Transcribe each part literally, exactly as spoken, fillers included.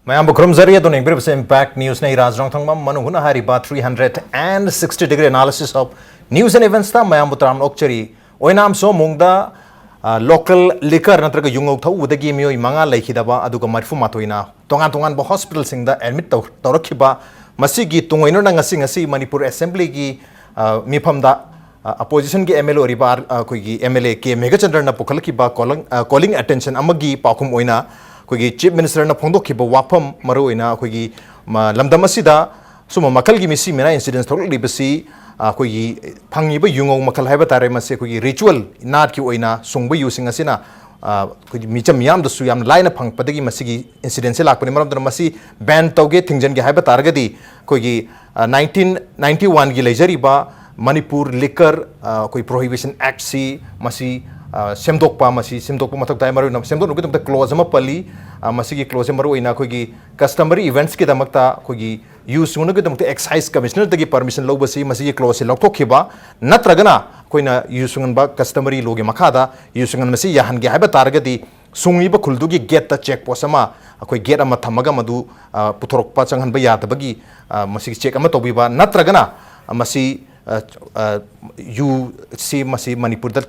ꯃꯌꯥꯝꯕꯨ ꯈꯨꯔꯨꯝꯖꯔꯤ꯫ ꯑꯗꯨꯅ ꯌꯦꯡꯕꯤꯔꯤꯕꯁꯦ Impact Newsꯅꯤ꯫ ꯔꯥꯖ ꯔꯣꯡꯊꯪꯕꯝ ꯃꯅꯨꯡ ꯍꯨꯠꯅ ꯍꯥꯏꯔꯤꯕ three hundred and sixty degree analysis of news and eventsꯇ ꯃꯌꯥꯝꯕꯨ ꯇꯔꯥꯝꯅ ꯑꯣꯛꯆꯔꯤ꯫ ꯑꯣꯏꯅꯥꯝ ꯁꯣꯃꯨꯡꯗ, ꯑ, local liquor ꯅꯠꯇ꯭ꯔꯒ ꯌꯨꯉꯧ ꯊꯛꯎꯕꯗꯒꯤ ꯃꯤꯑꯣꯏ ꯃꯉꯥ ꯂꯩꯈꯤꯗꯕ, ꯑꯗꯨꯒ ꯃꯔꯤꯐꯨ ꯃꯥꯊꯣꯏꯅ ꯇꯣꯉꯥꯟ ꯇꯣꯉꯥꯟꯕ hospitalꯁꯤꯡꯗ admit ꯇꯧ-, ꯇꯧꯔꯛꯈꯤꯕ, ꯃꯁꯤꯒꯤ ꯇꯨꯡꯑꯣꯏꯅꯅ ꯉꯁꯤ, ꯉꯁꯤ ꯃꯅꯤꯄꯨꯔ Assemblyꯒꯤ, ꯑ, ꯃꯤꯐꯝꯗ, ꯑ, oppositionꯒꯤ MLA ꯑꯣꯏꯔꯤꯕ ꯑꯥꯔ-, ꯑ, ꯑꯩꯈꯣꯏꯒꯤ MLA ꯀꯦ ꯃꯦꯘꯆꯟꯗ꯭ꯔꯅ ꯄꯨꯈꯠꯂꯛꯈꯤꯕ calling, ꯑ, calling attention ꯑꯃꯒꯤ ꯄꯥꯎꯈꯨꯝ ꯑꯣꯏꯅ ꯑꯩꯈꯣꯏꯒꯤ Chief Ministerꯅ ꯐꯣꯡꯗꯣꯛꯈꯤꯕ ꯋꯥꯐꯝ, ꯃꯔꯨꯑꯣꯏꯅ ꯑꯩꯈꯣꯏꯒꯤ ꯃ-, ꯂꯝꯗꯝ ꯑꯁꯤꯗ ꯁꯨꯝꯕ ꯃꯈꯜꯒꯤ ꯃꯤꯁꯤ ꯃꯤꯅꯥ incidents ꯊꯣꯛꯂꯛꯂꯤꯕꯁꯤ, ꯑ, ꯑꯩꯈꯣꯏꯒꯤ ꯐꯪꯉꯤꯕ ꯌꯨꯉꯧ ꯃꯈꯜ ꯍꯥꯏꯕ ꯇꯥꯔꯦ, ꯃꯁꯤ ꯑꯩꯈꯣꯏꯒꯤ ritual ꯅꯥꯠꯀꯤ ꯑꯣꯏꯅ ꯁꯨꯡꯕ ꯌꯨꯁꯤꯡ ꯑꯁꯤꯅ, ꯑ, ꯑꯩꯈꯣꯏꯒꯤ ꯃꯤꯆꯝ ꯃꯤꯌꯥꯝꯗꯁꯨ ꯌꯥꯝ ꯂꯥꯏꯅ ꯐꯪꯉꯛꯄꯗꯒꯤ ꯃꯁꯤꯒꯤ incidentꯁꯦ ꯂꯥꯛꯄꯅꯤ꯫ ꯃꯔꯝ ꯑꯗꯨꯅ ꯃꯁꯤ ban ꯇꯧꯒꯦ, ꯊꯤꯡꯖꯤꯟꯒꯦ ꯍꯥꯏꯕ ꯇꯥꯔꯒꯗꯤ ꯑꯩꯈꯣꯏꯒꯤ, ꯑ, nineteen ninety oneꯒꯤ ꯂꯩꯖꯔꯤꯕ ꯃꯅꯤꯄꯨꯔ liquor, ꯑ, ꯑꯩꯈꯣꯏ Prohibition Actꯁꯤ ꯃꯁꯤ, ꯑ, ꯁꯦꯝꯗꯣꯛꯄ, ꯃꯁꯤ ꯁꯦꯝꯗꯣꯛꯄ ꯃꯊꯧ ꯇꯥꯏ꯫ ꯃꯔꯨꯑꯣꯏꯅ ꯁꯦꯝꯗꯣꯛꯅꯕꯒꯤꯗꯃꯛꯇ clause ꯑꯃ ꯄꯜꯂꯤ꯫ ꯑ, ꯃꯁꯤꯒꯤ clauseꯁꯦ ꯃꯔꯨꯑꯣꯏꯅ ꯑꯩꯈꯣꯏꯒꯤ customary eventsꯀꯤꯗꯃꯛꯇ ꯑꯩꯈꯣꯏꯒꯤ ꯌꯨ ꯁꯨꯡꯅꯕꯒꯤꯗꯃꯛꯇ Excise Commissionerꯗꯒꯤ permission ꯂꯧꯕꯁꯤ, ꯃꯁꯤꯒꯤ clauseꯁꯤ ꯂꯧꯊꯣꯛꯈꯤꯕ, ꯅꯠꯇ꯭ꯔꯒꯅ ꯑꯩꯈꯣꯏꯅ ꯌꯨ ꯁꯨꯡꯍꯟꯕ customary lawꯒꯤ ꯃꯈꯥꯗ ꯌꯨ ꯁꯨꯡꯍꯟꯕꯁꯤ ꯌꯥꯍꯟꯒꯦ ꯍꯥꯏꯕ ꯇꯥꯔꯒꯗꯤ, ꯁꯨꯡꯉꯤꯕ ꯈꯨꯜꯗꯨꯒꯤ gateꯇ check post ꯑꯃ, ꯑꯩꯈꯣꯏ gate ꯑꯃ ꯊꯝꯃꯒ ꯃꯗꯨ, ꯑ, ꯄꯨꯊꯣꯔꯛꯄ ꯆꯪꯍꯟꯕ ꯌꯥꯗꯕꯒꯤ, ꯑ, ꯃꯁꯤꯒꯤ check ꯑꯃ ꯇꯧꯕꯤꯕ, ꯅꯠꯇ꯭ꯔꯒꯅ ꯃꯁꯤ, ꯑ, ꯑ, ꯌꯨꯁꯤ ꯃꯁꯤ ꯃꯅꯤꯄꯨꯔꯗ,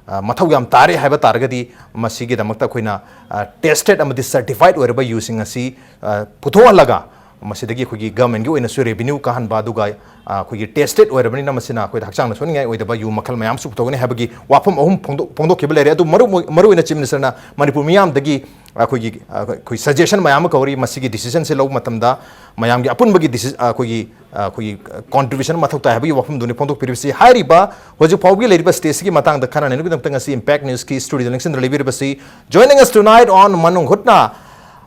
ꯑ, ꯃꯊꯧ ꯌꯥꯝ ꯇꯥꯔꯦ ꯍꯥꯏꯕ ꯇꯥꯔꯒꯗꯤ, ꯃꯁꯤꯒꯤꯗꯃꯛꯇ ꯑꯩꯈꯣꯏꯅ, ꯑ, tested ꯑꯃꯗꯤ certified ꯑꯣꯏꯔꯕ ꯌꯨꯁꯤꯡ ꯑꯁꯤ, ꯑ, ꯄꯨꯊꯣꯛꯍꯜꯂꯒ ꯃꯁꯤꯗꯒꯤ ꯑꯩꯈꯣꯏꯒꯤ governmentꯀꯤ ꯑꯣꯏꯅꯁꯨ revenue ꯀꯥꯍꯟꯕ, ꯑꯗꯨꯒ, ꯑ, ꯑꯩꯈꯣꯏꯒꯤ tested ꯑꯣꯏꯔꯕꯅꯤꯅ ꯃꯁꯤꯅ ꯑꯩꯈꯣꯏꯗ ꯍꯛꯆꯥꯡꯗ ꯁꯣꯛꯅꯤꯡꯉꯥꯏ ꯑꯣꯏꯗꯕ ꯌꯨ ꯃꯈꯜ ꯃꯌꯥꯝꯁꯨ ꯄꯨꯊꯣꯛꯀꯅꯤ ꯍꯥꯏꯕꯒꯤ ꯋꯥꯐꯝ ꯑꯍꯨꯝ ꯐꯣꯡꯗꯣꯛ-, ꯐꯣꯡꯗꯣꯛꯈꯤꯕ ꯂꯩꯔꯦ꯫ ꯑꯗꯨ ꯃꯔꯨ-, ꯃꯔꯨꯑꯣꯏꯅ Chief Ministerꯅ ꯃꯅꯤꯄꯨꯔ ꯃꯤꯌꯥꯝꯗꯒꯤ ꯑꯩꯈꯣꯏꯒꯤ, ꯑꯩꯈꯣꯏ suggestion ꯃꯌꯥꯝ ꯑꯃ ꯀꯧꯔꯤ꯫ ꯃꯁꯤꯒꯤ decisionꯁꯦ ꯂꯧꯕ ꯃꯇꯝꯗ ꯃꯌꯥꯝꯒꯤ ꯑꯄꯨꯟꯕꯒꯤ deci-, ꯑꯩꯈꯣꯏꯒꯤ, ꯑꯩꯈꯣꯏꯒꯤ contribution ꯃꯊꯧ ꯇꯥꯏ ꯍꯥꯏꯕꯒꯤ ꯋꯥꯐꯝꯗꯨꯅꯤ ꯐꯣꯡꯗꯣꯛꯄꯤꯔꯤꯕꯁꯤ꯫ ꯍꯥꯏꯔꯤꯕ ꯍꯧꯖꯤꯛ ꯐꯥꯎꯕꯒꯤ ꯂꯩꯔꯤꯕ stateꯁꯤꯒꯤ ꯃꯇꯥꯡꯗ ꯈꯟꯅ ꯅꯩꯅꯕꯒꯤꯗꯃꯛꯇ ꯉꯁꯤ Impact Newsꯀꯤ studioꯗ ꯂꯦꯡꯁꯤꯟꯗꯨꯅ ꯂꯩꯕꯤꯔꯤꯕꯁꯤ, joining us tonight on ꯃꯅꯨꯡ ꯍꯨꯠꯅ,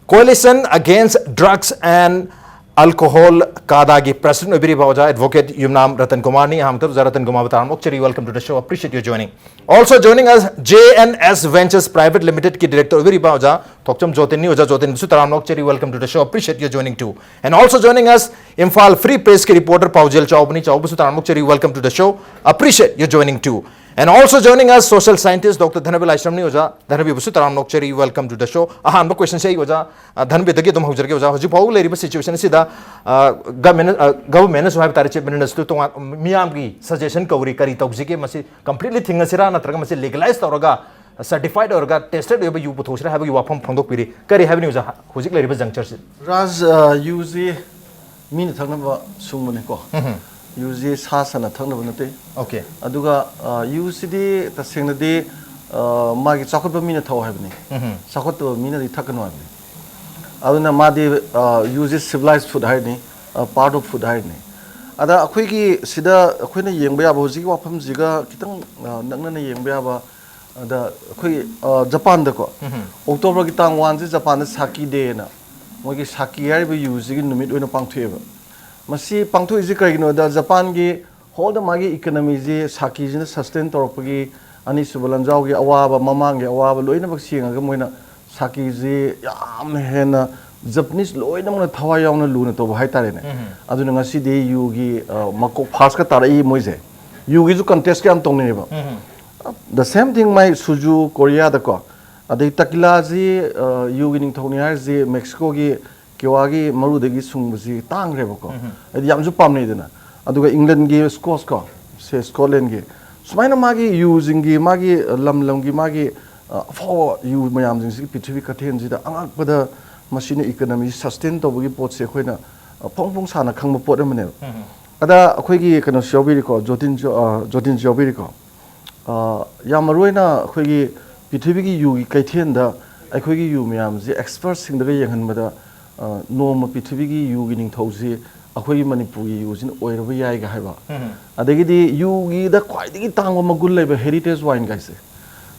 Coalition Against Drugs and Alcohol, CADAꯒꯤ president ꯑꯣꯏꯕꯤꯔꯤꯕ ꯑꯣꯖꯥ advocate ꯌꯨꯝꯅꯥꯝ ꯔꯇꯟ ꯀꯨꯃꯥꯔꯅꯤ꯫ ꯑꯍꯥꯟꯕꯗ ꯑꯣꯖꯥ ꯔꯇꯟ ꯀꯨꯃꯥꯔꯕꯨ ꯇꯔꯥꯝꯅ ꯑꯣꯛꯆꯔꯤ꯫ Welcome to the show. Appreciate your joining. Also joining us, J N S Ventures Private Limitedꯀꯤ director ꯑꯣꯏꯕꯤꯔꯤꯕ ꯑꯣꯖꯥ ꯊꯣꯛꯆꯝ ꯖꯣꯇꯤꯟꯅꯤ꯫ ꯑꯣꯖꯥ ꯖꯣꯇꯤꯟꯕꯨꯁꯨ ꯇꯔꯥꯝꯅ ꯑꯣꯛꯆꯔꯤ꯫ Welcome to the show. Appreciate your joining too. And also joining us, Imphal Free Pressꯀꯤ reporter ꯄꯥꯎꯖꯦꯜ ꯆꯥꯎꯕꯅꯤ꯫ ꯆꯥꯎꯕꯁꯨ ꯇꯔꯥꯝꯅ ꯑꯣꯛꯆꯔꯤ꯫ Welcome to the show. Appreciate your joining too. And also joining us, social scientist Doctor ꯙꯅꯕꯤ ꯂꯥꯏꯁ꯭ꯔꯝꯅꯤ꯫ ꯑꯣꯖꯥ ꯙꯅꯕꯤꯕꯨꯁꯨ ꯇꯔꯥꯝꯅ ꯑꯣꯛꯆꯔꯤ, welcome to the show꯫ ꯑꯍꯥꯟꯕ question ꯁꯦ ꯑꯩ ꯑꯣꯖꯥ, ꯑ, ꯙꯅꯕꯤꯗꯒꯤ ꯑꯗꯨꯝ ꯍꯧꯖꯔꯒꯦ꯫ ꯑꯣꯖꯥ, ꯍꯧꯖꯤꯛ ꯐꯥꯎꯕ ꯂꯩꯔꯤꯕ situation ꯑꯁꯤꯗ, ꯑ, government, ꯑ, government ꯅꯁꯨ ꯍꯥꯏꯕ ꯇꯥꯔꯦ, chief minister ꯅꯁꯨ ꯇꯣꯉꯥꯟ, ꯃꯤꯌꯥꯝꯒꯤ suggestion ꯀꯧꯔꯤ, ꯀꯔꯤ ꯇꯧꯁꯤꯒꯦ, ꯃꯁꯤ completely ꯊꯤꯡꯉꯁꯤꯔꯥ, ꯅꯠꯇ꯭ꯔꯒ ꯃꯁꯤ legalize ꯇꯧꯔꯒ, certified ꯑꯣꯏꯔꯒ, tested ꯑꯣꯏꯕ ꯌꯨ ꯄꯨꯊꯣꯛꯁꯤꯔꯥ ꯍꯥꯏꯕꯒꯤ ꯋꯥꯐꯝ ꯐꯣꯡꯗꯣꯛꯄꯤꯔꯤ꯫ ꯀꯔꯤ ꯍꯥꯏꯕꯅꯤ ꯑꯣꯖꯥ, ꯍꯧꯖꯤꯛ ꯂꯩꯔꯤꯕ juncture ꯁꯤ? ꯔꯥꯖ, ꯑ, ꯌꯨꯁꯤ ꯃꯤꯅ ꯊꯛꯅꯕ ꯁꯨꯡꯕꯅꯤꯀꯣ꯫ ꯎꯝ꯫ ꯌꯨꯁꯤ ꯁꯥ ꯁꯟꯅ ꯊꯛꯅꯕ ꯅꯠꯇꯦ꯫ Okay꯫ ꯑꯗꯨꯒ, ꯑ, ꯌꯨꯁꯤꯗꯤ ꯇꯁꯦꯡꯅꯗꯤ, ꯑ, ꯃꯥꯒꯤ ꯆꯥꯎꯈꯠꯄ ꯃꯤꯅ ꯊꯛꯑꯣ ꯍꯥꯏꯕꯅꯤ꯫ ꯎꯝ꯫ ꯆꯥꯎꯈꯠꯇꯕ ꯃꯤꯅꯗꯤ ꯊꯛꯀꯅꯨ ꯍꯥꯏꯕꯅꯤ꯫ ꯑꯗꯨꯅ ꯃꯥꯗꯤ, ꯑ, ꯌꯨꯁꯤ civilized food ꯍꯥꯏꯔꯅꯤ, ꯑ, part of food ꯍꯥꯏꯔꯅꯤ꯫ ꯑꯗ ꯑꯩꯈꯣꯏꯒꯤ ꯁꯤꯗ ꯑꯩꯈꯣꯏꯅ ꯌꯦꯡꯕ ꯌꯥꯕ, ꯍꯧꯖꯤꯛꯀꯤ ꯋꯥꯐꯝꯁꯤꯒ ꯈꯤꯇꯪ, ꯑ, ꯅꯛꯅꯅ ꯌꯦꯡꯕ ꯌꯥꯕ, ꯑꯗ ꯑꯩꯈꯣꯏ, ꯑ, ꯖꯄꯥꯟꯗꯀꯣ, ꯎꯝ꯫ ꯑꯣꯛꯇꯣꯕꯔꯒꯤ ꯇꯥꯡ ꯋꯥꯟꯁꯦ ꯖꯄꯥꯟꯗ ꯁꯥꯀꯤ ꯗꯦꯅ, ꯃꯣꯏꯒꯤ ꯁꯥꯀꯤ ꯍꯥꯏꯔꯤꯕ ꯌꯨꯁꯤꯒꯤ ꯅꯨꯃꯤꯠ ꯑꯣꯏꯅ ꯄꯥꯡꯊꯣꯛꯑꯦꯕ꯫ ꯃꯁꯤ ꯄꯥꯡꯊꯣꯛꯏꯁꯦ ꯀꯔꯤꯒꯤꯅꯣꯗ, ꯖꯄꯥꯟꯒꯤ whole ꯃꯥꯒꯤ economyꯁꯤ ꯁꯥꯀꯤꯁꯤꯅ sustain ꯇꯧꯔꯛꯄꯒꯤ, ꯑꯅꯤꯁꯨꯕ ꯂꯥꯟꯖꯥꯎꯒꯤ ꯑꯋꯥꯕ, ꯃꯃꯥꯡꯒꯤ ꯑꯋꯥꯕ ꯂꯣꯏꯅꯃꯛ ꯌꯦꯡꯉꯒ ꯃꯣꯏꯅ ꯁꯥꯀꯤꯁꯤ ꯌꯥꯝꯅ ꯍꯦꯟꯅ Japanese ꯂꯣꯏꯅꯃꯛꯅ ꯊꯋꯥꯏ ꯌꯥꯎꯅ ꯂꯨꯅ ꯇꯧꯕ ꯍꯥꯏꯇꯥꯔꯦꯅꯦ꯫ ꯎꯝ꯫ ꯑꯗꯨꯅ ꯉꯁꯤꯗꯤ ꯌꯨꯒꯤ, ꯑ, ꯃꯀꯣꯛ first ꯀ ꯇꯥꯔꯛꯏ ꯃꯣꯏꯁꯦ꯫ ꯌꯨꯒꯤꯁꯨ contest ꯀ ꯌꯥꯝ ꯇꯧꯅꯩꯌꯦꯕ꯫ ꯎꯝ꯫ The same thing ꯃꯥꯏ ꯁꯨꯖꯨ ꯀꯣꯔꯤꯌꯥꯗꯀꯣ, ꯑꯗꯩ ꯇꯀꯤꯂꯥꯁꯤ, ꯑ, ꯌꯨꯒꯤ ꯅꯤꯡꯊꯧꯅꯤ ꯍꯥꯏꯔꯤꯁꯤ ꯃꯦꯛꯁꯤꯀꯣꯒꯤ ꯀꯤꯋꯥꯒꯤ ꯃꯔꯨꯗꯒꯤ ꯁꯨꯡꯕꯁꯤ ꯇꯥꯡꯈ꯭ꯔꯦꯕꯀꯣ꯫ ꯎꯝ꯫ ꯍꯥꯏꯗꯤ ꯌꯥꯝꯁꯨ ꯄꯥꯝꯅꯩꯗꯅ꯫ ꯑꯗꯨꯒ ꯏꯪꯂꯦꯟꯒꯤ Scotch ꯀꯣ, ꯁꯦ Scotlandꯒꯤ, ꯁꯨꯃꯥꯏꯅ ꯃꯥꯒꯤ ꯌꯨꯁꯤꯡꯒꯤ, ꯃꯥꯒꯤ, ꯑ, ꯂꯝ ꯂꯝꯒꯤ ꯃꯥꯒꯤ, ꯑ, ꯑꯐꯥꯎꯕ ꯌꯨ ꯃꯌꯥꯝꯁꯤꯡꯁꯤꯒꯤ ꯄ꯭ꯔꯤꯊꯤꯕꯤ ꯀꯩꯊꯦꯜꯁꯤꯗ ꯑꯉꯛꯄꯗ ꯃꯁꯤꯅ economy sustain ꯇꯧꯕꯒꯤ ꯄꯣꯠꯁꯦ ꯑꯩꯈꯣꯏꯅ, ꯑ, ꯐꯣꯡ ꯐꯣꯡ ꯁꯥꯅ ꯈꯪꯕ ꯄꯣꯠ ꯑꯃꯅꯦꯕ꯫ ꯎꯝ꯫ ꯑꯗ ꯑꯩꯈꯣꯏꯒꯤ ꯀꯩꯅꯣꯁꯨ ꯌꯥꯎꯕꯤꯔꯤꯀꯣ, ꯖꯣꯇꯤꯟꯁꯨ, ꯑ, ꯖꯣꯇꯤꯟꯁꯨ ꯌꯥꯎꯕꯤꯔꯤꯀꯣ꯫ ꯑ, ꯌꯥꯝ ꯃꯔꯨꯑꯣꯏꯅ ꯑꯩꯈꯣꯏꯒꯤ ꯄ꯭ꯔꯤꯊꯤꯕꯤꯒꯤ ꯌꯨꯒꯤ ꯀꯩꯊꯦꯜꯗ ꯑꯩꯈꯣꯏꯒꯤ ꯌꯨ ꯃꯌꯥꯝꯁꯦ expertꯁꯤꯡꯗꯒ ꯌꯦꯡꯍꯟꯕꯗ, ꯑ, ꯅꯣꯡꯃ ꯄ꯭ꯔꯤꯊꯤꯕꯤꯒꯤ ꯌꯨꯒꯤ ꯅꯤꯡꯊꯧꯁꯤ ꯑꯩꯈꯣꯏꯒꯤ ꯃꯅꯤꯄꯨꯔꯒꯤ ꯌꯨꯁꯤꯅ ꯑꯣꯏꯔꯕ ꯌꯥꯏꯒ ꯍꯥꯏꯕ꯫ ꯎꯝ꯫ ꯑꯗꯒꯤꯗꯤ ꯌꯨꯒꯤꯗ ꯈ꯭ꯋꯥꯏꯗꯒꯤ ꯇꯥꯡꯕ ꯃꯒꯨꯟ ꯂꯩꯕ heritage wineꯒꯥꯏꯁꯦ꯫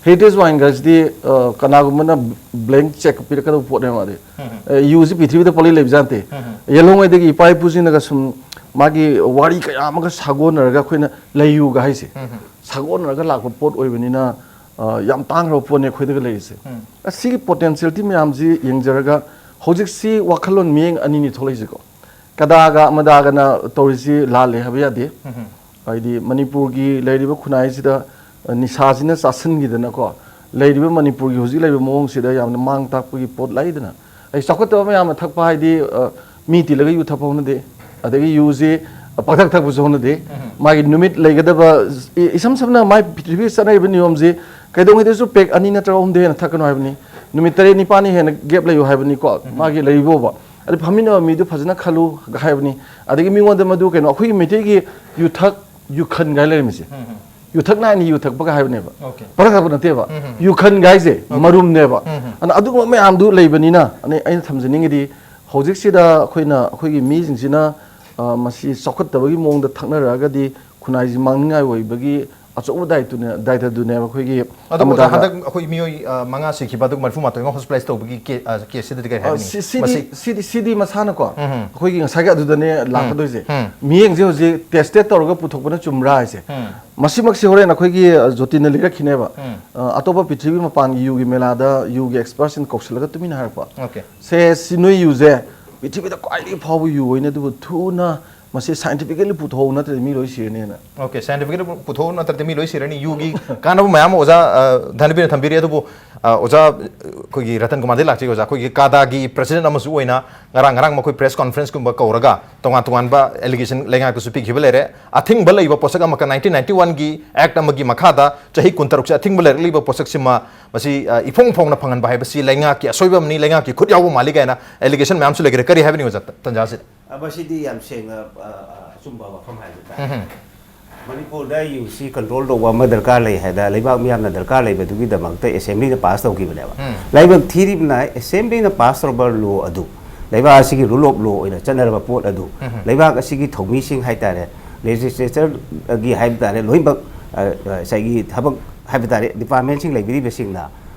Heritage wineꯒꯥꯏꯁꯤꯗꯤ, ꯑ, ꯀꯅꯥꯒꯨꯝꯕꯅ blank cheque ꯄꯤꯔꯛꯀꯗꯕ ꯄꯣꯠꯅꯦꯕ ꯃꯥꯗꯤ꯫ ꯎꯝ꯫ ꯑ, ꯌꯨꯁꯤ ꯄ꯭ꯔꯤꯊꯤꯕꯤꯗ ꯄꯪꯂꯩ ꯂꯩꯕꯖꯥꯠ ꯅꯠꯇꯦ꯫ ꯎꯝ꯫ ꯌꯦꯜꯍꯧꯉꯩꯗꯒꯤ ꯏꯄꯥ ꯏꯄꯨꯁꯤꯡꯅꯒ ꯁꯨꯝ ꯃꯥꯒꯤ ꯋꯥꯔꯤ ꯀꯌꯥ ꯑꯃꯒ ꯁꯥꯒꯣꯟꯅꯔꯒ ꯑꯩꯈꯣꯏꯅ ꯂꯩꯌꯨꯒ ꯍꯥꯏꯁꯦ꯫ ꯎꯝ꯫ ꯁꯥꯒꯣꯟꯅꯔꯒ ꯂꯥꯛꯄ ꯄꯣꯠ ꯑꯣꯏꯕꯅꯤꯅ, ꯑ, ꯌꯥꯝ ꯇꯥꯡꯈ꯭ꯔꯕ ꯄꯣꯠꯅꯦ ꯑꯩꯈꯣꯏꯗꯒ ꯂꯩꯔꯤꯁꯦ꯫ ꯎꯝ꯫ ꯑꯁꯤꯒꯤ potentiality ꯃꯌꯥꯝꯁꯤ ꯌꯦꯡꯖꯔꯒ ꯍꯧꯖꯤꯛꯁꯤ ꯋꯥꯈꯜꯂꯣꯟ ꯃꯤꯠꯌꯦꯡ ꯑꯅꯤꯅꯤ ꯊꯣꯛꯂꯛꯏꯁꯦꯀꯣ꯫ ꯀꯗꯥꯒ ꯑꯃꯗꯥꯒꯅ ꯇꯧꯔꯤꯁꯤ ꯂꯥꯜꯂꯦ ꯍꯥꯏꯕ ꯌꯥꯗꯦ꯫ ꯎꯝ꯫ ꯍꯥꯏꯗꯤ ꯃꯅꯤꯄꯨꯔꯒꯤ ꯂꯩꯔꯤꯕ ꯈꯨꯟꯅꯥꯏꯁꯤꯗ ꯑ, ꯅꯤꯁꯥꯁꯤꯅ ꯆꯥꯁꯤꯟꯈꯤꯗꯅꯀꯣ, ꯂꯩꯔꯤꯕ ꯃꯅꯤꯄꯨꯔꯒꯤ ꯍꯧꯖꯤꯛ ꯂꯩꯔꯤꯕ ꯃꯑꯣꯡꯁꯤꯗ ꯌꯥꯝꯅ ꯃꯥꯡ ꯇꯥꯛꯄꯒꯤ ꯄꯣꯠ ꯂꯩꯗꯅ꯫ ꯑꯩ ꯆꯥꯎꯈꯠꯇꯕ ꯃꯌꯥꯝꯅ ꯊꯛꯄ ꯍꯥꯏꯗꯤ, ꯑ, ꯃꯤ ꯇꯤꯜꯂꯒ ꯌꯨ ꯊꯛꯄ ꯍꯧꯅꯗꯦ, ꯑꯗꯒꯤ ꯌꯨꯁꯤ ꯄꯪꯊꯛ ꯊꯛꯄꯁꯨ ꯍꯧꯅꯗꯦ꯫ ꯃꯥꯒꯤ ꯅꯨꯃꯤꯠ ꯂꯩꯒꯗꯕ, ꯏ-, ꯏꯁꯝ ꯁꯝꯅ ꯃꯥꯏ ꯄ꯭ꯔꯤꯊꯤꯕꯤꯗ ꯆꯠꯅꯔꯤꯕ ꯅꯤꯌꯣꯝꯁꯤ ꯀꯩꯗꯧꯉꯩꯗꯁꯨ ꯄꯦꯛ ꯑꯅꯤ ꯅꯠꯇ꯭ꯔꯒ ꯑꯍꯨꯝꯗ ꯍꯦꯟꯅ ꯊꯛꯀꯅꯨ ꯍꯥꯏꯕꯅꯤ꯫ ꯅꯨꯃꯤꯠ ꯇꯔꯦꯠ ꯅꯤꯄꯥꯜꯅꯤ ꯍꯦꯟꯅ ꯒꯦꯞ ꯂꯩꯌꯨ ꯍꯥꯏꯕꯅꯤꯀꯣ, ꯃꯥꯒꯤ ꯂꯩꯔꯤꯕ ꯐꯥꯎꯕ꯫ ꯑꯗꯩ ꯐꯝꯃꯤꯟꯅꯕ ꯃꯤꯗꯨ ꯐꯖꯅ ꯈꯜꯂꯨ ꯍꯥꯏꯕꯅꯤ꯫ ꯑꯗꯒꯤ ꯃꯤꯉꯣꯟꯗ ꯃꯗꯨ ꯀꯩꯅꯣ, ꯑꯩꯈꯣꯏꯒꯤ ꯃꯩꯇꯩꯒꯤ ꯌꯨꯊꯛ, ꯌꯨꯈꯟ ꯀꯥꯏ ꯂꯩꯔꯝꯃꯤꯁꯦ꯫ ꯌꯨꯊꯛ ꯅꯥꯏꯅ ꯌꯨ ꯊꯛꯄꯒ ꯍꯥꯏꯕꯅꯦꯕ꯫ Okay. ꯄꯪꯊꯛ ꯊꯛꯄ ꯅꯠꯇꯦꯕ꯫ ꯌꯨꯈꯟ ꯍꯥꯏꯁꯦ ꯃꯔꯨꯝꯅꯦꯕ꯫ ꯑꯗꯨꯅ ꯑꯗꯨꯒꯨꯝꯕ ꯃꯌꯥꯝꯗꯨ ꯂꯩꯕꯅꯤꯅ, ꯑꯩꯅ, ꯑꯩꯅ ꯊꯝꯖꯅꯤꯡꯉꯤꯗꯤ, ꯍꯧꯖꯤꯛꯁꯤꯗ ꯑꯩꯈꯣꯏꯅ, ꯑꯩꯈꯣꯏꯒꯤ ꯃꯤꯁꯤꯡꯁꯤꯅ, ꯑ, ꯃꯁꯤ ꯆꯥꯎꯈꯠꯇꯕꯒꯤ ꯃꯑꯣꯡꯗ ꯊꯛꯅꯔꯛꯑꯒꯗꯤ ꯈꯨꯟꯅꯥꯏꯁꯤ ꯃꯥꯡꯅꯤꯡꯉꯥꯏ ꯑꯣꯏꯕꯒꯤ ꯑꯆꯧꯕ ꯗꯥꯏꯇꯨꯅꯦ-, ꯗꯥꯏꯇꯗꯨꯅꯦꯕ ꯑꯩꯈꯣꯏꯒꯤ ꯑꯗꯨꯕꯨ ꯑꯣꯖꯥ, ꯑꯃꯗꯥꯗ꯫ ꯍꯟꯗꯛ ꯑꯩꯈꯣꯏ ꯃꯤꯑꯣꯏ, ꯑ, ꯃꯉꯥ ꯁꯤꯈꯤꯕ, ꯑꯗꯨꯒ ꯃꯔꯤꯐꯨ ꯃꯥꯊꯣꯏ ꯑꯃ ꯍꯣꯁꯄꯤꯇꯥꯂꯥꯏꯁ ꯇꯧꯕꯒꯤ ꯀꯦ-, ꯑ, ꯀꯦꯁꯁꯤꯗꯗꯤ ꯀꯔꯤ ꯑ, ꯍꯥꯏꯕꯤꯅꯤꯡꯉꯤ? ꯁꯤ-, ꯁꯤꯗꯤ, ꯃꯁꯤ ꯁꯤꯗꯤ, ꯁꯤꯗꯤ ꯃꯁꯥꯅꯀꯣ, ꯑꯩꯈꯣꯏꯒꯤ ꯉꯁꯥꯏꯒꯤ ꯑꯗꯨꯗꯅꯦ ꯂꯥꯛꯀꯗꯣꯏꯁꯦ꯫ ꯎꯝ꯫ ꯃꯤꯠꯌꯦꯡꯁꯦ ꯍꯧꯖꯤꯛ ꯇꯦꯁꯇꯦꯠ ꯇꯧꯔꯒ ꯄꯨꯊꯣꯛꯄꯅ ꯆꯨꯝꯕ꯭ꯔꯥ ꯍꯥꯏꯁꯦ꯫ ꯎꯝ꯫ ꯃꯁꯤꯃꯛꯁꯦ ꯍꯣꯔꯦꯟ ꯑꯩꯈꯣꯏꯒꯤ, ꯑ, ꯖꯣꯇꯤꯟꯅ ꯂꯤꯔꯛꯈꯤꯅꯦꯕ꯫ ꯎꯝ꯫ ꯑ, ꯑꯇꯣꯞꯄ ꯄ꯭ꯔꯤꯊꯤꯕꯤ ꯃꯄꯥꯟꯒꯤ ꯌꯨꯒꯤ ꯃꯦꯂꯥꯗ ꯌꯨꯒꯤ ꯑꯦꯛꯁꯄꯔꯠꯁꯤꯡ ꯀꯧꯁꯤꯜꯂꯒ ꯇꯨꯃꯤꯟꯅ ꯍꯥꯏꯔꯛꯄ꯫ Okay. ꯁꯦ, ꯁꯤ ꯅꯣꯏ ꯌꯨꯁꯦ ꯄ꯭ꯔꯤꯊꯤꯕꯤꯗ ꯈ꯭ꯋꯥꯏꯗꯒꯤ ꯐꯥꯎꯕ ꯌꯨ ꯑꯣꯏꯅ, ꯑꯗꯨꯕꯨ ꯊꯨꯅ ꯃꯁꯤ ꯁꯥꯏꯟꯇꯤꯐꯤꯀꯦꯜꯂꯤ ꯄꯨꯊꯣꯛꯍꯧ, ꯅꯠꯇ꯭ꯔꯗꯤ ꯃꯤ ꯂꯣꯏ ꯁꯤꯔꯅꯤꯅ꯫ Okay, ꯁꯥꯏꯟꯇꯤꯐꯤꯀꯦꯜꯂꯤ ꯄꯨꯊꯣꯛꯎ, ꯅꯠꯇ꯭ꯔꯗꯤ ꯃꯤ ꯂꯣꯏ ꯁꯤꯔꯅꯤ꯫ ꯌꯨꯒꯤ ꯀꯥꯟꯅꯕ ꯃꯌꯥꯝ ꯑꯃ ꯑꯣꯖꯥ, ꯑ, ꯙꯅꯕꯤꯔꯅ ꯊꯝꯕꯤꯔꯤ꯫ ꯑꯗꯨꯕꯨ, ꯑ, ꯑꯣꯖꯥ, ꯑꯩꯈꯣꯏꯒꯤ ꯔꯇꯟ ꯀꯨꯃꯥꯔꯗꯤ ꯂꯥꯛꯆꯒꯦ ꯑꯣꯖꯥ꯫ ꯑꯩꯈꯣꯏꯒꯤ ꯀꯥꯗꯥꯒꯤ ꯄ꯭ꯔꯦꯁꯤꯗꯦꯟꯠ ꯑꯃꯁꯨ ꯑꯣꯏꯅ ꯉꯔꯥꯡ, ꯉꯔꯥꯡ ꯃꯈꯣꯏ ꯄ꯭ꯔꯦꯁ ꯀꯣꯟꯐꯔꯦꯟꯁꯀꯨꯝꯕ ꯀꯧꯔꯒ ꯇꯣꯉꯥꯟ ꯇꯣꯉꯥꯟꯕ ꯑꯦꯂꯤꯒꯦꯁꯟ ꯂꯩꯉꯥꯛꯇꯁꯨ ꯄꯤꯈꯤꯕ ꯂꯩꯔꯦ꯫ ꯑꯊꯤꯡꯕ ꯂꯩꯕ ꯄꯣꯠꯁꯛ ꯑꯃꯈꯛ, ꯅꯥꯏꯟꯇꯤꯟ ꯅꯥꯏꯟꯇꯤ ꯋꯥꯟꯒꯤ ꯑꯦꯛꯠ ꯑꯃꯒꯤ ꯃꯈꯥꯗ ꯆꯍꯤ ꯀꯨꯟꯇꯔꯨꯛꯁꯦ ꯑꯊꯤꯡꯕ ꯂꯩꯔꯛꯂꯤꯕ ꯄꯣꯠꯁꯛꯁꯤꯃ ꯃꯁꯤ, ꯑ, ꯏꯐꯣꯡ ꯐꯣꯡꯅ ꯐꯪꯍꯟꯕ ꯍꯥꯏꯕꯁꯤ ꯂꯩꯉꯥꯛꯀꯤ ꯑꯁꯣꯏꯕ ꯑꯃꯅꯤ, ꯂꯩꯉꯥꯛꯀꯤ ꯈꯨꯠ ꯌꯥꯎꯕ ꯃꯥꯜꯂꯤ ꯀꯥꯏꯅ ꯑꯦꯂꯤꯒꯦꯁꯟ ꯃꯌꯥꯝꯁꯨ ꯂꯩꯈ꯭ꯔꯦ꯫ ꯀꯔꯤ ꯍꯥꯏꯕꯤꯅꯤꯡꯉꯤ ꯑꯣꯖꯥ, ꯇꯟꯖꯥꯁꯤꯗ? ꯑ, ꯃꯁꯤꯗꯤ ꯌꯥꯝ ꯁꯦꯡꯅ, ꯑ, ꯑ, ꯑꯆꯨꯝꯕ ꯋꯥꯐꯝ ꯍꯥꯏꯕ ꯇꯥꯔꯦ꯫ ꯃꯅꯤꯄꯨꯔꯗ ꯌꯨꯁꯤ ꯀꯟꯇ꯭ꯔꯣꯜ ꯇꯧꯕ ꯑꯃ ꯗꯔꯀꯥꯔ ꯂꯩ ꯍꯥꯏꯗꯅ ꯂꯩꯕꯥꯛ ꯃꯤꯌꯥꯝꯅ ꯗꯔꯀꯥꯔ ꯂꯩꯕꯗꯨꯒꯤꯗꯃꯛꯇ ꯑꯦꯁꯦꯝꯕ꯭ꯂꯤꯅ ꯄꯥꯁ ꯇꯧꯈꯤꯕꯅꯦꯕ꯫ ꯂꯥꯏꯕꯛ ꯊꯤꯔꯤꯕꯅ ꯑꯦꯁꯦꯝꯕ꯭ꯂꯤꯅ ꯄꯥꯁ ꯇꯧꯔꯕ ꯂꯣ ꯑꯗꯨ, ꯂꯩꯕꯥꯛ ꯑꯁꯤꯒꯤ ꯔꯨꯜ ꯑꯣꯐ ꯂꯣ ꯑꯣꯏꯅ ꯆꯠꯅꯔꯕ ꯄꯣꯠ ꯑꯗꯨ, ꯂꯩꯕꯥꯛ ꯑꯁꯤꯒꯤ ꯊꯧꯃꯤꯁꯤꯡ ꯍꯥꯏꯇꯥꯔꯦ, ꯂꯦꯖꯤꯁꯂꯦꯆꯔꯒꯤ ꯍꯥꯏꯕ ꯇꯥꯔꯦ, ꯂꯣꯏꯅꯃꯛ, ꯑ, ꯑ, ꯉꯁꯥꯏꯒꯤ ꯊꯕꯛ ꯍꯥꯏꯕ ꯇꯥꯔꯦ, ꯗꯤꯄꯥꯔꯠꯃꯦꯟꯁꯤꯡ ꯂꯩꯕꯤꯔꯤꯕꯁꯤꯡꯅ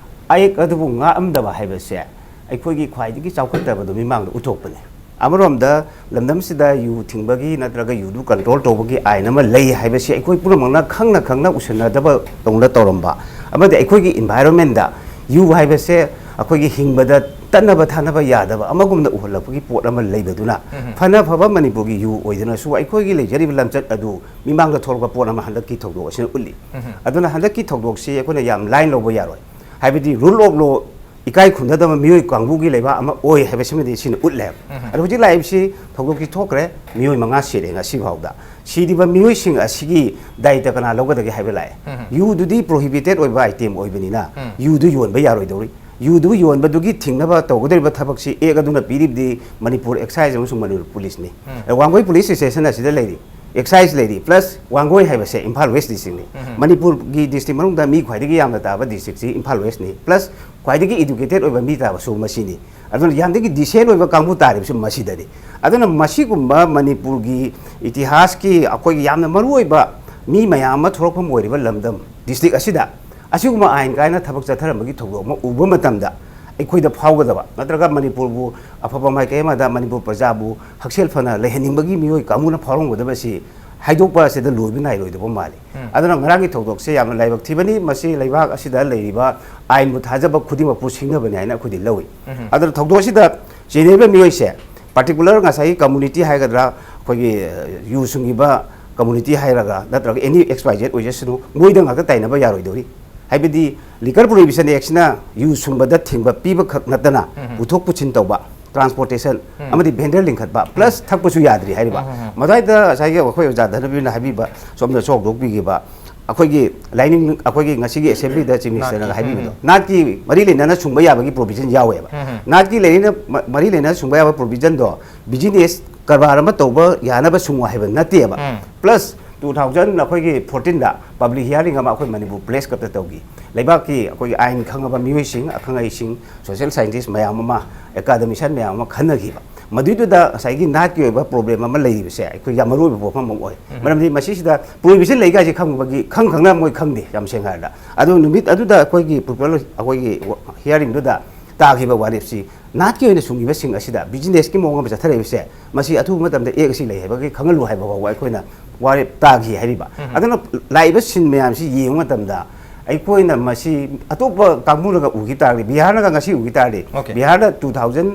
ꯑꯌꯦꯛ ꯑꯗꯨꯕꯨ ꯉꯥꯛꯑꯝꯗꯕ ꯍꯥꯏꯕꯁꯦ ꯑꯩꯈꯣꯏꯒꯤ ꯈ꯭ꯋꯥꯏꯗꯒꯤ ꯆꯥꯎꯈꯠꯇꯕꯗꯨ ꯃꯤꯃꯥꯡꯗ ꯎꯠꯊꯣꯛꯄꯅꯦ꯫ ꯑꯃꯔꯣꯝꯗ ꯂꯝꯗꯝꯁꯤꯗ ꯌꯨ ꯊꯤꯡꯕꯒꯤ ꯅꯠꯇ꯭ꯔꯒ ꯌꯨꯗꯨ ꯀꯟꯇ꯭ꯔꯣꯜ ꯇꯧꯕꯒꯤ ꯑꯥꯏꯟ ꯑꯃ ꯂꯩ ꯍꯥꯏꯕꯁꯤ ꯑꯩꯈꯣꯏ ꯄꯨꯝꯅꯃꯛꯅ ꯈꯪꯅ ꯈꯪꯅ ꯎꯁꯤꯟꯅꯗꯕ ꯇꯧꯅ ꯇꯧꯔꯝꯕ, ꯑꯃꯗꯤ ꯑꯩꯈꯣꯏꯒꯤ ꯏꯟꯚꯥꯏꯔꯣꯟꯃꯦꯟꯗ ꯌꯨ ꯍꯥꯏꯕꯁꯦ ꯑꯩꯈꯣꯏꯒꯤ ꯍꯤꯡꯕꯗ ꯇꯠꯅꯕ ꯊꯥꯅꯕ ꯌꯥꯗꯕ ꯑꯃꯒꯨꯝꯅ ꯎꯍꯜꯂꯛꯄꯒꯤ ꯄꯣꯠ ꯑꯃ ꯂꯩꯕꯗꯨꯅ, ꯐꯅ ꯐꯕ ꯃꯅꯤꯄꯨꯔꯒꯤ ꯌꯨ ꯑꯣꯏꯗꯨꯅꯁꯨ ꯑꯩꯈꯣꯏꯒꯤ ꯂꯩꯖꯔꯤꯕ ꯂꯝꯆꯠ ꯑꯗꯨ ꯃꯤꯃꯥꯡꯗ ꯊꯣꯛꯂꯛꯄ ꯄꯣꯠ ꯑꯃ ꯍꯟꯗꯛꯀꯤ ꯊꯧꯗꯣꯛ ꯑꯁꯤꯅ ꯎꯠꯂꯤ꯫ ꯑꯗꯨꯅ ꯍꯟꯗꯛꯀꯤ ꯊꯧꯗꯣꯛꯁꯤ ꯑꯩꯈꯣꯏꯅ ꯌꯥꯝ ꯂꯥꯏꯟ ꯂꯧꯕ ꯌꯥꯔꯣꯏ꯫ ꯍꯥꯏꯕꯗꯤ rule of law ꯏꯀꯥꯏ ꯈꯨꯝꯅꯗꯕ ꯃꯤꯑꯣꯏ ꯀꯥꯡꯕꯨꯒꯤ ꯂꯩꯕꯥꯛ ꯑꯃ ꯑꯣꯏ ꯍꯥꯏꯕꯁꯤꯃꯗꯤ ꯁꯤꯅ ꯎꯠꯂꯦ꯫ ꯑꯗꯣ ꯍꯧꯖꯤꯛ ꯂꯥꯛꯏꯕꯁꯤ ꯊꯧꯗꯣꯛꯁꯤ ꯊꯣꯛꯈ꯭ꯔꯦ, ꯃꯤꯑꯣꯏ ꯃꯉꯥ ꯁꯤꯔꯦ ꯉꯁꯤ ꯐꯥꯎꯗ꯫ ꯁꯤꯔꯤꯕ ꯃꯤꯑꯣꯏꯁꯤꯡ ꯑꯁꯤꯒꯤ ꯗꯥꯏꯇ ꯀꯅꯥ ꯂꯧꯒꯗꯒꯦ ꯍꯥꯏꯕ ꯂꯥꯛꯑꯦ꯫ ꯌꯨꯗꯨꯗꯤ prohibited ꯑꯣꯏꯕ item ꯑꯣꯏꯕꯅꯤꯅ ꯌꯨꯗꯨ ꯌꯣꯟꯕ ꯌꯥꯔꯣꯏꯗꯧꯔꯤ꯫ ꯌꯨꯗꯨ ꯌꯣꯟꯕꯗꯨꯒꯤ ꯊꯤꯡꯅꯕ ꯇꯧꯒꯗꯧꯔꯤꯕ ꯊꯕꯛꯁꯤ act ꯑꯗꯨꯅ ꯄꯤꯔꯤꯕꯗꯤ ꯃꯅꯤꯄꯨꯔ excise ꯑꯃꯁꯨꯡ ꯃꯅꯤꯄꯨꯔ policeꯅꯤ꯫ ꯋꯥꯡꯒꯣꯏ police stationꯅ ꯁꯤꯗ ꯂꯩꯔꯤ꯫ Excise ꯂꯩꯔꯤ, plus ꯋꯥꯡꯒꯣꯏ ꯍꯥꯏꯕꯁꯦ ꯏꯝꯐꯥꯜ west districtꯅꯤ꯫ ꯃꯅꯤꯄꯨꯔꯒꯤ district ꯃꯅꯨꯡꯗ ꯃꯤ ꯈ꯭ꯋꯥꯏꯗꯒꯤ ꯌꯥꯝꯅ ꯇꯥꯕ districtꯁꯤ ꯏꯝꯐꯥꯜ westꯅꯤ, plus ꯈ꯭ꯋꯥꯏꯗꯒꯤ educated ꯑꯣꯏꯕ ꯃꯤ ꯇꯥꯕꯁꯨ ꯃꯁꯤꯅꯤ꯫ ꯑꯗꯨꯅ ꯌꯥꯝꯗꯒꯤ decent ꯑꯣꯏꯕ ꯀꯥꯡꯕꯨ ꯇꯥꯔꯤꯕꯁꯨ ꯃꯁꯤꯗꯅꯤ꯫ ꯑꯗꯨꯅ ꯃꯁꯤꯒꯨꯝꯕ ꯃꯅꯤꯄꯨꯔꯒꯤ ꯏꯇꯤꯍꯥꯁꯀꯤ ꯑꯩꯈꯣꯏꯒꯤ ꯌꯥꯝꯅ ꯃꯔꯨꯑꯣꯏꯕ ꯃꯤ ꯃꯌꯥꯝ ꯑꯃ ꯊꯣꯛꯂꯛꯐꯝ ꯑꯣꯏꯔꯤꯕ ꯂꯝꯗꯝ, district ꯑꯁꯤꯗ ꯑꯁꯤꯒꯨꯝꯕ ꯑꯥꯏꯟ ꯀꯥꯏꯅ ꯊꯕꯛ ꯆꯠꯊꯔꯝꯕꯒꯤ ꯊꯧꯗꯣꯛ ꯑꯃ ꯎꯕ ꯃꯇꯝꯗ ꯑꯩꯈꯣꯏꯗ ꯐꯥꯎꯒꯗꯕ, ꯅꯠꯇ꯭ꯔꯒ ꯃꯅꯤꯄꯨꯔꯕꯨ ꯑꯐꯕ ꯃꯥꯏꯀꯩ ꯑꯃꯗ ꯃꯅꯤꯄꯨꯔ ꯄ꯭ꯔꯖꯥꯕꯨ ꯍꯛꯁꯦꯜ ꯐꯅ ꯂꯩꯍꯟꯅꯤꯡꯕꯒꯤ ꯃꯤꯑꯣꯏ ꯀꯥꯡꯕꯨꯅ ꯐꯥꯎꯔꯝꯒꯗꯕꯁꯤ ꯍꯥꯏꯗꯣꯛꯄ ꯑꯁꯤꯗ ꯂꯣꯏꯕ ꯅꯥꯏꯔꯣꯏꯗꯕ ꯃꯥꯜꯂꯤ꯫ ꯑꯗꯨꯅ ꯉꯔꯥꯡꯒꯤ ꯊꯧꯗꯣꯛꯁꯦ ꯌꯥꯝꯅ ꯂꯥꯏꯕꯛ ꯊꯤꯕꯅꯤ꯫ ꯃꯁꯤ ꯂꯩꯕꯥꯛ ꯑꯁꯤꯗ ꯂꯩꯔꯤꯕ ꯑꯥꯏꯟꯕꯨ ꯊꯥꯖꯕ ꯈꯨꯗꯤꯡꯃꯛꯄꯨ ꯁꯤꯡꯅꯕꯅꯤ ꯍꯥꯏꯅ ꯑꯩꯈꯣꯏꯗꯤ ꯂꯧꯏ꯫ ꯑꯗꯨꯅ ꯊꯧꯗꯣꯛ ꯑꯁꯤꯗ ꯆꯦꯟꯅꯔꯤꯕ ꯃꯤꯑꯣꯏꯁꯦ, particular ꯉꯁꯥꯏꯒꯤ community ꯍꯥꯏꯒꯗ꯭ꯔꯥ, ꯑꯩꯈꯣꯏꯒꯤ, ꯑ, ꯌꯨ ꯁꯨꯡꯉꯤꯕ community ꯍꯥꯏꯔꯒ, ꯅꯠꯇ꯭ꯔꯒ any X Y Z ꯑꯣꯏꯖꯁꯅꯨ, ꯃꯣꯏꯗ ꯉꯥꯛꯇ ꯇꯥꯏꯅꯕ ꯌꯥꯔꯣꯏꯗꯧꯔꯤ꯫ ꯍꯥꯏꯕꯗꯤ Liquor Prohibition Actꯁꯤꯅ ꯌꯨ ꯁꯨꯡꯕꯗ ꯊꯤꯡꯕ ꯄꯤꯕ ꯈꯛ ꯅꯠꯇꯅ, ꯄꯨꯊꯣꯛ ꯄꯨꯁꯤꯟ ꯇꯧꯕ, transportation ꯑꯃꯗꯤ vendor ꯂꯤꯡꯈꯠꯄ, plus ꯊꯛꯄꯁꯨ ꯌꯥꯗ꯭ꯔꯤ ꯍꯥꯏꯔꯤꯕ꯫ ꯃꯗꯥꯏꯗ ꯉꯁꯥꯏꯒꯤ ꯑꯩꯈꯣꯏ ꯑꯣꯖꯥ ꯙꯅꯕꯤꯔꯅ ꯍꯥꯏꯕꯤꯕ, ꯁꯣꯝꯗ ꯁꯣꯛ ꯍꯧꯗꯣꯛꯄꯤꯈꯤꯕ, ꯑꯩꯈꯣꯏꯒꯤ ꯂꯥꯏꯅꯤꯡ, ꯑꯩꯈꯣꯏꯒꯤ ꯉꯁꯤꯒꯤ assemblyꯗ Chief Ministerꯅ ꯍꯥꯏꯕꯤꯕꯗꯣ, ꯅꯥꯠꯀꯤ ꯃꯔꯤ ꯂꯩꯅꯅ ꯁꯨꯡꯕ ꯌꯥꯕꯒꯤ provision ꯌꯥꯎꯋꯦꯕ꯫ ꯅꯥꯠꯀꯤ ꯂꯩꯅ-, ꯃ-, ꯃꯔꯤ ꯂꯩꯅꯅ ꯁꯨꯡꯕ ꯌꯥꯕ provisionꯗꯣ business ꯀꯔꯕꯥꯔ ꯑꯃ ꯇꯧꯕ ꯌꯥꯅꯕ ꯁꯨꯡꯉꯨ ꯍꯥꯏꯕ ꯅꯠꯇꯦꯕ꯫ Plus two thousand ꯑꯩꯈꯣꯏꯒꯤ fourteenꯗ public hearing ꯑꯃ ꯑꯩꯈꯣꯏ ꯃꯅꯤꯄꯨꯔ press clubꯇ ꯇꯧꯈꯤ꯫ ꯂꯩꯕꯥꯛꯀꯤ ꯑꯩꯈꯣꯏꯒꯤ ꯑꯥꯏꯟ ꯈꯪꯉꯕ ꯃꯤꯑꯣꯏꯁꯤꯡ, ꯑꯈꯪ ꯑꯍꯩꯁꯤꯡ, social scientist ꯃꯌꯥꯝ ꯑꯃ, academician ꯃꯌꯥꯝ ꯑꯃ ꯈꯟꯅꯈꯤꯕ꯫ ꯃꯗꯨꯏꯗꯨꯗ ꯉꯁꯥꯏꯒꯤ ꯅꯥꯠꯀꯤ ꯑꯣꯏꯕ problem ꯑꯃ ꯂꯩꯔꯤꯕꯁꯦ ꯑꯩꯈꯣꯏ ꯌꯥꯝ ꯃꯔꯨ ꯑꯣꯏꯕ ꯋꯥꯐꯝ ꯑꯃ ꯑꯣꯏ꯫ ꯃꯔꯝꯗꯤ ꯃꯁꯤꯁꯤꯗ prohibition ꯂꯩ ꯀꯥꯏꯁꯦ ꯈꯪꯕꯒꯤ, ꯈꯪ ꯈꯪꯅ ꯃꯣꯏ ꯈꯪꯗꯦ, ꯌꯥꯝ ꯁꯦꯡꯅ ꯍꯥꯏꯔꯕꯗ꯫ ꯑꯗꯨ ꯅꯨꯃꯤꯠ ꯑꯗꯨꯗ ꯑꯩꯈꯣꯏꯒꯤ popular, ꯑꯩꯈꯣꯏꯒꯤ hearingꯗꯨꯗ ꯇꯥꯈꯤꯕ ꯋꯥꯔꯦꯞꯁꯤ, ꯅꯥꯠꯀꯤ ꯑꯣꯏꯅ ꯁꯨꯡꯉꯤꯕꯁꯤꯡ ꯑꯁꯤꯗ businessꯀꯤ ꯃꯑꯣꯡ ꯑꯃ ꯆꯠꯊꯔꯛꯏꯕꯁꯦ, ꯃꯁꯤ ꯑꯊꯨꯕ ꯃꯇꯝꯗ act ꯑꯁꯤ ꯂꯩ ꯍꯥꯏꯕꯒꯤ ꯈꯪꯍꯜꯂꯨ ꯍꯥꯏꯕ ꯐꯥꯎꯕ ꯑꯩꯈꯣꯏꯅ ꯋꯥꯔꯦꯞ ꯇꯥꯈꯤ ꯍꯥꯏꯔꯤꯕ꯫ ꯑꯗꯨꯅ ꯂꯥꯛꯏꯕ scene ꯃꯌꯥꯝꯁꯤ ꯌꯦꯡꯕ ꯃꯇꯝꯗ, ꯑꯩꯈꯣꯏꯅ ꯃꯁꯤ ꯑꯇꯣꯞꯄ ꯀꯥꯡꯕꯨꯅꯒ ꯎꯈꯤ ꯇꯥꯔꯗꯤ, ꯕꯤꯍꯥꯔꯅꯒ ꯉꯁꯤ ꯎꯈꯤ ꯇꯥꯔꯗꯤ, okay, ꯕꯤꯍꯥꯔꯗ two thousand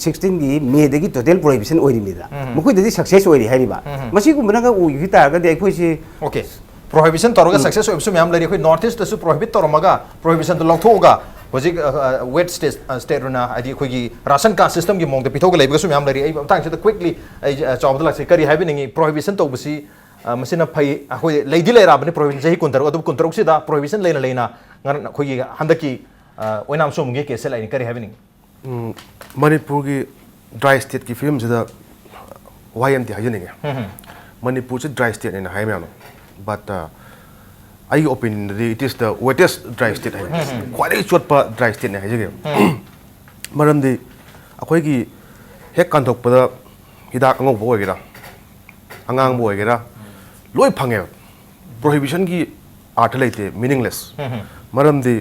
sixteenꯒꯤ ꯃꯦꯗꯒꯤ total prohibition ꯑꯣꯏꯔꯤꯕꯅꯤꯗꯅ, ꯎꯝ, ꯃꯈꯣꯏꯗꯗꯤ success ꯑꯣꯏꯔꯤ ꯍꯥꯏꯔꯤꯕ꯫ ꯎꯝ꯫ ꯃꯁꯤꯒꯨꯝꯕꯅꯒ ꯎꯈꯤ ꯇꯥꯔꯒꯗꯤ ꯑꯩꯈꯣꯏꯁꯤ, okay, prohibition ꯇꯧꯔꯒ, ꯎꯝ, success ꯑꯣꯏꯕꯁꯨ ꯃꯌꯥꯝ ꯂꯩꯔꯤ꯫ ꯑꯩꯈꯣꯏ North Eastꯇꯁꯨ prohibit ꯇꯧꯔꯝꯃꯒ, prohibitionꯗꯨ ꯂꯧꯊꯣꯛꯑꯒ ꯍꯧꯖꯤꯛ, ꯑ, ꯑ, wet state, ꯑ, state ꯑꯣꯏꯅ, ꯍꯥꯏꯗꯤ ꯑꯩꯈꯣꯏꯒꯤ ration card systemꯒꯤ ꯃꯑꯣꯡꯗ ꯄꯤꯊꯣꯛꯑꯒ ꯂꯩꯕꯒꯁꯨ ꯃꯌꯥꯝ ꯂꯩꯔꯤ꯫ ꯑꯩ ꯃꯇꯥꯡꯁꯤꯗ quickly ꯑꯩ, ꯑ, ꯆꯥꯎꯕꯗ ꯂꯥꯛꯆꯩ꯫ ꯀꯔꯤ ꯍꯥꯏꯕꯤꯅꯤꯡꯉꯤ? Prohibition ꯇꯧꯕꯁꯤ, ꯑ, ꯃꯁꯤꯅ ꯐꯩ꯫ ꯑꯩꯈꯣꯏ ꯂꯩꯗꯤ ꯂꯩꯔꯛꯑꯕꯅꯤ prohibition ꯆꯍꯤ ꯀꯨꯟꯇꯔꯨꯛ, ꯑꯗꯨꯕꯨ ꯀꯨꯟꯇꯔꯨꯛꯁꯤꯗ prohibition ꯂꯩꯅ ꯂꯩꯅ ꯉꯔ-, ꯑꯩꯈꯣꯏꯒꯤ ꯍꯟꯗꯛꯀꯤ, ꯑ, ꯑꯣꯏꯅꯥꯝ ꯁꯣꯝꯒꯤ case ꯂꯥꯛꯏꯅꯤ꯫ ꯀꯔꯤ ꯍꯥꯏꯕꯤꯅꯤꯡꯉꯤ? ꯎꯝ, ꯃꯅꯤꯄꯨꯔꯒꯤ dry stateꯀꯤ ꯐꯤꯕꯝꯁꯤꯗ ꯋꯥꯍꯩ ꯑꯃꯗꯤ ꯍꯥꯏꯖꯅꯤꯡꯉꯦ꯫ ꯎꯝ, ꯎꯝ꯫ ꯃꯅꯤꯄꯨꯔꯁꯤ dry stateꯅꯦꯅ ꯍꯥꯏ ꯃꯌꯥꯝꯅ, but, ꯑ, ꯑꯩꯒꯤ opinionꯗꯗꯤ it is the wettest dry state ꯍꯥꯏ꯫ ꯎꯝ, ꯎꯝ꯫ ꯈ꯭ꯋꯥꯏꯗꯒꯤ ꯆꯣꯠꯄ dry stateꯅꯦ ꯍꯥꯏꯖꯒꯦ꯫ ꯎꯝ꯫ ꯃꯔꯝꯗꯤ ꯑꯩꯈꯣꯏꯒꯤ ꯍꯦꯛ ꯀꯥꯟꯊꯣꯛꯄꯗ ꯍꯤꯗꯥꯛ ꯑꯉꯧꯕ ꯑꯣꯏꯒꯦꯔꯥ, ꯑꯉꯥꯡꯕ ꯑꯣꯏꯒꯦꯔꯥ, ꯂꯣꯏ ꯐꯪꯉꯦꯕ꯫ Prohibitionꯒꯤ ꯑꯥꯔꯊ ꯂꯩꯇꯦ, meaningless꯫ ꯎꯝ, ꯎꯝ꯫ ꯃꯔꯝꯗꯤ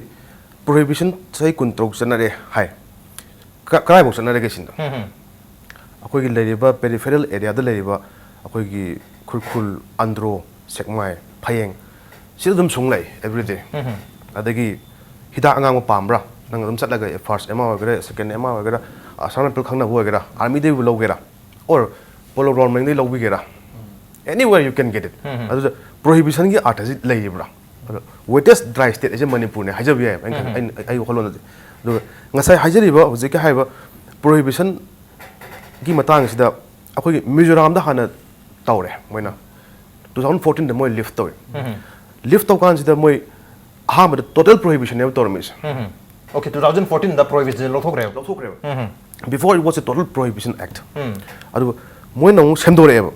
prohibition ꯆꯍꯤ ꯀꯨꯟꯇꯔꯨꯛ ꯆꯠꯅꯔꯦ ꯍꯥꯏ꯫ ꯀ-, ꯀꯗꯥꯏꯐꯥꯎ ꯆꯠꯅꯔꯒꯦ ꯁꯤꯅ? ꯎꯝ, ꯎꯝ꯫ ꯑꯩꯈꯣꯏꯒꯤ ꯂꯩꯔꯤꯕ peripheral areaꯗ ꯂꯩꯔꯤꯕ ꯑꯩꯈꯣꯏꯒꯤ ꯈꯨꯔꯈꯨꯜ, ꯑꯟꯗ꯭ꯔꯣ, ꯁꯦꯛꯃꯥꯏ, ꯐꯌꯦꯡ, ꯁꯤꯗ ꯑꯗꯨꯝ ꯁꯨꯡ ꯂꯩ everyday꯫ ꯎꯝ, ꯎꯝ꯫ ꯑꯗꯒꯤ ꯍꯤꯗꯥꯛ ꯑꯉꯥꯡꯕ ꯄꯥꯝꯕ꯭ꯔꯥ? ꯅꯪ ꯑꯗꯨꯝ ꯆꯠꯂꯒ first M R ꯑꯣꯏꯒꯦꯔꯥ, second M R ꯑꯣꯏꯒꯦꯔꯥ, ꯑꯁꯥꯝ ꯔꯥꯏꯐꯜ ꯈꯪꯅꯕ ꯑꯣꯏꯒꯦꯔꯥ, armyꯗꯩꯕꯨ ꯂꯧꯒꯦꯔꯥ, or Polo Ground ꯃꯅꯤꯡꯗꯩ ꯂꯧꯕꯤꯒꯦꯔꯥ, anywhere you can get it꯫ ꯎꯝ, ꯎꯝ꯫ ꯑꯗꯨꯗ prohibitionꯒꯤ ꯑꯥꯔꯊꯁꯤ ꯂꯩꯔꯤꯕ꯭ꯔꯥ? ꯑꯗꯣ wettest dry state ꯍꯥꯏꯁꯦ ꯃꯅꯤꯄꯨꯔꯅꯦ ꯍꯥꯏꯖꯕ ꯌꯥꯏꯑꯕ, ꯑꯩꯅ ꯈꯟ-, ꯎꯝ, ꯎꯝ꯫ ꯑꯩꯅ, ꯑꯩ ꯋꯥꯈꯜꯂꯣꯟꯗꯗꯤ꯫ ꯑꯗꯨꯒ ꯉꯁꯥꯏ ꯍꯥꯏꯖꯔꯤꯕ ꯍꯧꯖꯤꯛꯀꯤ ꯍꯥꯏꯔꯤꯕ prohibitionꯒꯤ ꯃꯇꯥꯡꯁꯤꯗ ꯑꯩꯈꯣꯏꯒꯤ ꯃꯤꯖꯣꯔꯥꯝꯗ ꯍꯥꯟꯅ ꯇꯧꯔꯦ ꯃꯣꯏꯅ, two thousand fourteenꯗ ꯃꯣꯏ lift ꯇꯧꯋꯦ꯫ ꯎꯝ, ꯎꯝ꯫ Lift ꯇꯧꯀꯥꯟꯁꯤꯗ ꯃꯣꯏ ꯑꯍꯥꯟꯕꯗ total prohibitionꯅꯦꯕ ꯇꯧꯔꯝꯃꯤꯁꯦ꯫ Um, um. Okay, two thousand fourteenꯗ prohibition ꯂꯧꯊꯣꯛꯈ꯭ꯔꯦꯕ꯫ ꯂꯧꯊꯣꯛꯈ꯭ꯔꯦꯕ꯫ Um, um. Before it was a total prohibition act꯫ ꯎꯝ꯫ ꯑꯗꯨꯒ ꯃꯣꯏꯅ ꯑꯃꯨꯛ ꯁꯦꯝꯗꯣꯔꯛꯑꯦꯕ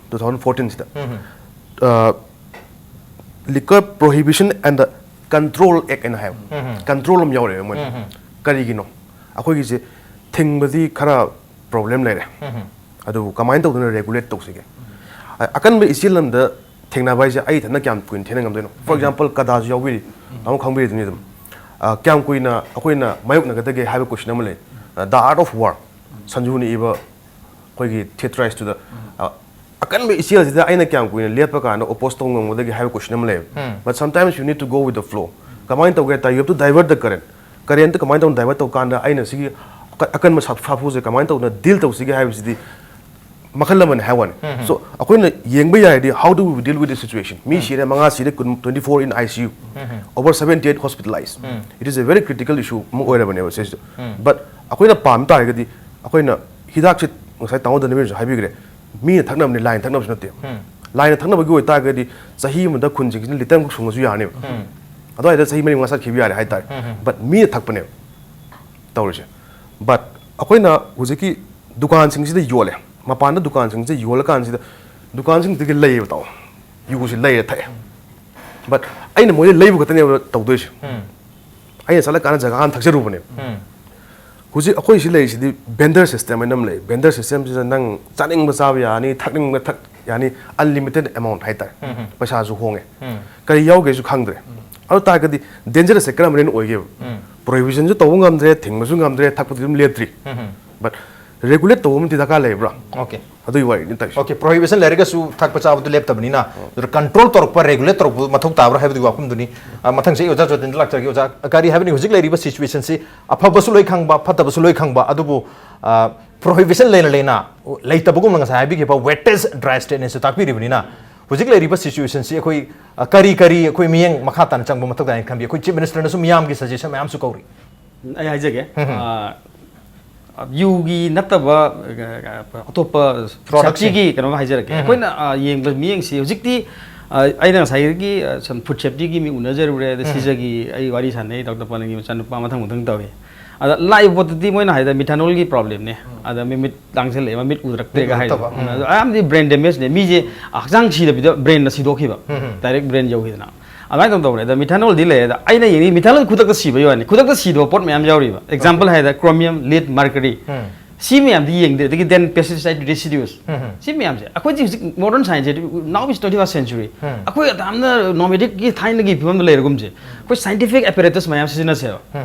two thousand fourteenꯁꯤꯗ꯫ ꯎꯝ, ꯎꯝ꯫ ꯑ, Liquor Prohibition and the Control Act ꯍꯥꯏꯅ ꯍꯥꯏꯕ꯫ ꯎꯝ, ꯎꯝ꯫ Control ꯑꯃ ꯌꯥꯎꯔꯛꯑꯦꯕ ꯃꯣꯏꯅ꯫ ꯎꯝ, ꯎꯝ꯫ ꯀꯔꯤꯒꯤꯅꯣ? ꯑꯩꯈꯣꯏꯒꯤꯁꯦ ꯊꯤꯡꯕꯗꯤ ꯈꯔ problem ꯂꯩꯔꯦ꯫ ꯎꯝ, ꯎꯝ꯫ ꯑꯗꯨꯕꯨ ꯀꯃꯥꯏꯅ ꯇꯧꯗꯅ regulate ꯇꯧꯁꯤꯒꯦ? ꯑ-, ꯑꯀꯟꯕ ꯏꯆꯦꯜ ꯑꯃꯗ ꯊꯦꯡꯅꯕ ꯍꯥꯏꯁꯦ ꯑꯩ ꯏꯊꯟꯇ ꯀꯌꯥꯝ ꯀꯨꯏꯅ ꯊꯦꯡꯅ ꯉꯝꯗꯣꯏꯅꯣ? For um. Example, ꯀꯗꯥꯁꯨ ꯌꯥꯎꯕꯤꯔꯤ, ꯎꯝ꯫ ꯇꯥꯃꯣ ꯈꯪꯕꯤꯔꯤꯗꯨꯅꯤ ꯑꯗꯨꯝ꯫ ꯑ, ꯀꯌꯥꯝ ꯀꯨꯏꯅ ꯑꯩꯈꯣꯏꯅ ꯃꯥꯌꯣꯛꯅꯒꯗꯒꯦ ꯍꯥꯏꯕ question ꯑꯃ ꯂꯩ꯫ ꯑ, The Art of War, ꯁꯟꯖꯨꯅ ꯏꯕ ꯑꯩꯈꯣꯏꯒꯤ theatrizeꯇꯨꯗ, ꯎꯝ꯫ ꯑ, ꯑꯀꯟꯕ ꯏꯆꯦꯜꯁꯤꯗ ꯑꯩꯅ ꯀꯌꯥꯝ ꯀꯨꯏꯅ ꯂꯦꯞꯄ ꯀꯥꯟꯗ oppose ꯇꯧ ꯉꯝꯒꯗꯒꯦ ꯍꯥꯏꯕ question ꯑꯃ ꯂꯩꯌꯦꯕ꯫ But sometimes you need to go with the flow. ꯀꯃꯥꯏꯅ ꯇꯧꯒꯦ ꯍꯥꯏ ꯇꯥꯔꯗꯤ, you have to divert the current. Current ꯀꯃꯥꯏꯅ ꯇꯧꯅ divert ꯇꯧ ꯀꯥꯟꯗ ꯑꯩꯅ ꯁꯤꯒꯤ ꯑꯀ- ꯑꯀꯟꯕ ꯁꯥ- ꯁꯥꯐꯨꯁꯦ ꯀꯃꯥꯏꯅ ꯇꯧꯅ deal ꯇꯧꯁꯤꯒꯦ ꯍꯥꯏꯕꯁꯤꯗꯤ ꯃꯈꯜ ꯑꯃꯅꯤ ꯍꯥꯏ ꯋꯥꯅꯤ꯫ So ꯑꯩꯈꯣꯏꯅ ꯌꯦꯡꯕ ꯌꯥꯔꯗꯤ, how do we deal with the situation? ꯃꯤ ꯁꯤꯔꯦ, ꯃꯉꯥ ꯁꯤꯔꯦ, ꯀꯨꯟ, twenty four in I C U, over seventy eight hospitalized. It is a very critical issue ꯑꯃ ꯑꯣꯏꯔꯕꯅꯦꯕ ꯁꯤꯁꯨ꯫ But ꯑꯩꯈꯣꯏꯅ ꯄꯥꯝ ꯇꯥꯔꯒꯗꯤ, ꯑꯩꯈꯣꯏꯅ ꯍꯤꯗꯥꯛꯁꯦ, ꯉꯁꯥꯏ ꯇꯥꯃꯣ ꯙꯅꯕꯤꯔꯁꯨ ꯍꯥꯏꯕꯤꯈ꯭ꯔꯦ, ꯃꯤꯅ ꯊꯛꯅꯕꯅꯤ, ꯂꯥꯏꯅ ꯊꯛꯅꯕꯁꯨ ꯅꯠꯇꯦ꯫ ꯂꯥꯏꯅ ꯊꯛꯅꯕꯒꯤ ꯑꯣꯏꯇꯥꯔꯒꯗꯤ ꯆꯍꯤ ꯑꯃꯗ ꯈꯨꯟꯁꯤꯡꯁꯤꯅ ꯂꯤꯇꯔ ꯑꯃꯈꯛ ꯁꯨꯡꯉꯁꯨ ꯌꯥꯔꯅꯦꯕ꯫ ꯑꯗꯨꯋꯥꯏꯗ ꯆꯍꯤ ꯃꯔꯤ ꯃꯉꯥ ꯆꯠꯈꯤꯕ ꯌꯥꯔꯦ ꯍꯥꯏꯇꯥꯔꯦ꯫ But ꯃꯤꯅ ꯊꯛꯄꯅꯦꯕ ꯇꯧꯔꯤꯁꯦ꯫ But ꯑꯩꯈꯣꯏꯅ ꯍꯧꯖꯤꯛꯀꯤ ꯗꯨꯀꯥꯟꯁꯤꯡꯁꯤꯗ ꯌꯣꯜꯂꯦ, ꯃꯄꯥꯟꯗ ꯗꯨꯀꯥꯟꯁꯤꯡꯁꯤꯗ ꯌꯣꯜꯂꯀꯥꯟꯁꯤꯗ, ꯗꯨꯀꯥꯟꯁꯤꯡꯗꯒꯤ ꯂꯩꯌꯦꯕ ꯇꯥꯎ, ꯌꯨꯁꯤ ꯂꯩꯔꯦ ꯊꯛꯑꯦ꯫ But ꯑꯩꯅ ꯃꯣꯏꯗ ꯂꯩꯕ ꯈꯛꯇꯅꯦꯕ ꯇꯧꯗꯣꯏꯁꯦ꯫ ꯑꯩꯅ ꯆꯠꯂꯀꯥꯟꯗ ꯖꯒꯥ ꯑꯃ ꯊꯛꯆꯔꯨꯕꯅꯦꯕ꯫ ꯍꯧꯖꯤꯛ ꯑꯩꯈꯣꯏ ꯁꯤ ꯂꯩꯔꯤꯁꯤꯗꯤ vendor system ꯍꯥꯏꯅ ꯑꯃ ꯂꯩ꯫ Vendor system ꯁꯤꯗ ꯅꯪ ꯆꯥꯅꯤꯡꯕ ꯆꯥꯕ ꯌꯥꯅꯤ, ꯊꯛꯅꯤꯡꯕ ꯊꯛ ꯌꯥꯅꯤ, unlimited amount ꯍꯥꯏꯇꯥꯔꯦ꯫ ꯄꯩꯁꯥꯁꯨ ꯍꯣꯡꯉꯦ꯫ ꯀꯔꯤ ꯌꯥꯎꯒꯦꯁꯨ ꯈꯪꯗ꯭ꯔꯦ꯫ ꯑꯗꯨ ꯇꯥꯔꯒꯗꯤ dangerous ꯁꯦ ꯀꯔꯝꯕꯅ ꯑꯣꯏꯒꯦꯕ? Prohibition ꯁꯨ ꯇꯧꯕ ꯉꯝꯗ꯭ꯔꯦ, ꯊꯤꯡꯕꯁꯨ ꯉꯝꯗ꯭ꯔꯦ, ꯊꯛꯄꯗꯤ ꯑꯗꯨꯝ ꯂꯦꯞꯇ꯭ꯔꯤ꯫ But regulate ꯇꯧꯕ ꯑꯃꯗꯤ ꯗꯔꯀꯥꯔ ꯂꯩꯕ꯭ꯔꯥ? Okay. ꯑꯗꯨꯒꯤ ꯋꯥꯔꯤꯅꯤ ꯇꯧꯔꯤꯁꯦ꯫ Okay, prohibition ꯂꯩꯔꯒꯁꯨ ꯊꯛꯄ ꯆꯥꯕꯗꯨ ꯂꯦꯞꯇꯕꯅꯤꯅ, ꯑꯗꯨꯗ control ꯇꯧꯔꯛꯄ, regulate ꯇꯧꯔꯛꯄ ꯃꯊꯧ ꯇꯥꯕ꯭ꯔꯥ ꯍꯥꯏꯕꯗꯨꯒꯤ ꯋꯥꯐꯝꯗꯨꯅꯤ꯫ ꯑ, ꯃꯊꯪꯁꯦ ꯑꯩ ꯑꯣꯖꯥ ꯖꯣꯇꯦꯟꯗ ꯂꯥꯛꯆꯔꯒꯦ꯫ ꯑꯣꯖꯥ, ꯀꯔꯤ ꯍꯥꯏꯕꯅꯤ, ꯍꯧꯖꯤꯛ ꯂꯩꯔꯤꯕ situation ꯁꯤ ꯑꯐꯕꯁꯨ ꯂꯣꯏ ꯈꯪꯕ, ꯐꯠꯇꯕꯁꯨ ꯂꯣꯏ ꯈꯪꯕ, ꯑꯗꯨꯕꯨ, ꯑ, prohibition ꯂꯩꯅ ꯂꯩꯅ ꯂꯩꯇꯕꯒꯨꯝꯅ ꯉꯁꯥꯏ ꯍꯥꯏꯕꯤꯈꯤꯕ wettest dry state ꯅꯦꯁꯨ ꯇꯥꯛꯄꯤꯔꯤꯕꯅꯤꯅ, ꯍꯧꯖꯤꯛ ꯂꯩꯔꯤꯕ situation ꯁꯤ ꯑꯩꯈꯣꯏ, ꯑ, ꯀꯔꯤ ꯀꯔꯤ ꯑꯩꯈꯣꯏ ꯃꯤꯠꯌꯦꯡ ꯃꯈꯥ ꯇꯥꯅ ꯆꯪꯕ ꯃꯊꯧ ꯇꯥꯏꯅ ꯈꯟꯕꯤ? ꯑꯩꯈꯣꯏ Chief Minister ꯅꯁꯨ ꯃꯤꯌꯥꯝꯒꯤ suggestion ꯃꯌꯥꯝꯁꯨ ꯀꯧꯔꯤ꯫ ꯑꯩ ꯍꯥꯏꯖꯒꯦ꯫ ꯑ, ꯌꯨꯒꯤ ꯅꯠꯇꯕ, ꯑ, ꯑꯇꯣꯞꯄ Product ꯁꯤꯡ꯫ Safety ꯒꯤ ꯀꯩꯅꯣꯝ ꯍꯥꯏꯖꯔꯛꯀꯦ꯫ ꯑꯩꯈꯣꯏꯅ, ꯑ, ꯌꯦꯡꯕ ꯃꯤꯠꯌꯦꯡꯁꯤ ꯍꯧꯖꯤꯛꯇꯤ, ꯑ, ꯑꯩꯅ ꯉꯁꯥꯏꯒꯤ, ꯑ, ꯁꯨꯝ food safety ꯒꯤ ꯃꯤ ꯎꯅꯖꯔꯨꯔꯦ, ꯑꯗ ꯁꯤꯖꯒꯤ ꯑꯩ ꯋꯥꯔꯤ ꯁꯥꯟꯅꯩ, ꯗꯥꯛꯇꯔ ꯄꯥꯅꯟꯒꯤ ꯃꯆꯥꯅꯨꯄꯥ ꯃꯊꯪ ꯃꯊꯪ ꯇꯧꯏ꯫ ꯑꯗ ꯂꯥꯛꯏꯕ ꯄꯣꯠꯇꯨꯗꯤ ꯃꯣꯏꯅ ꯍꯥꯏꯗ methanol ꯒꯤ problem ꯅꯦ꯫ ꯑꯗ ꯃꯤꯃꯤꯠ ꯂꯥꯡꯁꯤꯜꯂꯛꯑꯦ, ꯃꯃꯤꯠ ꯎꯗ꯭ꯔꯛꯇ꯭ꯔꯦꯒ ꯃꯤꯠ ꯍꯥꯏꯗꯣ꯫ ꯎꯔꯛꯇꯕ꯫ ꯑꯗꯣ ꯑꯌꯥꯝꯕꯗꯤ brain damage ꯅꯦ꯫ ꯃꯤꯁꯦ ꯍꯛꯆꯥꯡ ꯁꯤꯗꯕꯤꯗ brain ꯅ ꯁꯤꯗꯣꯛꯈꯤꯕ꯫ Direct brain ꯌꯧꯈꯤꯗꯅ꯫ ꯑꯗꯨꯃꯥꯏꯅ ꯇꯧ ꯇꯧꯔꯦ꯫ ꯑꯗ methanol ꯗꯤ ꯂꯩꯔꯦ꯫ ꯑꯗ ꯑꯩꯅ ꯌꯦꯡꯉꯤ methanol ꯈꯨꯗꯛꯇ ꯁꯤꯕ ꯌꯥꯅꯤ꯫ ꯈꯨꯗꯛꯇ ꯁꯤꯗꯕ ꯄꯣꯠ ꯃꯌꯥꯝ ꯌꯥꯎꯔꯤꯕ꯫ Example ꯍꯥꯏꯔꯗ chromium, lead, mercury꯫ ꯁꯤ ꯃꯌꯥꯝꯗꯤ ꯌꯦꯡꯗꯦ꯫ ꯑꯗꯒꯤ then pesticide residues꯫ ꯁꯤ ꯃꯌꯥꯝꯁꯦ ꯑꯩꯈꯣꯏꯗꯤ ꯍꯧꯖꯤꯛ modern science say, now is twenty first century꯫ ꯑꯩꯈꯣꯏ ꯑꯗꯥꯝꯅ nomadic ꯀꯤ ꯊꯥꯏꯅꯒꯤ ꯐꯤꯕꯝꯗ ꯂꯩꯔꯒꯨꯝꯁꯦ꯫ ꯑꯩꯈꯣꯏ scientific apparatus ꯃꯌꯥꯝ ꯁꯤꯖꯤꯟꯅꯁꯦꯕ꯫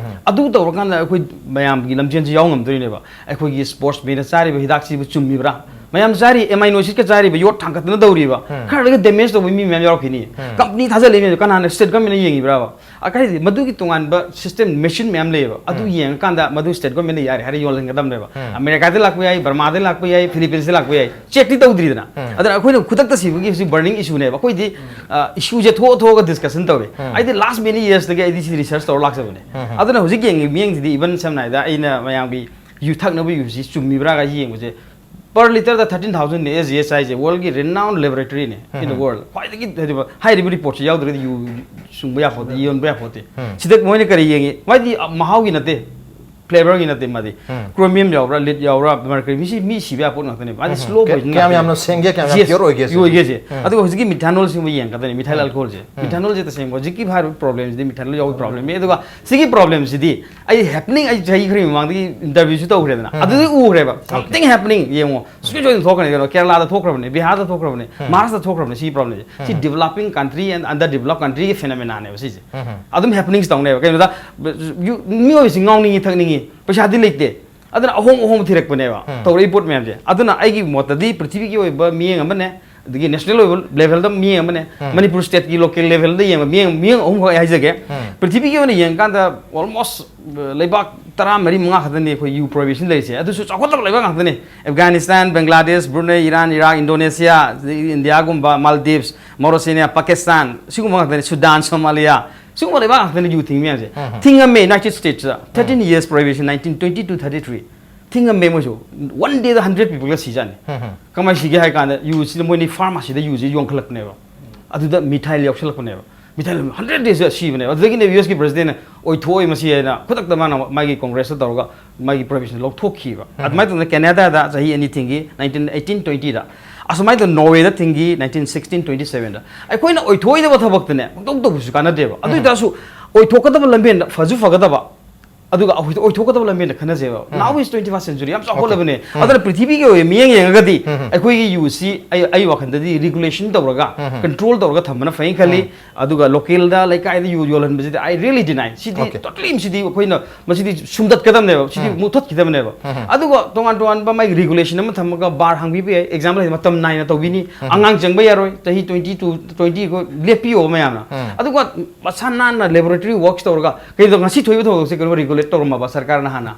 ꯑꯗꯨ ꯇꯧꯔꯀꯥꯟꯗ ꯑꯩꯈꯣꯏ ꯃꯌꯥꯝꯒꯤ ꯂꯝꯖꯦꯟꯁꯦ ꯌꯥꯎ ꯉꯝꯗꯣꯏꯅꯦꯕ꯫ ꯑꯩꯈꯣꯏꯒꯤ sports man ꯅ ꯆꯥꯔꯤꯕ ꯍꯤꯗꯥꯛꯁꯤꯕꯨ ꯆꯨꯝꯃꯤꯕ꯭ꯔꯥ? ꯃꯌꯥꯝ ꯆꯥꯔꯤ, ꯑꯦꯃꯥꯏꯅꯣ ꯑꯦꯁꯤꯗꯀ ꯆꯥꯔꯤꯕ, ꯌꯣꯠ ꯊꯥꯡꯒꯠꯇꯅ ꯇꯧꯔꯤꯕ, ꯈꯔ ꯂꯩꯔꯒ ꯗꯦꯃꯦꯖ ꯇꯧꯕ ꯃꯤ ꯃꯌꯥꯝ ꯌꯥꯎꯔꯛꯈꯤꯅꯤ꯫ ꯀꯝꯄꯅꯤ ꯊꯥꯖꯜꯂꯛꯏ ꯃꯌꯥꯝꯗꯣ ꯀꯅꯥꯅ, ꯁ꯭ꯇꯦꯠ ꯒꯚꯔꯟꯃꯦꯟꯠꯅ ꯌꯦꯡꯉꯤꯕ꯭ꯔꯥꯕ? ꯑ, ꯀꯥꯏꯗꯤ ꯃꯗꯨꯒꯤ ꯇꯣꯉꯥꯟꯕ ꯁꯤꯁꯇꯦꯝ, ꯃꯦꯁꯤꯟ ꯃꯌꯥꯝ ꯂꯩꯌꯦꯕ, ꯑꯗꯨ ꯌꯦꯡꯉꯀꯥꯟꯗ ꯃꯗꯨ ꯁ꯭ꯇꯦꯠ ꯒꯚꯔꯟꯃꯦꯟꯠꯅ ꯌꯥꯔꯦ ꯍꯥꯏꯔ ꯌꯣꯜꯍꯟꯒꯗꯕꯅꯦꯕ꯫ ꯑꯃꯦꯔꯤꯀꯥꯗ ꯂꯥꯛꯄ ꯌꯥꯏ, ꯕꯔꯃꯥꯗ ꯂꯥꯛꯄ ꯌꯥꯏ, ꯐꯤꯂꯤꯄꯤꯟꯁꯇ ꯂꯥꯛꯄ ꯌꯥꯏ, ꯆꯦꯛꯇꯤ ꯇꯧꯗ꯭ꯔꯤꯗꯅ꯫ ꯑꯗꯨꯅ ꯑꯩꯈꯣꯏꯅ ꯈꯨꯗꯛꯇ ꯁꯤꯕꯒꯤ ꯍꯧꯖꯤꯛ ꯕꯔꯅꯤꯡ ꯏꯁꯨꯅꯦꯕ꯫ ꯑꯩꯈꯣꯏꯗꯤ, ꯑ, ꯏꯁꯨꯁꯦ ꯊꯣꯛꯑ ꯊꯣꯛꯑꯒ ꯗꯤꯁꯀꯁꯟ ꯇꯧꯋꯦ꯫ ꯑꯩꯗꯤ ꯂꯥꯁ ꯃꯦꯅꯤ ꯌꯔꯁꯇꯒꯤ ꯑꯩꯗꯤ ꯁꯤ ꯔꯤꯁꯔꯁ ꯇꯧꯔ ꯂꯥꯛꯆꯕꯅꯦ꯫ ꯑꯗꯨꯅ ꯍꯧꯖꯤꯛ ꯌꯦꯡꯉꯤ ꯃꯤꯠꯌꯦꯡꯁꯤꯗꯤ, ꯏꯚꯟ ꯁꯝꯅ ꯍꯥꯏꯔꯕꯗ ꯑꯩꯅ ꯃꯌꯥꯝꯒꯤ ꯌꯨ ꯊꯛꯅꯕ ꯌꯨꯁꯤ ꯆꯨꯝꯃꯤꯕ꯭ꯔꯥꯒ ꯌꯦꯡꯕꯁꯦ, per liter ꯗ thirteen thousand ꯅꯦ, ꯑꯦꯁ ꯖꯤ ꯑꯦꯁ ꯍꯥꯏꯁꯦ ꯋꯥꯔꯜꯒꯤ renowned laboratory ꯅꯦ, in the world꯫ ꯈ꯭ꯋꯥꯏꯗꯒꯤ, ꯍꯥꯏꯔꯤꯕ, ꯍꯥꯏꯔꯤꯕ ꯔꯤꯄꯣꯔꯠꯁꯤ ꯌꯥꯎꯗ꯭ꯔꯒꯗꯤ ꯌꯨ ꯁꯨꯡꯕ ꯌꯥꯄꯣꯠꯇꯦ, ꯌꯣꯟꯕ ꯌꯥꯄꯣꯠꯇꯦ꯫ ꯁꯤꯗ ꯃꯣꯏꯅ ꯀꯔꯤ ꯌꯦꯡꯉꯤ? ꯃꯥꯗꯤ, ꯑ, ꯃꯍꯥꯎꯒꯤ ꯅꯠꯇꯦ, ꯐ꯭ꯂꯦꯕꯔꯒꯤ ꯅꯠꯇꯦ ꯃꯥꯗꯤ꯫ ꯀ꯭ꯔꯣꯃꯤꯌꯝ ꯌꯥꯎꯕ꯭ꯔꯥ, ꯂꯤꯗ ꯌꯥꯎꯕ꯭ꯔꯥ, ꯃꯔꯀꯔꯤ, ꯃꯤꯁꯤ ꯃꯤ ꯁꯤꯕ ꯌꯥꯕ ꯄꯣꯠ ꯉꯥꯛꯇꯅꯦꯕ꯫ ꯃꯥꯗꯤ ꯁ꯭ꯂꯣ ꯄꯣꯏꯖꯟ ꯀꯌꯥꯝ ꯉꯥꯛꯇꯅꯦꯕ꯫ ꯌꯥꯝꯅ ꯁꯦꯡꯒꯦ, ꯀꯌꯥꯝ ꯌꯥꯝ ꯌꯦꯁ, ꯄꯤꯌꯣꯔ ꯑꯣꯏꯒꯦ ꯁꯤꯅꯤ꯫ ꯑꯣꯏꯒꯦꯁꯦ꯫ ꯑꯗꯨꯒ ꯍꯧꯖꯤꯛꯀꯤ ꯃꯤꯊꯥꯅꯣꯜꯁꯤꯡꯕꯨ ꯌꯦꯡꯒꯗꯕꯅꯤ, ꯃꯤꯊꯥꯏꯜ ꯑꯜꯀꯣꯍꯣꯜꯁꯦ꯫ ꯃꯤꯊꯥꯅꯣꯜꯁꯦ ꯇꯁꯦꯡꯕ ꯍꯧꯖꯤꯛꯀꯤ ꯍꯥꯏꯔꯤꯕ ꯄ꯭ꯔꯣꯕ꯭ꯂꯦꯝꯁꯤꯗꯤ ꯃꯤꯊꯥꯅꯣꯜ ꯌꯥꯎꯕ ꯄ꯭ꯔꯣꯕ꯭ꯂꯦꯝꯅꯤ꯫ ꯑꯗꯨꯒ ꯁꯤꯒꯤ ꯄ꯭ꯔꯣꯕ꯭ꯂꯦꯝꯁꯤꯗꯤ ꯑꯩ ꯍꯦꯄꯅꯤꯡ, ꯑꯩ ꯆꯍꯤ ꯈꯔꯒꯤ ꯃꯃꯥꯡꯗꯒꯤ ꯏꯟꯇꯔꯚ꯭ꯌꯨꯁꯨ ꯇꯧꯈ꯭ꯔꯦꯗꯅ, ꯑꯗꯨꯗꯤ ꯎꯈ꯭ꯔꯦꯕ꯫ Something happening ꯌꯦꯡꯉꯣ, ꯁꯨꯡꯁꯣꯏ ꯁꯣꯏꯗꯅ ꯊꯣꯛꯈ꯭ꯔꯅꯤ ꯀꯩꯅꯣ꯫ ꯀꯦꯔꯂꯥꯗ ꯊꯣꯛꯈ꯭ꯔꯕꯅꯦ, ꯕꯤꯍꯥꯔꯗ ꯊꯣꯛꯈ꯭ꯔꯕꯅꯦ, ꯃꯍꯥꯔꯥꯁꯇ꯭ꯔꯗ ꯊꯣꯛꯈ꯭ꯔꯕꯅꯦ꯫ ꯁꯤꯒꯤ ꯄ꯭ꯔꯣꯕ꯭ꯂꯦꯝꯁꯦ ꯁꯤ developing country and under develop ꯀꯟꯇ꯭ꯔꯤꯒꯤ ꯐꯦꯅꯣꯃꯦꯅꯥꯅꯦꯕ ꯁꯤꯁꯦ꯫ ꯑꯗꯨꯝ ꯍꯦꯄꯅꯤꯡꯁ ꯇꯧꯅꯦꯕ꯫ ꯀꯩꯅꯣꯗ, ꯌꯨ-, ꯃꯤꯑꯣꯏꯕꯁꯤ ꯉꯥꯎꯅꯤꯡꯉꯤ, ꯊꯛꯅꯤꯡꯉꯤ, ꯄꯩꯁꯥꯗꯤ ꯂꯩꯇꯦ꯫ ꯑꯗꯨꯅ ꯑꯍꯣꯡ ꯑꯍꯣꯡꯕ ꯊꯤꯔꯛꯄꯅꯦꯕ ꯇꯧꯔꯛꯏ ꯄꯣꯠ ꯃꯌꯥꯝꯁꯦ꯫ ꯑꯗꯨꯅ ꯑꯩꯒꯤ ꯃꯣꯠꯇꯗꯤ ꯄ꯭ꯔꯤꯊꯤꯕꯤꯒꯤ ꯑꯣꯏꯕ ꯃꯤꯠꯌꯦꯡ ꯑꯃꯅꯦ, ꯑꯗꯒꯤ ꯅꯦꯁꯅꯦꯜ ꯑꯣꯏꯕ ꯂꯦꯚꯦꯜꯗ ꯃꯤꯠꯌꯦꯡ ꯑꯃꯅꯦ, ꯃꯅꯤꯄꯨꯔ ꯁ꯭ꯇꯦꯠꯀꯤ ꯂꯣꯀꯦꯜ ꯂꯦꯚꯦꯜꯗ ꯌꯦꯡꯕ ꯃꯤꯠꯌꯦꯡ, ꯃꯤꯠꯌꯦꯡ ꯑꯍꯨꯝꯈꯛ ꯑꯩ ꯍꯥꯏꯖꯒꯦ꯫ ꯄ꯭ꯔꯤꯊꯤꯕꯤꯒꯤ ꯑꯣꯏꯅ ꯌꯦꯡꯀꯥꯟꯗ almost, ꯑ, ꯂꯩꯕꯥꯛ ꯇꯔꯥ ꯃꯔꯤ ꯃꯉꯥ ꯈꯛꯇꯅꯤ ꯑꯩꯈꯣꯏ ꯌꯨ ꯄ꯭ꯔꯣꯍꯤꯕꯤꯁꯟ ꯂꯩꯔꯤꯁꯦ꯫ ꯑꯗꯨꯁꯨ ꯆꯥꯎꯈꯠꯂꯕ ꯂꯩꯕꯥꯛ ꯉꯥꯛꯇꯅꯤ꯫ ꯑꯐꯒꯥꯅꯤꯁꯇꯥꯟ, ꯕꯪꯒ꯭ꯂꯥꯗꯦꯁ, ꯕ꯭ꯔꯨꯅꯦ, ꯏꯔꯥꯟ, ꯏꯔꯥꯛ, ꯏꯟꯗꯣꯅꯦꯁꯤꯌꯥ, ꯑꯗꯒꯤ ꯏꯟꯗꯤꯌꯥꯒꯨꯝꯕ, ꯃꯥꯜꯗꯤꯞꯁ, ꯃꯣꯔꯣꯁꯤꯅꯤꯌꯥ, ꯄꯥꯀꯤꯁꯇꯥꯟ, ꯁꯤꯒꯨꯝꯕ ꯉꯥꯛꯇꯅꯤ꯫ ꯁꯨꯗꯥꯟ, ꯁꯣꯃꯥꯂꯤꯌꯥ, ꯁꯤꯒꯨꯝꯕ ꯂꯩꯕꯥꯛ ꯉꯥꯛꯇꯅꯤ ꯌꯨ ꯊꯤꯡꯕ ꯃꯌꯥꯝꯁꯦ꯫ ꯊꯤꯡꯉꯝꯃꯦ ꯌꯨꯅꯥꯏꯇꯦꯗ ꯁ꯭ꯇꯦꯠꯁꯇ thirteen years prohibition, nineteen twenty to thirty three꯫ ꯊꯤꯡꯉꯝꯃꯦ ꯃꯣꯏꯁꯨ꯫ One day ꯗ hundred people ꯒ ꯁꯤꯖꯥꯠꯅꯤ꯫ ꯀꯃꯥꯏꯅ ꯁꯤꯒꯦ ꯍꯥꯏ ꯀꯥꯟꯗ ꯌꯨꯁꯤꯗ ꯃꯣꯏꯅꯤ ꯐꯥꯔꯃꯥꯁꯤꯗ ꯌꯨꯁꯤ ꯌꯣꯟꯈꯠꯂꯛꯄꯅꯦꯕ꯫ ꯑꯗꯨꯗ ꯃꯤꯊꯥꯏꯜ ꯌꯥꯎꯁꯜꯂꯛꯄꯅꯦꯕ꯫ Methyl hundred days ꯁꯤꯕꯅꯦꯕ꯫ ꯑꯗꯨꯗꯒꯤꯅꯦ ꯌꯨ ꯑꯦꯁꯀꯤ ꯄ꯭ꯔꯦꯁꯤꯗꯦꯟꯠꯅ ꯑꯣꯏꯊꯣꯛꯑꯣꯏ ꯃꯁꯤ ꯍꯥꯏꯅ ꯈꯨꯗꯛꯇ ꯃꯥꯅ ꯃꯥꯒꯤ ꯀꯣꯡꯒ꯭ꯔꯦꯁꯇ ꯇꯧꯔꯒ ꯃꯥꯒꯤ ꯄ꯭ꯔꯣꯍꯤꯕꯤꯁꯟ ꯂꯧꯊꯣꯛꯈꯤꯕ꯫ ꯑꯗꯨꯃꯥꯏꯅ ꯇꯧꯗꯅ ꯀꯦꯅꯦꯗꯥꯗ ꯆꯍꯤ ꯑꯅꯤ ꯊꯤꯡꯈꯤ, nineteen, eighteen twenty ꯗ꯫ ꯑꯁꯨꯃꯥꯏꯅ ꯇꯧꯗꯅ ꯅꯣꯔꯋꯦꯗ ꯊꯤꯡꯈꯤ, nineteen sixteen twenty seven ꯗ꯫ ꯑꯩꯈꯣꯏꯅ ꯑꯣꯏꯊꯣꯛꯑꯣꯏꯗꯕ ꯊꯕꯛꯇꯅꯦ ꯄꯪꯇꯧ ꯇꯧꯕꯁꯨ ꯀꯥꯟꯅꯗꯦꯕ꯫ ꯑꯗꯨ ꯑꯣꯏꯇꯥꯔꯁꯨ ꯑꯣꯏꯊꯣꯛꯀꯗꯕ ꯂꯝꯕꯦꯟꯗ ꯐꯁꯨ ꯐꯒꯗꯕ, ꯑꯗꯨꯒ ꯑꯩꯈꯣꯏꯗ ꯑꯣꯏꯊꯣꯛꯀꯗꯕ ꯂꯝꯕꯦꯟꯗ ꯈꯟꯅꯖꯦꯕ꯫ Now is twenty first century, ꯌꯥꯝ ꯆꯥꯎꯈꯠꯂꯕꯅꯦ꯫ ꯑꯗꯨꯅ ꯄ꯭ꯔꯤꯊꯤꯕꯤꯒꯤ ꯑꯣꯏꯕ ꯃꯤꯠꯌꯦꯡ ꯌꯦꯡꯉꯒꯗꯤ ꯑꯩꯈꯣꯏꯒꯤ ꯌꯨꯁꯤ ꯑꯩ ꯑꯩ ꯋꯥꯈꯜꯗꯗꯤ regulation ꯇꯧꯔꯒ, control ꯇꯧꯔꯒ ꯊꯝꯕꯅ ꯐꯩꯅ ꯈꯜꯂꯤ꯫ ꯑꯗꯨꯒ local ꯗ, ꯂꯩꯀꯥꯏꯗ ꯌꯨ ꯌꯣꯜꯍꯟꯕꯁꯤꯗꯤ I really deny꯫ ꯁꯤꯗꯤ Okay. Totally, ꯁꯤꯗꯤ ꯑꯩꯈꯣꯏꯅ ꯃꯁꯤꯗꯤ ꯁꯨꯝꯗꯠꯀꯗꯕꯅꯦꯕ, ꯁꯤꯗꯤ ꯃꯨꯊꯠꯈꯤꯗꯕꯅꯦꯕ꯫ ꯑꯗꯨꯒ ꯇꯣꯉꯥꯟ ꯇꯣꯉꯥꯟꯕ ꯃꯥꯒꯤ regulation ꯑꯃ ꯊꯝꯃꯒ bar ꯍꯥꯡꯕꯤꯕ ꯌꯥꯏ꯫ Example ꯍꯥꯏꯗꯤ ꯃꯇꯝ ꯅꯥꯏꯅ ꯇꯧꯕꯤꯅꯤ꯫ ꯑꯉꯥꯡ ꯆꯪꯕ ꯌꯥꯔꯣꯏ, ꯆꯍꯤ twenty to twenty ꯈꯣꯏ ꯂꯦꯞꯄꯤꯌꯣ ꯃꯌꯥꯝꯅ꯫ ꯑꯗꯨꯒ ꯃꯁꯥ ꯅꯥꯟꯅ laboratory works ꯇꯧꯔꯒ, ꯀꯩꯅꯣ, ꯉꯁꯤ ꯊꯣꯛꯏꯕ ꯊꯧꯗꯣꯛꯁꯦ ꯀꯩꯅꯣ, regulate ꯇꯧꯔꯝꯃꯕ ꯁꯔꯀꯥꯔꯅ ꯍꯥꯟꯅ?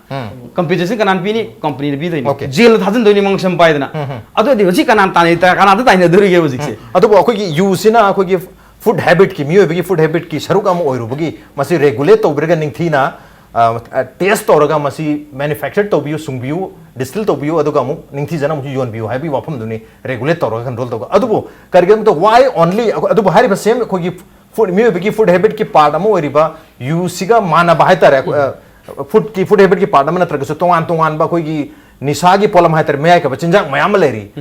Compensation ꯀꯅꯥꯅ ꯄꯤꯅꯤ? Company ꯅ ꯄꯤꯗꯣꯏꯅꯤ꯫ Okay. Jail ꯗ ꯊꯥꯖꯤꯟꯗꯣꯏꯅꯤ ꯃꯉꯛꯁꯝ ꯄꯥꯏꯗꯅ꯫ ꯑꯗꯨ ꯑꯣꯏꯔꯗꯤ ꯍꯧꯖꯤꯛ ꯀꯅꯥꯅ ꯇꯥꯟꯅ-, ꯀꯅꯥꯗ ꯇꯥꯏꯅꯗꯣꯔꯤꯒꯦ ꯍꯧꯖꯤꯛꯁꯦ? ꯑꯗꯨꯕꯨ ꯑꯩꯈꯣꯏꯒꯤ ꯌꯨꯁꯤꯅ ꯑꯩꯈꯣꯏꯒꯤ food habit ꯀꯤ, ꯃꯤꯑꯣꯏꯕꯒꯤ food habit ꯀꯤ ꯁꯔꯨꯛ ꯑꯃ ꯑꯣꯏꯔꯨꯕꯒꯤ ꯃꯁꯤ regulate ꯇꯧꯕꯤꯔꯒ ꯅꯤꯡꯊꯤꯅ, ꯑ, test ꯇꯧꯔꯒ ꯃꯁꯤ manufacture ꯇꯧꯕꯤꯌꯨ, ꯁꯨꯡꯕꯤꯌꯨ, distill ꯇꯧꯕꯤꯌꯨ, ꯑꯗꯨꯒ ꯑꯃꯨꯛ ꯅꯤꯡꯊꯤꯖꯅ ꯑꯃꯨꯛꯁꯨ ꯌꯣꯟꯕꯤꯌꯨ ꯍꯥꯏꯕꯒꯤ ꯋꯥꯐꯝꯗꯨꯅꯤ, regulate ꯇꯧꯔꯒ control ꯇꯧꯕ꯫ ꯑꯗꯨꯕꯨ ꯀꯔꯤꯒꯨꯝꯕ why only, ꯑꯗꯨꯕꯨ ꯍꯥꯏꯔꯤꯕ same ꯑꯩꯈꯣꯏꯒꯤ food, ꯃꯤꯑꯣꯏꯕꯒꯤ food habit ꯀꯤ part ꯑꯃ ꯑꯣꯏꯔꯤꯕ ꯌꯨꯁꯤꯒ ꯃꯥꯟꯅꯕ ꯍꯥꯏꯇꯥꯔꯦ, ꯑ, food ꯀꯤ, food habit ꯀꯤ part ꯑꯃ ꯅꯠꯇ꯭ꯔꯒꯁꯨ ꯇꯣꯉꯥꯟ ꯇꯣꯉꯥꯟꯕ ꯑꯩꯈꯣꯏꯒꯤ ꯅꯤꯁꯥꯒꯤ ꯄꯣꯠꯂꯝ ꯍꯥꯏꯇꯥꯔꯦ, ꯃꯌꯥꯏ ꯀꯥꯕ ꯆꯤꯟꯖꯥꯛ ꯃꯌꯥꯝ ꯑꯃ ꯂꯩꯔꯤ꯫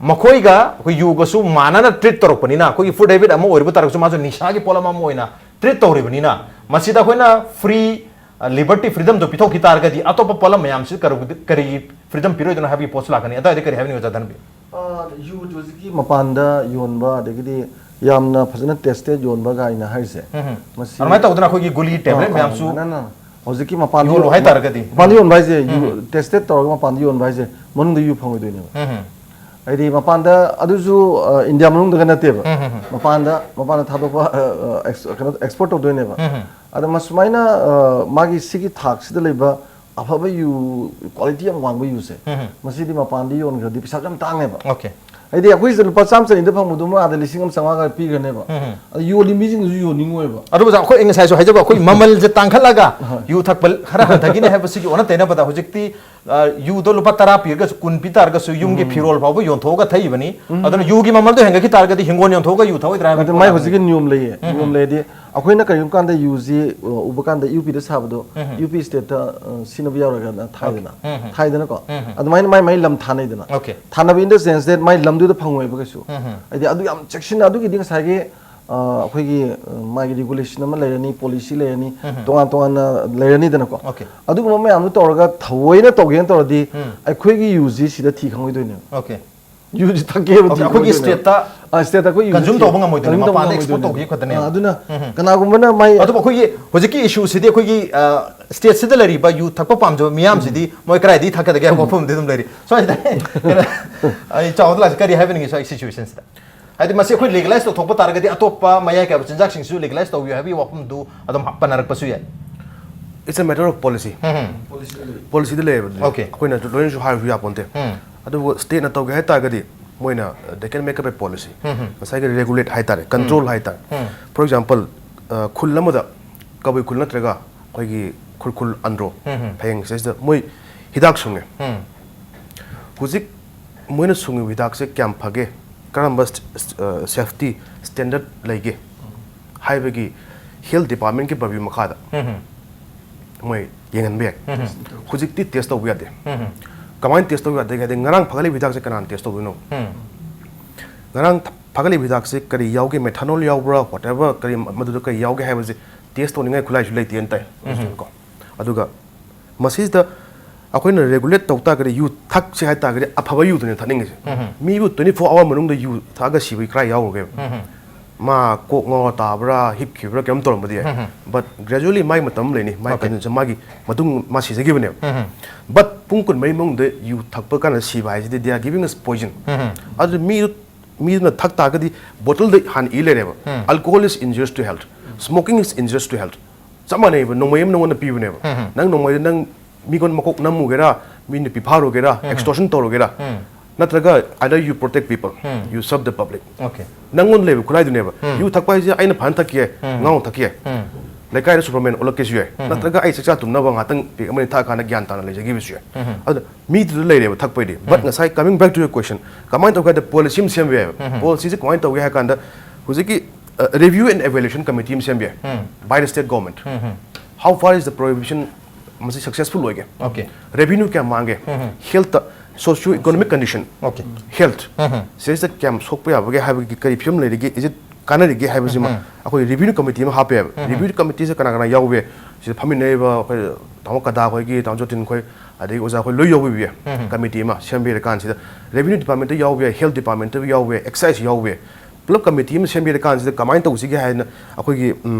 ꯃꯈꯣꯏꯒ ꯑꯩꯈꯣꯏ ꯌꯨꯒꯁꯨ ꯃꯥꯟꯅꯅ treat ꯇꯧꯔꯛꯄꯅꯤꯅ, ꯑꯩꯈꯣꯏꯒꯤ food habit ꯑꯃ ꯑꯣꯏꯔꯨꯕ ꯇꯥꯔꯒꯁꯨ ꯃꯥꯁꯨ ꯅꯤꯁꯥꯒꯤ ꯄꯣꯠꯂꯝ ꯑꯃ ꯑꯣꯏꯅ treat ꯇꯧꯔꯤꯕꯅꯤꯅ, ꯃꯁꯤꯗ ꯑꯩꯈꯣꯏꯅ free, ꯑ, liberty, freedom ꯗꯣ ꯄꯤꯊꯣꯛꯈꯤ ꯇꯥꯔꯒꯗꯤ ꯑꯇꯣꯞꯄ ꯄꯣꯠꯂꯝ ꯃꯌꯥꯝꯁꯤ ꯀꯔꯤ, ꯀꯔꯤꯒꯤ freedom ꯄꯤꯔꯣꯏꯗꯣꯏꯅꯣ ꯍꯥꯏꯕꯒꯤ ꯄꯣꯠꯁꯨ ꯂꯥꯛꯀꯅꯤ꯫ ꯑꯗꯨꯋꯥꯏꯗ ꯀꯔꯤ ꯍꯥꯏꯕꯤꯅꯤꯡꯕ, ꯑꯣꯖꯥ ꯙꯅꯕꯤꯔ? ꯑ, ꯌꯨ ꯍꯧꯖꯤꯛꯀꯤ ꯃꯄꯥꯟꯗ ꯌꯣꯟꯕ, ꯑꯗꯒꯤꯗꯤ ꯌꯥꯝꯅ ꯐꯖꯅ tested ꯌꯣꯟꯕ ꯀꯥꯏꯅ ꯍꯥꯏꯔꯤꯁꯦ, ꯎꯝ꯫ ꯃꯁꯤ ꯑꯗꯨꯃꯥꯏꯅ ꯇꯧꯗꯅ ꯑꯩꯈꯣꯏꯒꯤ ꯒꯨꯂꯤ, tablet ꯑ, ꯑ, ꯃꯌꯥꯝꯁꯨ ꯅ, ꯅ, ꯅ꯫ ꯍꯧꯖꯤꯛꯀꯤ ꯃꯄꯥꯟꯗ ꯌꯣꯜꯂꯣ ꯌꯣꯟ-, ꯍꯥꯏꯇꯥꯔꯒꯗꯤ? ꯃꯄꯥꯟꯗ ꯌꯣꯟꯕ ꯍꯥꯏꯁꯦ, ꯌꯨ, ꯎꯝ꯫ Tested ꯇꯧꯔꯒ ꯃꯄꯥꯟꯗ ꯌꯣꯟꯕ ꯍꯥꯏꯁꯦ, ꯃꯅꯨꯡꯗ ꯌꯨ ꯐꯪꯉꯣꯏꯗꯣꯏꯅꯦꯕ꯫ ꯎꯝ꯫ ꯍꯥꯏꯗꯤ ꯃꯄꯥꯟꯗ, ꯑꯗꯨꯁꯨ, ꯑ, ꯏꯟꯗꯤꯌꯥ ꯃꯅꯨꯡꯗꯒ ꯅꯠꯇꯦꯕ꯫ ꯎꯝ, ꯎꯝ, ꯎꯝ꯫ ꯃꯄꯥꯟꯗ, ꯃꯄꯥꯟꯗ ꯊꯥꯗꯣꯛꯄ, ꯑ, ꯑ, ex-, ꯀꯩꯅꯣ, export ꯇꯧꯗꯣꯏꯅꯦꯕ꯫ ꯎꯝ, ꯎꯝ꯫ ꯑꯗ ꯃꯁꯨꯃꯥꯏꯅ, ꯑ, ꯃꯥꯒꯤ ꯁꯤꯒꯤ ꯊꯥꯛꯁꯤꯗ ꯂꯩꯕ ꯑꯐꯕ ꯌꯨ, quality ꯌꯥꯝ ꯋꯥꯡꯕ ꯌꯨꯁꯦ, ꯎꯝ, ꯎꯝ꯫ ꯃꯁꯤꯗꯤ ꯃꯄꯥꯟꯗ ꯌꯣꯟꯈ꯭ꯔꯗꯤ ꯄꯩꯁꯥꯁꯨ ꯌꯥꯝ ꯇꯥꯡꯉꯦꯕ꯫ Okay꯫ ꯍꯥꯏꯗꯤ ꯑꯩꯈꯣꯏ ꯁꯤꯗ ꯂꯨꯄꯥ ꯆꯥꯝꯃ ꯆꯅꯤꯗ ꯐꯪꯕꯗꯨꯃ ꯑꯥꯗ ꯂꯤꯁꯤꯡ ꯑꯃ ꯆꯥꯝꯃꯉꯥꯒ ꯄꯤꯈ꯭ꯔꯅꯦꯕ꯫ ꯎꯝ, ꯎꯝ꯫ ꯑꯗ ꯌꯣꯜꯂꯤ ꯃꯤꯁꯤꯡꯗꯨꯁꯨ ꯌꯣꯟꯅꯤꯡꯉꯣꯏꯕ꯫ ꯑꯗꯨꯕꯨ ꯑꯣꯖꯥ, ꯑꯩꯈꯣꯏ, ꯑꯩ ꯉꯁꯥꯏꯁꯨ ꯍꯥꯏꯖꯕ, ꯑꯩꯈꯣꯏ ꯃꯃꯜꯁꯦ ꯇꯥꯡꯈꯠꯂꯒ ꯍꯣꯏ꯫ ꯌꯨ ꯊꯛꯄ ꯈꯔ ꯍꯟꯊꯈꯤꯅꯤ ꯍꯥꯏꯕꯁꯤꯒꯤ ꯑꯣꯟꯅ ꯇꯩꯅꯕꯗ ꯍꯧꯖꯤꯛꯇꯤ, ꯑ, ꯌꯨꯗꯣ ꯂꯨꯄꯥ ꯇꯔꯥ ꯄꯤꯔꯒꯁꯨ ꯀꯨꯟ ꯄꯤ ꯇꯥꯔꯒꯁꯨ ꯌꯨꯝꯒꯤ ꯎꯝ꯫ ꯐꯤꯔꯣꯜ ꯐꯥꯎꯕ ꯌꯣꯟꯊꯣꯛꯑꯒ ꯊꯛꯏꯕꯅꯤ꯫ ꯎꯝ꯫ ꯑꯗꯨꯅ ꯌꯨꯒꯤ ꯃꯃꯜꯗꯣ ꯍꯦꯟꯒꯠꯈꯤ ꯇꯥꯔꯒꯗꯤ ꯍꯤꯡꯒꯣꯜ ꯌꯣꯟꯊꯣꯛꯑꯒ ꯌꯨ ꯊꯛꯑꯣꯏꯗ꯭ꯔꯥ ꯍꯥꯏꯕ ꯅꯠꯇꯦ, ꯃꯥꯏ ꯄꯣꯠ ꯍꯧꯖꯤꯛꯀꯤ ꯅꯤꯌꯣꯝ ꯂꯩꯌꯦ꯫ ꯎꯝ꯫ ꯅꯤꯌꯣꯝ ꯂꯩꯔꯗꯤ ꯑꯩꯈꯣꯏꯅ ꯀꯔꯤꯒꯨꯝꯕ ꯀꯥꯟꯗ ꯌꯨꯁꯤ, ꯑ, ꯎꯕ ꯀꯥꯟꯗ ꯌꯨ ꯄꯤꯗ ꯁꯥꯕꯗꯣ ꯎꯝ꯫ ꯌꯨ ꯄꯤ state ꯇ, ꯑ, ꯁꯤꯖꯤꯟꯅꯕ ꯌꯥꯎꯔꯒꯅ ꯊꯥꯏꯗꯅ꯫ Okay꯫ ꯎꯝ꯫ ꯊꯥꯏꯗꯅꯀꯣ꯫ ꯎꯝ꯫ ꯑꯗꯨꯃꯥꯏꯅ ꯃꯥꯏ ꯃꯥꯏ ꯂꯝ ꯊꯥꯅꯩꯗꯅ꯫ Okay꯫ ꯊꯥꯅꯕ in the sense that ꯃꯥꯏ ꯂꯝꯗꯨꯗ ꯐꯪꯉꯣꯏꯕ ꯀꯩꯁꯨ꯫ ꯎꯝ꯫ ꯍꯥꯏꯗꯤ ꯑꯗꯨ ꯌꯥꯝ ꯆꯦꯛꯁꯤꯟꯅ, ꯑꯗꯨꯒꯤꯗꯤ ꯉꯁꯥꯏꯒꯤ ꯑ, ꯑꯩꯈꯣꯏꯒꯤ, ꯑ, ꯃꯥꯒꯤ regulation ꯑꯃ ꯂꯩꯔꯅꯤ, policy ꯂꯩꯔꯅꯤ, ꯎꯝ꯫ ꯇꯣꯉꯥꯟ ꯇꯣꯉꯥꯟꯅ ꯂꯩꯔꯅꯤꯗꯅꯀꯣ꯫ Okay꯫ ꯑꯗꯨꯒꯨꯝꯕ ꯃꯌꯥꯝꯗꯣ ꯇꯧꯔꯒ ꯊꯑꯣꯏꯅ ꯇꯧꯒꯦꯅ ꯇꯧꯔꯗꯤ ꯎꯝ꯫ ꯑꯩꯈꯣꯏꯒꯤ ꯌꯨꯁꯤ ꯁꯤꯗ ꯊꯤ ꯈꯪꯉꯣꯏꯗꯣꯏꯅꯦꯕ꯫ Okay꯫ ꯌꯨꯁꯤ ꯊꯛꯀꯦꯕ ꯊꯤ ꯑꯩꯈꯣꯏꯒꯤ ꯈꯪꯉꯣꯏꯗꯣꯏꯅꯦꯕ꯫ Stateꯇ ꯑ, stateꯇ ꯑꯩꯈꯣꯏ ꯌꯨꯁꯤ consume ꯊꯤ-, ꯇꯧꯕ ꯉꯝꯃꯣꯏꯗꯣꯏꯅꯦ, consume ꯇꯧꯕ ꯃꯄꯥꯟꯗ export ꯉꯝꯃꯣꯏꯗꯣꯏꯅꯦꯕ꯫ ꯇꯧꯈꯤ ꯈꯛꯇꯅꯦꯕ꯫ ꯑ, ꯑꯗꯨꯅ ꯎꯝ꯫ ꯀꯅꯥꯒꯨꯝꯕꯅ ꯃꯥꯏ ꯑꯗꯨꯕꯨ ꯑꯩꯈꯣꯏꯒꯤ ꯍꯧꯖꯤꯛꯀꯤ issueꯁꯤꯗꯤ ꯑꯩꯈꯣꯏꯒꯤ, ꯑ, stateꯁꯤꯗ ꯂꯩꯔꯤꯕ ꯌꯨ ꯊꯛꯄ ꯄꯥꯝꯖꯕ ꯃꯤꯌꯥꯝꯁꯤꯗꯤ ꯎꯝ꯫ ꯃꯣꯏ ꯀꯗꯥꯏꯗꯒꯤ ꯊꯛꯀꯗꯒꯦ ꯍꯥꯏꯕ ꯎꯝ꯫ ꯋꯥꯐꯝꯗꯤ ꯑꯗꯨꯝ ꯂꯩꯔꯤ꯫ ꯁ꯭ꯋꯥꯏꯁꯤꯗ ꯑꯩ ꯆꯥꯎꯕꯗ ꯂꯥꯛꯁꯤ ꯀꯔꯤ ꯍꯥꯏꯕꯤꯅꯤꯡꯉꯤ ꯁ꯭ꯋꯥꯏ situationꯁꯤꯗ? ꯍꯥꯏꯗꯤ ꯃꯁꯤ ꯑꯩꯈꯣꯏ legalize ꯇꯧꯊꯣꯛꯄ ꯇꯥꯔꯒꯗꯤ ꯑꯇꯣꯞꯄ ꯃꯌꯥꯏ ꯀꯥꯏꯕ ꯆꯤꯟꯖꯥꯛꯁꯤꯡꯁꯨ legalize ꯇꯧꯕꯤꯌꯨ ꯍꯥꯏꯕꯒꯤ ꯋꯥꯐꯝꯗꯨ ꯑꯗꯨꯝ ꯄꯥꯟꯅꯔꯛꯄꯁꯨ ꯌꯥꯏ꯫ It's a matter of policy꯫ ꯎꯝ꯫ Policyꯗ ꯂꯩꯌꯦꯕ ꯑꯗꯨꯗꯤ꯫ Okay꯫ ꯑꯩꯈꯣꯏꯅ ꯂꯣꯏꯅꯁꯨ ꯍꯥꯏꯔꯁꯨ ꯌꯥꯄꯣꯟꯇꯦ꯫ ꯎꯝ꯫ ꯑꯗꯨꯕꯨ stateꯅ ꯇꯧꯒꯦ ꯍꯥꯏ ꯇꯥꯔꯒꯗꯤ ꯃꯣꯏꯅ, they can make up a policy꯫ ꯎꯝ꯫ ꯉꯁꯥꯏꯒꯤ regulate ꯍꯥꯏꯇꯥꯔꯦ, control ꯎꯝ꯫ ꯍꯥꯏꯇꯥꯔꯦ꯫ ꯎꯝ꯫ For example, ꯑ, ꯈꯨꯜ ꯑꯃꯗ, ꯀꯕꯨꯏ ꯈꯨꯜ ꯅꯠꯇ꯭ꯔꯒ ꯑꯩꯈꯣꯏꯒꯤ ꯈꯨꯔꯈꯨꯜ ꯑꯟꯗ꯭ꯔꯣ ꯎꯝ꯫ ꯐꯌꯦꯡ ꯁꯤꯗꯩꯁꯤꯗ ꯃꯣꯏ ꯍꯤꯗꯥꯛ ꯁꯨꯡꯉꯦ꯫ ꯎꯝ꯫ ꯍꯧꯖꯤꯛ ꯃꯣꯏꯅ ꯁꯨꯡꯉꯤꯕ ꯍꯤꯗꯥꯛꯁꯦ ꯀꯌꯥꯝ ꯐꯒꯦ, ꯀꯔꯝꯕ ꯁ-, ꯁ-, ꯑ, safety standard ꯂꯩꯒꯦ ꯍꯥꯏꯕꯒꯤ health departmentꯀꯤ purview ꯃꯈꯥꯗ ꯎꯝ꯫ ꯃꯣꯏ ꯌꯦꯡꯍꯟꯕ ꯌꯥꯏ꯫ ꯎꯝ꯫ ꯍꯧꯖꯤꯛꯇꯤ test ꯇꯧꯕ ꯌꯥꯗꯦ꯫ ꯎꯝ꯫ ꯀꯃꯥꯏꯅ test ꯇꯧꯕ ꯌꯥꯗꯦ ꯍꯥꯏꯗꯤ ꯉꯔꯥꯡ ꯐꯒꯠꯂꯤꯕ ꯍꯤꯗꯥꯛꯁꯦ ꯀꯅꯥꯅ test ꯇꯧꯗꯣꯏꯅꯣ? ꯎꯝ꯫ ꯉꯔꯥꯡ ꯊ-, ꯐꯒꯠꯂꯤꯕ ꯍꯤꯗꯥꯛꯁꯦ ꯀꯔꯤ ꯌꯥꯎꯒꯦ, methanol ꯌꯥꯎꯕ꯭ꯔꯥ, whatever, ꯀꯔꯤ ꯃ-, ꯃꯗꯨꯗ ꯀꯔꯤ ꯌꯥꯎꯒꯦ ꯍꯥꯏꯕꯁꯦ test ꯇꯧꯅꯤꯡꯉꯥꯏ ꯈꯨꯠꯂꯥꯏꯁꯨ ꯂꯩꯇꯦꯅ ꯇꯥꯏ꯫ ꯎꯝ꯫ ꯀꯣ꯫ ꯑꯗꯨꯒ ꯃꯁꯤꯗ ꯑꯩꯈꯣꯏꯅ regulate ꯇꯧ ꯇꯥꯔꯒꯗꯤ ꯌꯨ ꯊꯛꯁꯦ ꯍꯥꯏ ꯇꯥꯔꯒꯗꯤ ꯑꯐꯕ ꯌꯨꯗꯨꯅꯦ ꯊꯛꯅꯤꯡꯉꯤꯁꯦ꯫ ꯎꯝ꯫ ꯃꯤꯕꯨ twenty four hour ꯃꯅꯨꯡꯗ ꯌꯨ ꯊꯛꯑꯒ ꯁꯤꯕꯒꯤ ꯈꯔ ꯌꯥꯎꯔꯒꯦꯕ꯫ ꯎꯝ꯫ ꯃꯥ ꯀꯣꯛ ꯉꯥꯎꯔ ꯇꯥꯕ꯭ꯔꯥ, ꯍꯤꯞꯈꯤꯕ꯭ꯔꯥ, ꯀꯩꯅꯣꯝ ꯇꯧꯔꯝꯕꯗꯤ ꯌꯥꯏ꯫ ꯎꯝ꯫ But gradually ꯃꯥꯒꯤ ꯃꯇꯝ ꯑꯃ ꯂꯩꯅꯤ, ꯃꯥꯒꯤ Okay꯫ condition, ꯃꯥꯒꯤ ꯃꯇꯨꯡ ꯃꯥ ꯁꯤꯖꯈꯤꯕꯅꯦꯕ꯫ ꯎꯝ꯫ But ꯄꯨꯡ ꯀꯨꯟꯃꯔꯤ ꯃꯅꯨꯡꯗ ꯌꯨ ꯊꯛꯄ ꯀꯥꯟꯗ ꯁꯤꯕ ꯍꯥꯏꯁꯤꯗꯤ they are giving us poison꯫ ꯎꯝ꯫ ꯑꯗꯨ ꯃꯤꯗꯨ, ꯃꯤꯗꯨꯅ ꯊꯛ ꯇꯥꯔꯒꯗꯤ bottleꯗ ꯍꯥꯟꯅ ꯏ ꯂꯩꯔꯦꯕ꯫ ꯎꯝ꯫ Alcohol is injurious to health, smoking is injurious to health꯫ ꯆꯞ ꯃꯥꯟꯅꯩꯕ, ꯅꯣꯡꯃꯩ ꯑꯃ ꯅꯉꯣꯟꯗ ꯄꯤꯕꯅꯦꯕ꯫ ꯎꯝ꯫ ꯅꯪ ꯅꯣꯡꯃꯩꯗ ꯅꯪ ꯃꯤꯉꯣꯟ ꯃꯀꯣꯛ ꯅꯝꯃꯨꯒꯦꯔꯥ, ꯃꯤ ꯅꯨꯄꯤ ꯐꯥꯔꯨꯒꯦꯔꯥ, ꯎꯝ꯫ Extortion ꯇꯧꯔꯨꯒꯦꯔꯥ, ꯎꯝ꯫ ꯅꯠꯇ꯭ꯔꯒ either you protect people, um. You serve the public꯫ Okay꯫ ꯅꯪꯉꯣꯟꯗ ꯂꯩꯕ ꯈꯨꯠꯂꯥꯏꯗꯨꯅꯦꯕ꯫ ꯎꯝ꯫ ꯌꯨ ꯊꯛꯄ ꯍꯥꯏꯁꯦ ꯑꯩꯅ ꯐꯖꯅ ꯊꯛꯀꯦ, ꯎꯝ꯫ ꯉꯥꯎꯅ ꯊꯛꯀꯦ꯫ ꯎꯝ꯫ ꯂꯩꯀꯥꯏꯗ Superman ꯑꯣꯜꯂꯛꯀꯦꯁꯨ ꯌꯥꯏ꯫ ꯎꯝ꯫ ꯅꯠꯇ꯭ꯔꯒ ꯑꯩ ꯆꯥꯛꯆꯥ ꯇꯨꯝꯅꯕ ꯉꯥꯛꯇꯪ ꯄꯦꯛ ꯑꯃꯅꯤ ꯊꯛꯑꯀꯥꯟꯗ ꯒ꯭ꯌꯥꯟ ꯇꯥꯅ ꯂꯩꯖꯈꯤꯕꯁꯨ ꯌꯥꯏ꯫ ꯎꯝ꯫ ꯑꯗꯨꯅ ꯃꯤꯗꯨꯗ ꯂꯩꯔꯦꯕ ꯊꯛꯄꯩꯗꯤ꯫ But ꯎꯝ꯫ ꯉꯁꯥꯏ coming back to your question, ꯀꯃꯥꯏꯅ ꯇꯧꯒꯦ ꯍꯥꯏꯗ policy ꯑꯃ ꯁꯦꯝꯕ ꯌꯥꯏꯕ꯫ ꯎꯝ꯫ Policyꯁꯦ ꯀꯃꯥꯏꯅ ꯇꯧꯒꯦ ꯍꯥꯏ ꯀꯥꯟꯗ ꯍꯧꯖꯤꯛꯀꯤ, ꯑ, review and evaluation committee ꯑꯃ ꯁꯦꯝꯕ ꯌꯥꯏ ꯎꯝ꯫ By the state government꯫ Um. How far is the prohibition ꯃꯁꯤ successful ꯑꯣꯏꯒꯦ? Okay꯫ Revenue ꯀꯌꯥꯝ ꯃꯥꯡꯒꯦ? ꯎꯝ꯫ Healthꯇ, socio economic condition, Okay꯫ Health, ꯎꯝ꯫ ꯁꯤꯗꯩꯁꯤꯗ ꯀꯌꯥꯝ ꯁꯣꯛꯄ ꯌꯥꯕꯒꯦ ꯍꯥꯏꯕꯒꯤ ꯀꯔꯤ ꯐꯤꯕꯝ ꯂꯩꯔꯤꯒꯦ? Is it ꯀꯥꯟꯅꯔꯤꯒꯦ ꯍꯥꯏꯕꯁꯤꯃ ꯑꯩꯈꯣꯏ ꯔꯤꯚꯤꯌꯨ ꯀꯃꯤꯇꯤ ꯑꯃ ꯍꯥꯞꯄꯦꯕ꯫ ꯔꯤꯚꯤꯌꯨ ꯀꯃꯤꯇꯤꯁꯦ ꯀꯅꯥ ꯀꯅꯥ ꯌꯥꯎꯒꯦ? ꯁꯤꯗ ꯐꯝꯃꯤꯟꯅꯔꯤꯕ ꯑꯩꯈꯣꯏ ꯇꯥꯃꯣ ꯀꯗꯥ ꯈꯣꯏꯒꯤ, ꯇꯥꯃꯣ ꯖꯣꯇꯤꯟ ꯈꯣꯏ, ꯑꯗꯒꯤ ꯑꯣꯖꯥ ꯈꯣꯏ ꯂꯣꯏ ꯌꯥꯎꯕꯤꯕ ꯌꯥꯏ꯫ ꯀꯃꯤꯇꯤ ꯑꯃ ꯁꯦꯝꯕꯤꯔꯀꯥꯟꯁꯤꯗ ꯔꯦꯚꯤꯅ꯭ꯌꯨ ꯗꯤꯄꯥꯔꯠꯃꯦꯟꯇ ꯌꯥꯎꯕ ꯌꯥꯏ, ꯍꯦꯜꯊ ꯗꯤꯄꯥꯔꯠꯃꯦꯟꯇ ꯌꯥꯎꯕ ꯌꯥꯏ, ꯑꯦꯛꯁꯥꯏꯖ ꯌꯥꯎꯕ ꯌꯥꯏ꯫ ꯄꯨꯂꯞ ꯀꯃꯤꯇꯤ ꯑꯃ ꯁꯦꯝꯕꯤꯔꯀꯥꯟꯁꯤꯗ ꯀꯃꯥꯏꯅ ꯇꯧꯁꯤꯒꯦ ꯍꯥꯏꯅ ꯑꯩꯈꯣꯏꯒꯤ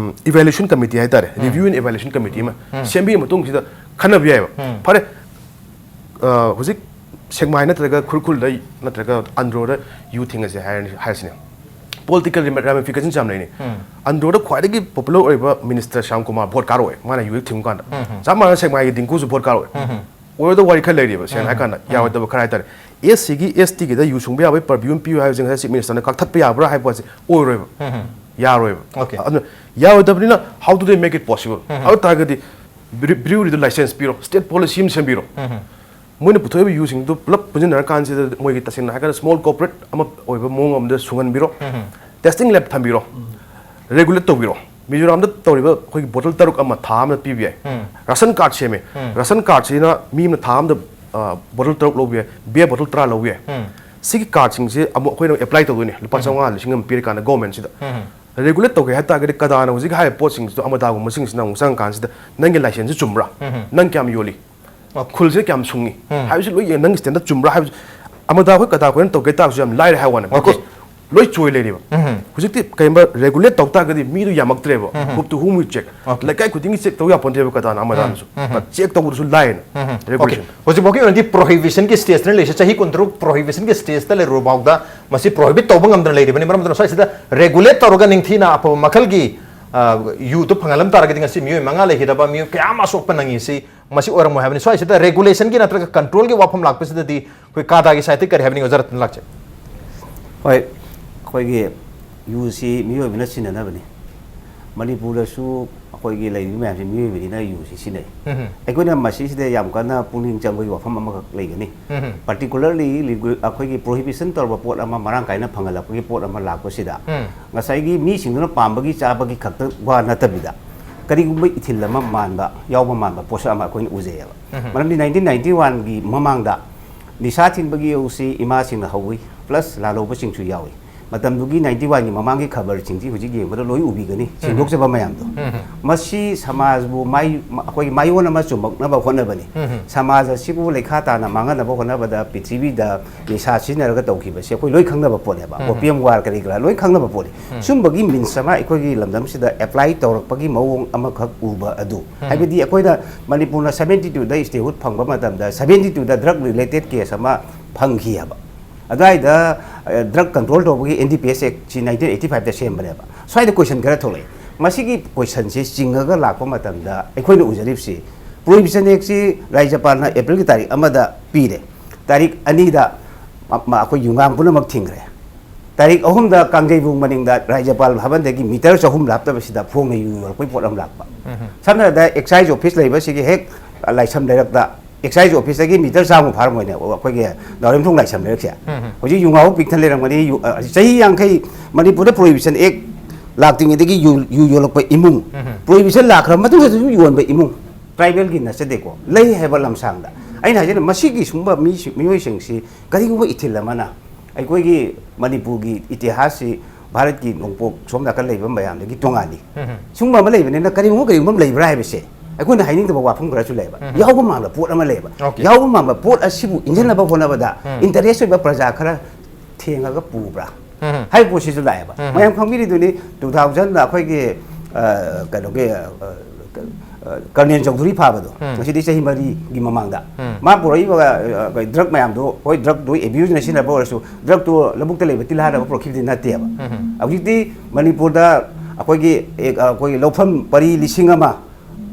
ꯏꯚꯥꯂꯨꯌꯦꯁꯟ ꯀꯃꯤꯇꯤ ꯍꯥꯏꯇꯥꯔꯦ, ꯔꯤꯚꯤꯌꯨ ꯑꯦꯟ ꯏꯚꯥꯂꯨꯌꯦꯁꯟ ꯀꯃꯤꯇꯤ ꯑꯃ ꯁꯦꯝꯕꯤꯔ ꯃꯇꯨꯡꯁꯤꯗ ꯈꯟꯅꯕ ꯌꯥꯏꯑꯕ꯫ ꯐꯔꯦ, ꯑ, ꯍꯧꯖꯤꯛ ꯁꯦꯛꯃꯥꯏ ꯅꯠꯇ꯭ꯔꯒ ꯈꯨꯔꯈꯨꯜꯗ ꯅꯠꯇ꯭ꯔꯒ ꯑꯟꯗ꯭ꯔꯣꯗ ꯌꯨ ꯊꯤꯡꯉꯁꯦ ꯍꯥꯏꯔꯅꯤ, ꯍꯥꯏꯔꯁꯤꯅꯦ꯫ ꯄꯣꯂꯤꯇꯤꯀꯦꯜ ꯔꯦꯃꯤꯐꯤꯀꯦꯁꯟꯁ ꯌꯥꯝ ꯂꯩꯅꯤ꯫ ꯑꯟꯗ꯭ꯔꯣꯗ ꯈ꯭ꯋꯥꯏꯗꯒꯤ ꯄꯣꯄꯨꯂꯔ ꯑꯣꯏꯕ ꯃꯤꯅꯤꯁꯇꯔ ꯁ꯭ꯌꯥꯝ ꯀꯨꯃꯥꯔ ꯚꯣꯠ ꯀꯥꯔꯛꯑꯣꯏ, ꯃꯥꯅ ꯌꯨ ꯍꯦꯛ ꯊꯤꯡꯕ ꯀꯥꯟꯗ꯫ ꯆꯞ ꯃꯥꯟꯅꯅ ꯁꯦꯛꯃꯥꯏꯒꯤ ꯗꯤꯡꯀꯨꯁꯨ ꯚꯣꯠ ꯀꯥꯔꯛꯑꯣꯏ꯫ ꯑꯣꯏꯔꯣꯏꯗꯕ ꯋꯥꯔꯤ ꯈꯔ ꯂꯩꯔꯤꯕ, ꯁꯦꯡꯅ ꯍꯥꯏ ꯀꯥꯟꯗ ꯌꯥꯔꯣꯏꯗꯕ ꯈꯔ ꯍꯥꯏꯇꯥꯔꯦ꯫ ꯑꯦꯁ ꯁꯤꯒꯤ, ꯑꯦꯁ ꯇꯤꯒꯤꯗ ꯌꯨ ꯁꯨꯡꯕ ꯌꯥꯕꯒꯤ ꯄꯔꯃꯤꯠ ꯑꯃ ꯄꯤꯌꯨ ꯍꯥꯏꯕꯁꯦ ꯉꯁꯥꯏ ꯆꯤꯐ ꯃꯤꯅꯤꯁꯇꯔꯅ ꯀꯛꯊꯠꯄ ꯌꯥꯕ꯭ꯔꯥ ꯍꯥꯏꯕ ꯄꯣꯠꯁꯦ ꯑꯣꯏꯔꯣꯏꯕ꯫ ꯌꯥꯔꯣꯏꯕ꯫ ꯑꯣꯀꯦ꯫ ꯑꯗꯨꯅ ꯌꯥꯔꯣꯏꯗꯕꯅꯤꯅ, how do they make it possible? ꯑꯗꯨ ꯇꯥꯔꯒꯗꯤ ꯕ꯭ꯔꯤ-, ꯕ꯭ꯔꯤꯋꯔꯤꯗ ꯂꯥꯏꯁꯦꯟꯁ ꯄꯤꯔꯣ, ꯁ꯭ꯇꯦꯠ ꯄꯣꯂꯤꯁꯤ ꯑꯃ ꯁꯦꯝꯕꯤꯔꯣ꯫ ꯃꯣꯏꯅ ꯄꯨꯊꯣꯛꯏꯕ ꯌꯨꯁꯤꯡꯗꯨ ꯄꯨꯂꯞ ꯄꯨꯟꯁꯤꯟꯅꯔꯀꯥꯟꯁꯤꯗ ꯃꯣꯏꯒꯤ, ꯇꯁꯦꯡꯅ ꯍꯥꯏꯔꯀꯥꯟꯗ, ꯁ꯭ꯃꯣꯜ ꯀꯣꯔꯄꯣꯔꯦꯠ ꯑꯃ ꯑꯣꯏꯕ ꯃꯑꯣꯡ ꯑꯃꯗ ꯁꯨꯡꯍꯟꯕꯤꯔꯣ꯫ ꯇꯦꯁꯇꯤꯡ ꯂꯦꯕ ꯊꯝꯕꯤꯔꯣ꯫ ꯔꯦꯒꯨꯂꯦꯠ ꯇꯧꯕꯤꯔꯣ꯫ ꯃꯤꯖꯣꯔꯥꯝꯗ ꯇꯧꯔꯤꯕ ꯑꯩꯈꯣꯏꯒꯤ ꯕꯣꯇꯜ ꯇꯔꯨꯛ ꯑꯃ ꯊꯥ ꯑꯃꯗ ꯄꯤꯕ ꯌꯥꯏ꯫ ꯔꯥꯁꯟ ꯀꯥꯔꯗ ꯁꯦꯝꯃꯦ꯫ ꯔꯥꯁꯟ ꯀꯥꯔꯗꯁꯤꯅ ꯃꯤ ꯑꯃꯅ ꯊꯥ ꯑꯃꯗ, ꯑ, ꯕꯣꯇꯜ ꯇꯔꯨꯛ ꯂꯧꯕ ꯌꯥꯏ, ꯕꯤꯌꯔ ꯕꯣꯇꯜ ꯇꯔꯥ ꯂꯧꯕ ꯌꯥꯏ꯫ ꯁꯤꯒꯤ ꯀꯥꯔꯗꯁꯤꯡꯁꯦ ꯑꯃꯨꯛ ꯑꯩꯈꯣꯏꯅ ꯑꯦꯄ꯭ꯂꯥꯏ ꯇꯧꯗꯣꯏꯅꯦ, ꯂꯨꯄꯥ ꯆꯥꯝꯃꯉꯥ, ꯂꯤꯁꯤꯡ ꯑꯃ ꯄꯤꯔꯀꯥꯟꯗ ꯒꯣꯔꯃꯦꯟꯁꯤꯗ꯫ ꯔꯦꯒꯨꯂꯦꯠ ꯇꯧꯒꯦ ꯍꯥꯏ ꯇꯥꯔꯒꯗꯤ, ꯀꯗꯥꯅ ꯍꯧꯖꯤꯛ ꯍꯥꯏꯔꯤꯕ ꯄꯣꯠꯁꯤꯡꯁꯤꯗꯣ, ꯑꯃꯗꯥꯒꯨꯝꯕꯁꯤꯡꯁꯤꯅ ꯑꯃꯨꯛ ꯆꯪꯉꯀꯥꯟꯁꯤꯗ ꯅꯪꯒꯤ ꯂꯥꯏꯁꯦꯟꯁꯁꯦ ꯆꯨꯝꯕ꯭ꯔꯥ? ꯅꯪ ꯀꯌꯥꯝ ꯌꯣꯜꯂꯤ? ꯈꯨꯜꯁꯦ ꯀꯌꯥꯝ ꯁꯨꯡꯉꯤ? ꯍꯥꯏꯕꯁꯤ ꯂꯣꯏ ꯌꯦꯡ-, ꯅꯪꯒꯤ ꯁ꯭ꯇꯦꯟꯗꯔꯗ ꯆꯨꯝꯕ꯭ꯔꯥ ꯍꯥꯏꯕꯁꯤ ꯑꯃꯗꯥ ꯑꯩꯈꯣꯏ ꯀꯗꯥ ꯑꯩꯈꯣꯏꯅ ꯇꯧꯒꯦ ꯇꯥꯔꯁꯨ ꯌꯥꯝ ꯂꯥꯏꯔꯦ ꯍꯥꯏ ꯋꯥꯅꯦ꯫ ꯑꯣꯀꯦ꯫ Because ꯂꯣꯏ ꯆꯣꯏ ꯂꯩꯔꯤꯕ꯫ ꯍꯧꯖꯤꯛꯇꯤ ꯀꯩꯒꯨꯝꯕ ꯔꯦꯒꯨꯂꯦꯠ ꯇꯧ ꯇꯥꯔꯒꯗꯤ ꯃꯤꯗꯨ ꯌꯥꯝꯃꯛꯇ꯭ꯔꯦꯕ꯫ Whom to whom we check? Okay. ꯂꯩꯀꯥꯏ ꯈꯨꯗꯤꯡꯒꯤ ꯆꯦꯛ ꯇꯧ ꯌꯥꯄꯣꯟꯇꯦꯕ ꯀꯗꯥꯅ ꯑꯃꯗꯥꯅꯁꯨ꯫ But ꯆꯦꯛ ꯇꯧꯕꯗꯨꯁꯨ ꯂꯥꯏꯌꯦꯅ꯫ ꯑꯣꯀꯦ꯫ ꯔꯦꯒꯨꯂꯦꯁꯟ꯫ ꯍꯧꯖꯤꯛꯐꯥꯎꯒꯤ ꯑꯣꯏꯅꯗꯤ ꯄ꯭ꯔꯣꯍꯤꯕꯤꯁꯟꯒꯤ ꯁ꯭ꯇꯦꯖꯇ ꯂꯩꯔꯤꯁꯦ, ꯆꯍꯤ ꯀꯨꯟꯇꯔꯨꯛ ꯄ꯭ꯔꯣꯍꯤꯕꯤꯁꯟꯒꯤ ꯁ꯭ꯇꯦꯖꯇ ꯂꯩꯔꯨꯔꯐꯥꯎꯗ ꯃꯁꯤ ꯄ꯭ꯔꯣꯍꯤꯕꯤꯠ ꯇꯧꯕ ꯉꯝꯗꯅ ꯂꯩꯔꯤꯕꯅꯤ꯫ ꯃꯔꯝ ꯑꯗꯨꯅ ꯁ꯭ꯋꯥꯏꯁꯤꯗ ꯔꯦꯒꯨꯂꯦꯠ ꯇꯧꯔꯒ ꯅꯤꯡꯊꯤꯅ ꯑꯐꯕ ꯃꯈꯜꯒꯤ, ꯑ, ꯌꯨꯗꯨ ꯐꯪꯍꯜꯂꯝ ꯇꯥꯔꯒꯗꯤ ꯉꯁꯤ ꯃꯤꯑꯣꯏ ꯃꯉꯥ ꯂꯩꯈꯤꯗꯕ, ꯃꯤꯑꯣꯏ ꯀꯌꯥ ꯑꯃ ꯁꯣꯛꯄ ꯅꯪꯉꯤꯁꯤ ꯃꯁꯤ ꯑꯣꯏꯔꯝꯃꯣꯏ ꯍꯥꯏꯕꯅꯤ꯫ ꯁ꯭ꯋꯥꯏꯁꯤꯗ ꯔꯦꯒꯨꯂꯦꯁꯟꯒꯤ ꯅꯠꯇ꯭ꯔꯒ ꯀꯟꯇ꯭ꯔꯣꯜꯒꯤ ꯋꯥꯐꯝ ꯂꯥꯛꯄꯁꯤꯗꯗꯤ ꯑꯩꯈꯣꯏ ꯀꯥꯗꯥꯒꯤ ꯁꯥꯏꯠꯇꯒꯤ ꯀꯔꯤ ꯍꯥꯏꯕꯅꯤ, ꯑꯣꯖꯥ ꯔꯇꯟ ꯂꯥꯛꯆꯩ? ꯍꯣꯏ, ꯑꯩꯈꯣꯏꯒꯤ ꯌꯨꯁꯤ ꯃꯤꯑꯣꯏꯕꯅ ꯁꯤꯖꯤꯟꯅꯅꯕꯅꯤ꯫ ꯃꯅꯤꯄꯨꯔꯗꯁꯨ ꯑꯩꯈꯣꯏꯒꯤ ꯂꯩꯔꯤꯕ ꯃꯌꯥꯝꯁꯤ ꯃꯤꯑꯣꯏꯕꯅꯤꯅ ꯌꯨꯁꯤ ꯁꯤꯖꯤꯟꯅꯩ꯫ ꯑꯩꯈꯣꯏꯅ ꯃꯁꯤꯁꯤꯗ ꯌꯥꯝ ꯀꯟꯅ ꯄꯨꯛꯅꯤꯡ ꯆꯪꯕꯒꯤ ꯋꯥꯐꯝ ꯑꯃꯈꯛ ꯂꯩꯒꯅꯤ꯫ Particularly ꯂꯤꯒꯨ-, ꯑꯩꯈꯣꯏꯒꯤ ꯄ꯭ꯔꯣꯍꯤꯕꯤꯁꯟ ꯇꯧꯔꯕ ꯄꯣꯠ ꯑꯃ ꯃꯔꯥꯡ ꯀꯥꯏꯅ ꯐꯪꯍꯜꯂꯛꯄꯒꯤ ꯄꯣꯠ ꯑꯃ ꯂꯥꯛꯄꯁꯤꯗ, ꯉꯁꯥꯏꯒꯤ ꯃꯤꯁꯤꯡꯗꯨꯅ ꯄꯥꯝꯕꯒꯤ ꯆꯥꯕꯒꯤ ꯈꯛꯇ ꯋꯥ ꯅꯠꯇꯕꯤꯗ, ꯀꯔꯤꯒꯨꯝꯕ ꯏꯊꯤꯜ ꯑꯃ ꯃꯥꯟꯕ, ꯌꯥꯎꯕ ꯃꯥꯟꯕ ꯄꯣꯠꯁꯛ ꯑꯃ ꯑꯩꯈꯣꯏꯅ ꯎꯖꯩꯌꯦꯕ꯫ ꯃꯔꯝꯗꯤ nineteen ninety oneꯒꯤ ꯃꯃꯥꯡꯗ ꯅꯤꯁꯥ ꯊꯤꯡꯕꯒꯤ ꯌꯧꯁꯤ ꯏꯃꯥꯁꯤꯡꯅ ꯍꯧꯏ, plus ꯂꯥꯜꯍꯧꯕꯁꯤꯡꯁꯨ ꯌꯥꯎꯏ꯫ ꯃꯇꯝꯗꯨꯒꯤ ꯅꯥꯏꯟꯇꯤ ꯋꯥꯟꯒꯤ ꯃꯃꯥꯡꯒꯤ ꯈꯕꯔꯁꯤꯡꯁꯤ ꯍꯧꯖꯤꯛ ꯌꯦꯡꯕꯗ ꯂꯣꯏ ꯎꯕꯤꯒꯅꯤ, ꯁꯦꯡꯗꯣꯛꯆꯕ ꯃꯌꯥꯝꯗꯣ꯫ ꯃꯁꯤ ꯁꯃꯥꯖꯕꯨ ꯃꯥꯏ-, ꯑꯩꯈꯣꯏꯒꯤ ꯃꯥꯏꯑꯣꯟ ꯑꯃ ꯆꯨꯝꯃꯛꯅꯕ ꯍꯣꯠꯅꯕꯅꯤ꯫ ꯁꯃꯥꯖ ꯑꯁꯤꯕꯨ ꯂꯩꯈꯥ ꯇꯥꯅ ꯃꯥꯡꯍꯟꯅꯕ ꯍꯣꯠꯅꯕꯗ ꯄ꯭ꯔꯤꯊꯤꯕꯤꯗ ꯅꯤꯁꯥ ꯁꯤꯖꯤꯟꯅꯔꯒ ꯇꯧꯈꯤꯕꯁꯦ ꯑꯩꯈꯣꯏ ꯂꯣꯏ ꯈꯪꯅꯕ ꯄꯣꯠꯅꯦꯕ꯫ ꯎꯝ꯫ ꯑꯣꯄꯤꯌꯝ ꯋꯥꯔ ꯀꯔꯤ ꯀꯔꯥ ꯂꯣꯏ ꯈꯪꯅꯕ ꯄꯣꯠꯅꯤ꯫ ꯎꯝ꯫ ꯁꯨꯝꯕꯒꯤ ꯃꯤꯟꯁ ꯑꯃ ꯑꯩꯈꯣꯏꯒꯤ ꯂꯝꯗꯝꯁꯤꯗ ꯑꯦꯄ꯭ꯂꯥꯏ ꯇꯧꯔꯛꯄꯒꯤ ꯃꯑꯣꯡ ꯑꯃꯈꯛ ꯎꯕ ꯑꯗꯨ, ꯎꯝ꯫ ꯍꯥꯏꯕꯗꯤ ꯑꯩꯈꯣꯏꯅ ꯃꯅꯤꯄꯨꯔꯅ ꯁꯕꯦꯟꯇꯤ ꯇꯨꯗ ꯁ꯭ꯇꯦꯍꯨꯗ ꯐꯪꯕ ꯃꯇꯝꯗ ꯁꯕꯦꯟꯇꯤ ꯇꯨꯗ ꯗ꯭ꯔꯒ ꯔꯤꯂꯦꯇꯦꯗ ꯀꯦꯁ ꯑꯃ ꯐꯪꯈꯤ ꯍꯥꯏꯕ꯫ ꯑꯗꯨꯋꯥꯏꯗ, ꯑ, ꯗ꯭ꯔꯒ ꯀꯟꯇ꯭ꯔꯣꯜ ꯇꯧꯕꯒꯤ ꯑꯦꯟ ꯗꯤ ꯄꯤ ꯑꯦꯁ ꯑꯦꯛꯁꯤ ꯅꯥꯏꯟꯇꯤꯟ ꯑꯩꯠꯇꯤ ꯐꯥꯏꯚꯇ ꯁꯦꯝꯕꯅꯦꯕ꯫ ꯁ꯭ꯋꯥꯏꯗ ꯀꯣꯏꯁꯟ ꯈꯔ ꯊꯣꯛꯂꯛꯑꯦ꯫ ꯃꯁꯤꯒꯤ ꯀꯣꯏꯁꯟꯁꯤ ꯆꯤꯡꯉꯒ ꯂꯥꯛꯄ ꯃꯇꯝꯗ ꯑꯩꯈꯣꯏꯅ ꯎꯖꯔꯤꯕꯁꯤ, ꯄ꯭ꯔꯣꯍꯤꯕꯤꯁꯟ ꯑꯦꯛꯁꯤ ꯔꯥꯖ꯭ꯌꯄꯥꯜꯅ ꯑꯦꯄ꯭ꯔꯤꯜꯒꯤ ꯇꯥꯔꯤꯛ ꯑꯃꯗ ꯄꯤꯔꯦ, ꯇꯥꯔꯤꯛ ꯑꯅꯤꯗ ꯃ-, ꯃ-, ꯑꯩꯈꯣꯏ ꯌꯨꯉꯥꯡ ꯄꯨꯝꯅꯃꯛ ꯊꯤꯡꯈ꯭ꯔꯦ, ꯇꯥꯔꯤꯛ ꯑꯍꯨꯝꯗ ꯀꯥꯡꯖꯩꯕꯨꯡ ꯃꯅꯤꯡꯗ ꯔꯥꯖ꯭ꯌꯄꯥꯜ ꯚꯕꯟꯗꯒꯤ ꯃꯤꯇꯔ ꯆꯍꯨꯝ ꯂꯥꯞꯇꯕꯁꯤꯗ ꯐꯣꯡꯅ ꯌꯨ ꯌꯣꯜꯂꯛꯄꯒꯤ ꯄꯣꯠ ꯑꯃ ꯂꯥꯛꯄ꯫ ꯎꯝ꯫ ꯁꯝꯅ ꯍꯥꯏꯔꯕꯗ ꯑꯦꯛꯁꯥꯏꯖ ꯑꯣꯐꯤꯁ ꯂꯩꯕꯁꯤꯒꯤ ꯍꯦꯛ ꯂꯥꯏꯁ꯭ꯔꯝ ꯂꯩꯔꯛꯇ, ꯑꯦꯛꯁꯥꯏꯖ ꯑꯣꯐꯤꯁꯇꯒꯤ ꯃꯤꯇꯔ ꯆꯥꯝꯃ ꯐꯥꯔꯝꯃꯣꯏꯅꯦ ꯑꯩꯈꯣꯏꯒꯤ ꯅꯥꯎꯔꯦꯝꯊꯣꯡ ꯂꯥꯏꯁ꯭ꯔꯝ ꯂꯩꯔꯛꯁꯦ꯫ ꯎꯝ꯫ ꯍꯧꯖꯤꯛ ꯌꯨꯉꯥꯡ ꯄꯤꯛ ꯊꯟ ꯂꯩꯔꯝꯒꯅꯤ꯫ ꯌꯨ-, ꯑ, ꯆꯍꯤ ꯌꯥꯡꯈꯩ ꯃꯅꯤꯄꯨꯔꯗ ꯄ꯭ꯔꯣꯍꯤꯕꯤꯁꯟ ꯑꯦꯛ ꯂꯥꯛꯇ꯭ꯔꯤꯉꯩꯗꯒꯤ ꯌꯨ, ꯌꯨ ꯌꯣꯜꯂꯛꯄ ꯏꯃꯨꯡ, ꯎꯝ꯫ ꯄ꯭ꯔꯣꯍꯤꯕꯤꯁꯟ ꯂꯥꯛꯈ꯭ꯔ ꯃꯇꯨꯡꯗꯁꯨ ꯑꯗꯨꯝ ꯌꯣꯟꯕ ꯏꯃꯨꯡ, ꯇ꯭ꯔꯥꯏꯕꯦꯜꯒꯤ ꯅꯠꯆꯗꯦꯀꯣ, ꯂꯩ ꯍꯥꯏꯕ ꯂꯝꯁꯥꯡꯗ꯫ ꯑꯩꯅ ꯍꯥꯏꯖꯔꯤꯕ ꯃꯁꯤꯒꯤ ꯁꯨꯝꯕ ꯃꯤꯁꯤꯡ, ꯃꯤꯑꯣꯏꯁꯤꯡꯁꯤ ꯀꯔꯤꯒꯨꯝꯕ ꯏꯊꯤꯜ ꯑꯃꯅ ꯑꯩꯈꯣꯏꯒꯤ ꯃꯅꯤꯄꯨꯔꯒꯤ ꯏꯇꯤꯍꯥꯁꯁꯤ ꯚꯥꯔꯠꯀꯤ ꯅꯣꯡꯄꯣꯛ ꯁꯣꯝ ꯅꯥꯀꯟ ꯂꯩꯕ ꯃꯌꯥꯝꯗꯒꯤ ꯇꯣꯉꯥꯜꯂꯤ꯫ ꯎꯝ꯫ ꯁꯨꯝꯕ ꯑꯃ ꯂꯩꯕꯅꯤꯅ ꯀꯔꯤꯒꯨꯝꯕ, ꯀꯔꯤꯒꯨꯝꯕ ꯑꯃ ꯂꯩꯕ꯭ꯔꯥ ꯍꯥꯏꯕꯁꯦ ꯑꯩꯈꯣꯏꯅ ꯍꯥꯏꯅꯤꯡꯗꯕ ꯋꯥꯐꯝ ꯈꯔꯁꯨ ꯂꯩꯕ꯫ ꯎꯝ꯫ ꯌꯥꯎꯕ ꯃꯥꯟꯕ ꯄꯣꯠ ꯑꯃ ꯂꯩꯕ꯫ ꯑꯣꯀꯦ꯫ ꯌꯥꯎꯕ ꯃꯥꯟꯕ ꯄꯣꯠ ꯑꯁꯤꯕꯨ ꯏꯟꯖꯟꯅꯕ ꯍꯣꯠꯅꯕꯗ ꯎꯝ꯫ ꯏꯟꯇꯔꯦꯁ ꯑꯣꯏꯕ ꯄ꯭ꯔꯖꯥ ꯈꯔ ꯊꯦꯡꯉꯒ ꯄꯨꯕ꯭ꯔꯥ ꯎꯝ꯫ ꯍꯥꯏꯕ ꯄꯣꯠꯁꯤꯁꯨ ꯂꯥꯛꯑꯦꯕ꯫ ꯎꯝ꯫ ꯃꯌꯥꯝ ꯈꯪꯕꯤꯔꯤꯗꯨꯅꯤ, ꯇꯨ ꯊꯥꯎꯖꯟꯗ ꯑꯩꯈꯣꯏꯒꯤ, ꯑ, ꯀꯩꯅꯣꯒꯤ, ꯑ, ꯑ, ꯀꯔꯅꯦꯜ ꯆꯧꯙꯨꯔꯤ ꯐꯥꯕꯗꯣ, ꯎꯝ꯫ ꯉꯁꯤꯗꯤ ꯆꯍꯤ ꯃꯔꯤꯒꯤ ꯃꯃꯥꯡꯗ ꯎꯝ꯫ ꯃꯥ ꯄꯨꯔꯛꯏꯕ, ꯑ, ꯗ꯭ꯔꯒ ꯃꯌꯥꯝꯗꯣ, ꯍꯣꯏ, ꯗ꯭ꯔꯒꯇꯨ ꯑꯦꯕ꯭ꯌꯨꯁꯅ ꯁꯤꯖꯤꯟꯅꯕ ꯑꯣꯏꯔꯁꯨ, ꯗ꯭ꯔꯒꯇꯨ ꯂꯧꯕꯨꯛꯇ ꯂꯩꯕ ꯇꯤꯜꯍꯥꯗꯅꯕ ꯄꯨꯔꯛꯈꯤꯕꯗꯤ ꯅꯠꯇꯦꯕ꯫ ꯎꯝ꯫ ꯍꯧꯖꯤꯛꯇꯤ ꯃꯅꯤꯄꯨꯔꯗ ꯑꯩꯈꯣꯏꯒꯤ, ꯑꯦ, ꯑꯩꯈꯣꯏꯒꯤ ꯂꯧꯐꯝ ꯄꯔꯤ ꯂꯤꯁꯤꯡ ꯑꯃ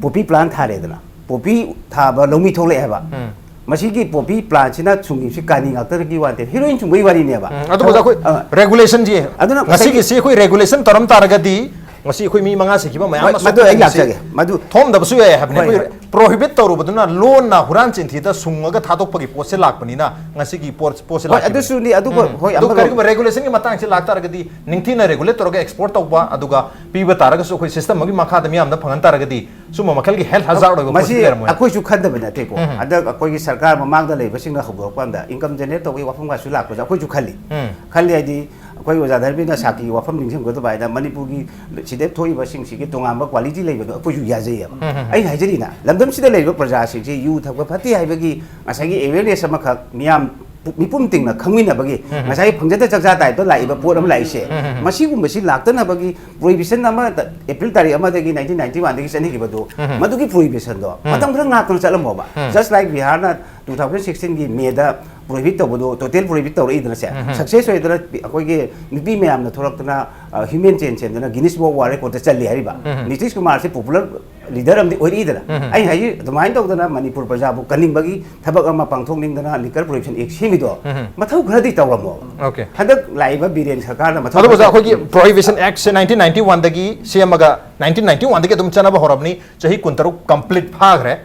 ꯄꯣꯄꯤ ꯄ꯭ꯂꯥꯟ ꯊꯥꯔꯦꯗꯅ, ꯄꯣꯄꯤ ꯊꯥꯕ ꯂꯧꯃꯤ ꯊꯣꯛꯂꯛꯑꯦꯕ꯫ ꯎꯝ꯫ ꯃꯁꯤꯒꯤ ꯄꯣꯄꯤ ꯄ꯭ꯂꯥꯟꯁꯤꯅ ꯁꯨꯡꯉꯤꯕꯁꯤ ꯀꯥꯅꯤ ꯉꯥꯛꯇꯒꯤ ꯋꯥ ꯅꯠꯇꯦ, ꯍꯤꯔꯣꯏꯟ ꯁꯨꯡꯕꯒꯤ ꯋꯥꯔꯤꯅꯦꯕ꯫ ꯎꯝ, ꯑꯗꯨꯕꯨ ꯑꯗꯣ, ꯑꯩꯈꯣꯏ ꯑ, ꯔꯦꯒꯨꯂꯦꯁꯟꯁꯤ, ꯑꯗꯨꯅ ꯉꯁꯥꯏꯒꯤ ꯉꯁꯤꯒꯤꯁꯤ ꯑꯩꯈꯣꯏ ꯔꯦꯒꯨꯂꯦꯁꯟ ꯇꯧꯔꯝ ꯇꯥꯔꯒꯗꯤ ꯉꯁꯤ ꯑꯩꯈꯣꯏ ꯃꯤ ꯃꯉꯥ ꯁꯤꯈꯤꯕ ꯃꯌꯥꯝ ꯍꯣꯏ, ꯑꯃꯁꯨ ꯃꯗꯨ ꯑꯩ ꯑꯩꯈꯣꯏ ꯂꯥꯛꯆꯒꯦ꯫ ꯃꯗꯨ ꯊꯣꯛꯑꯝꯗꯕꯁꯨ ꯌꯥꯏ ꯍꯥꯏꯕꯅꯤ꯫ ꯍꯣꯏ, ꯑꯩꯈꯣꯏ ꯍꯣꯏ꯫ ꯄ꯭ꯔꯣꯍꯤꯕꯤꯠ ꯇꯧꯔꯨꯕꯗꯨꯅ ꯂꯣꯟꯅ ꯍꯨꯔꯥꯟ ꯆꯤꯟꯊꯤꯗ ꯁꯨꯡꯉꯒ ꯊꯥꯗꯣꯛꯄꯒꯤ ꯄꯣꯠꯁꯦ ꯂꯥꯛꯄꯅꯤꯅ ꯉꯁꯤꯒꯤ ꯄꯣꯠ, ꯄꯣꯠꯁꯦ ꯍꯣꯏ, ꯂꯥꯛꯈꯤꯕꯅꯤ꯫ ꯑꯗꯨꯁꯨꯅꯤ, ꯑꯗꯨꯒ, ꯎꯝ꯫ ꯍꯣꯏ, ꯑꯗꯨ ꯑꯃꯒ ꯀꯔꯤꯒꯨꯝꯕ ꯔꯦꯒꯨꯂꯦꯁꯟꯒꯤ ꯃꯇꯥꯡꯁꯦ ꯂꯥꯛꯇꯥꯔꯒꯗꯤ ꯅꯤꯡꯊꯤꯅ ꯔꯦꯒꯨꯂꯦꯠ ꯇꯧꯔꯒ ꯑꯦꯛꯁꯄꯣꯔꯠ ꯇꯧꯕ, ꯑꯗꯨꯒ ꯄꯤꯕ ꯇꯥꯔꯒꯁꯨ ꯑꯩꯈꯣꯏ ꯁꯤꯁꯇꯝ ꯑꯃꯒꯤ ꯃꯈꯥꯗ ꯃꯤꯌꯥꯝꯗ ꯐꯪꯍꯟ ꯇꯥꯔꯒꯗꯤ ꯁꯨꯝꯕ ꯃꯈꯜꯒꯤ ꯍꯦꯜꯊ ꯍꯖꯥꯔꯗ ꯑꯣꯏꯕ ꯃꯁꯤ ꯄꯣꯠꯁꯤꯗꯤ ꯂꯩꯔꯝꯃꯣꯏ꯫ ꯑꯩꯈꯣꯏꯁꯨ ꯈꯟꯗꯕ ꯅꯠꯇꯦꯀꯣ꯫ ꯎꯝ꯫ ꯍꯟꯗꯛ ꯑꯩꯈꯣꯏꯒꯤ ꯁꯔꯀꯥꯔ ꯃꯃꯥꯡꯗ ꯂꯩꯕꯁꯤꯡꯅ ꯍꯧꯗꯣꯔꯛꯄ ꯀꯥꯟꯗ ꯏꯟꯀꯝ ꯖꯦꯅꯦꯔꯦꯠ ꯇꯧꯕꯒꯤ ꯋꯥꯐꯝꯒꯁꯨ ꯂꯥꯛꯄꯁꯦ ꯑꯩꯈꯣꯏꯁꯨ ꯈꯜꯂꯤ꯫ ꯎꯝ꯫ ꯈꯜꯂꯤ ꯍꯥꯏꯗꯤ ꯑꯩꯈꯣꯏ ꯑꯣꯖꯥ ꯙꯔꯃꯦꯟꯗ꯭ꯔ ꯁꯥꯀꯤꯒꯤ ꯋꯥꯐꯝ ꯅꯤꯡꯁꯤꯡꯒꯗꯕ ꯍꯥꯏꯗ, ꯃꯅꯤꯄꯨꯔꯒꯤ ꯁꯤꯗ ꯊꯣꯛꯏꯕꯁꯤꯡꯁꯤꯒꯤ ꯇꯣꯉꯥꯟꯕ quality ꯂꯩꯕꯗꯣ ꯑꯩꯈꯣꯏꯁꯨ ꯌꯥꯖꯩꯌꯦꯕ꯫ ꯎꯝ, ꯎꯝ, ꯎꯝ꯫ ꯑꯩꯅ ꯍꯥꯏꯖꯔꯤꯅ, ꯂꯝꯗꯝꯁꯤꯗ ꯂꯩꯔꯤꯕ ꯄ꯭ꯔꯖꯥꯁꯤꯡꯁꯤ ꯌꯨ ꯊꯛꯄ ꯐꯠꯇꯦ ꯍꯥꯏꯕꯒꯤ ꯉꯁꯥꯏꯒꯤ awareness ꯑꯃꯈꯛ ꯃꯤꯌꯥꯝ ꯄꯨ-, ꯃꯤꯄꯨꯝ ꯇꯤꯡꯅ ꯈꯪꯃꯤꯟꯅꯕꯒꯤ, ꯎꯝ, ꯎꯝ꯫ ꯉꯁꯥꯏꯒꯤ ꯐꯪꯖꯗ ꯆꯥꯛꯆꯥ type ꯇ ꯂꯥꯛꯏꯕ ꯄꯣꯠ ꯑꯃ ꯂꯥꯛꯏꯁꯦ, ꯎꯝ, ꯎꯝ, ꯎꯝ꯫ ꯃꯁꯤꯒꯨꯝꯕꯁꯤ ꯂꯥꯛꯇꯅꯕꯒꯤ prohibition ꯑꯃ ꯑꯦꯄ꯭ꯔꯤꯜ ꯇꯥꯔꯤꯛ ꯑꯃꯗꯒꯤ nineteen ninety one ꯗꯒꯤ ꯆꯠꯅꯈꯤꯕꯗꯣ, ꯎꯝ, ꯎꯝ꯫ ꯃꯗꯨꯒꯤ prohibition ꯗꯣ ꯎꯝ꯫ ꯃꯇꯝ ꯈꯔ ꯉꯥꯛꯇꯅ ꯆꯠꯂꯝꯃꯣꯕ꯫ ꯎꯝ꯫ Just like ꯕꯤꯍꯥꯔꯅ two thousand sixteen ꯒꯤ May ꯗ prohibit ꯇꯧꯕꯗꯣ, total prohibit ꯇꯧꯔꯛꯏꯗꯅ ꯁꯦ, ꯎꯝ, ꯎꯝ꯫ Success ꯑꯣꯏꯗꯅ ꯑꯩꯈꯣꯏꯒꯤ ꯅꯨꯄꯤ ꯃꯌꯥꯝꯅ ꯊꯣꯛꯂꯛꯇꯅ, ꯑ, human chain ꯁꯦꯝꯗꯅ Guinness Book of World Record ꯇ ꯆꯜꯂꯤ ꯍꯥꯏꯔꯤꯕ꯫ ꯎꯝ, ꯎꯝ꯫ ꯅꯤꯇꯤꯁ ꯀꯨꯃꯥꯔꯁꯦ popular leader ꯑꯃꯗꯤ ꯑꯣꯏꯔꯛꯏꯗꯅ꯫ ꯎꯝ, ꯎꯝ꯫ ꯑꯩꯅ ꯍꯥꯏꯁꯤ ꯑꯗꯨꯃꯥꯏꯅ ꯇꯧꯗꯅ ꯃꯅꯤꯄꯨꯔ ꯄ꯭ꯔꯖꯥꯕꯨ ꯀꯟꯅꯤꯡꯕꯒꯤ ꯊꯕꯛ ꯑꯃ ꯄꯥꯡꯊꯣꯛꯅꯤꯡꯗꯅ Liquor Prohibition Act ꯁꯦꯝꯃꯤꯗꯣ, ꯎꯝ, ꯎꯝ꯫ ꯃꯊꯧ ꯈꯔꯗꯤ ꯇꯧꯔꯝꯃꯣ꯫ Okay꯫ ꯍꯟꯗꯛ ꯂꯥꯛꯏꯕ ꯕꯤꯔꯦꯟ ꯁꯔꯀꯥꯔꯅ ꯃꯊꯧ ꯑꯗꯣ ꯑꯣꯖꯥ, ꯈꯔ ꯑꯩꯈꯣꯏꯒꯤ Prohibition Act ꯁꯦ nineteen ninety one ꯗꯒꯤ ꯁꯦꯝꯃꯒ nineteen ninety one ꯗꯒꯤ ꯑꯗꯨꯝ ꯆꯠꯅꯕ ꯍꯧꯔꯕꯅꯤ꯫ ꯆꯍꯤ ꯀꯨꯟꯇꯔꯨꯛ complete ꯐꯥꯈ꯭ꯔꯦ꯫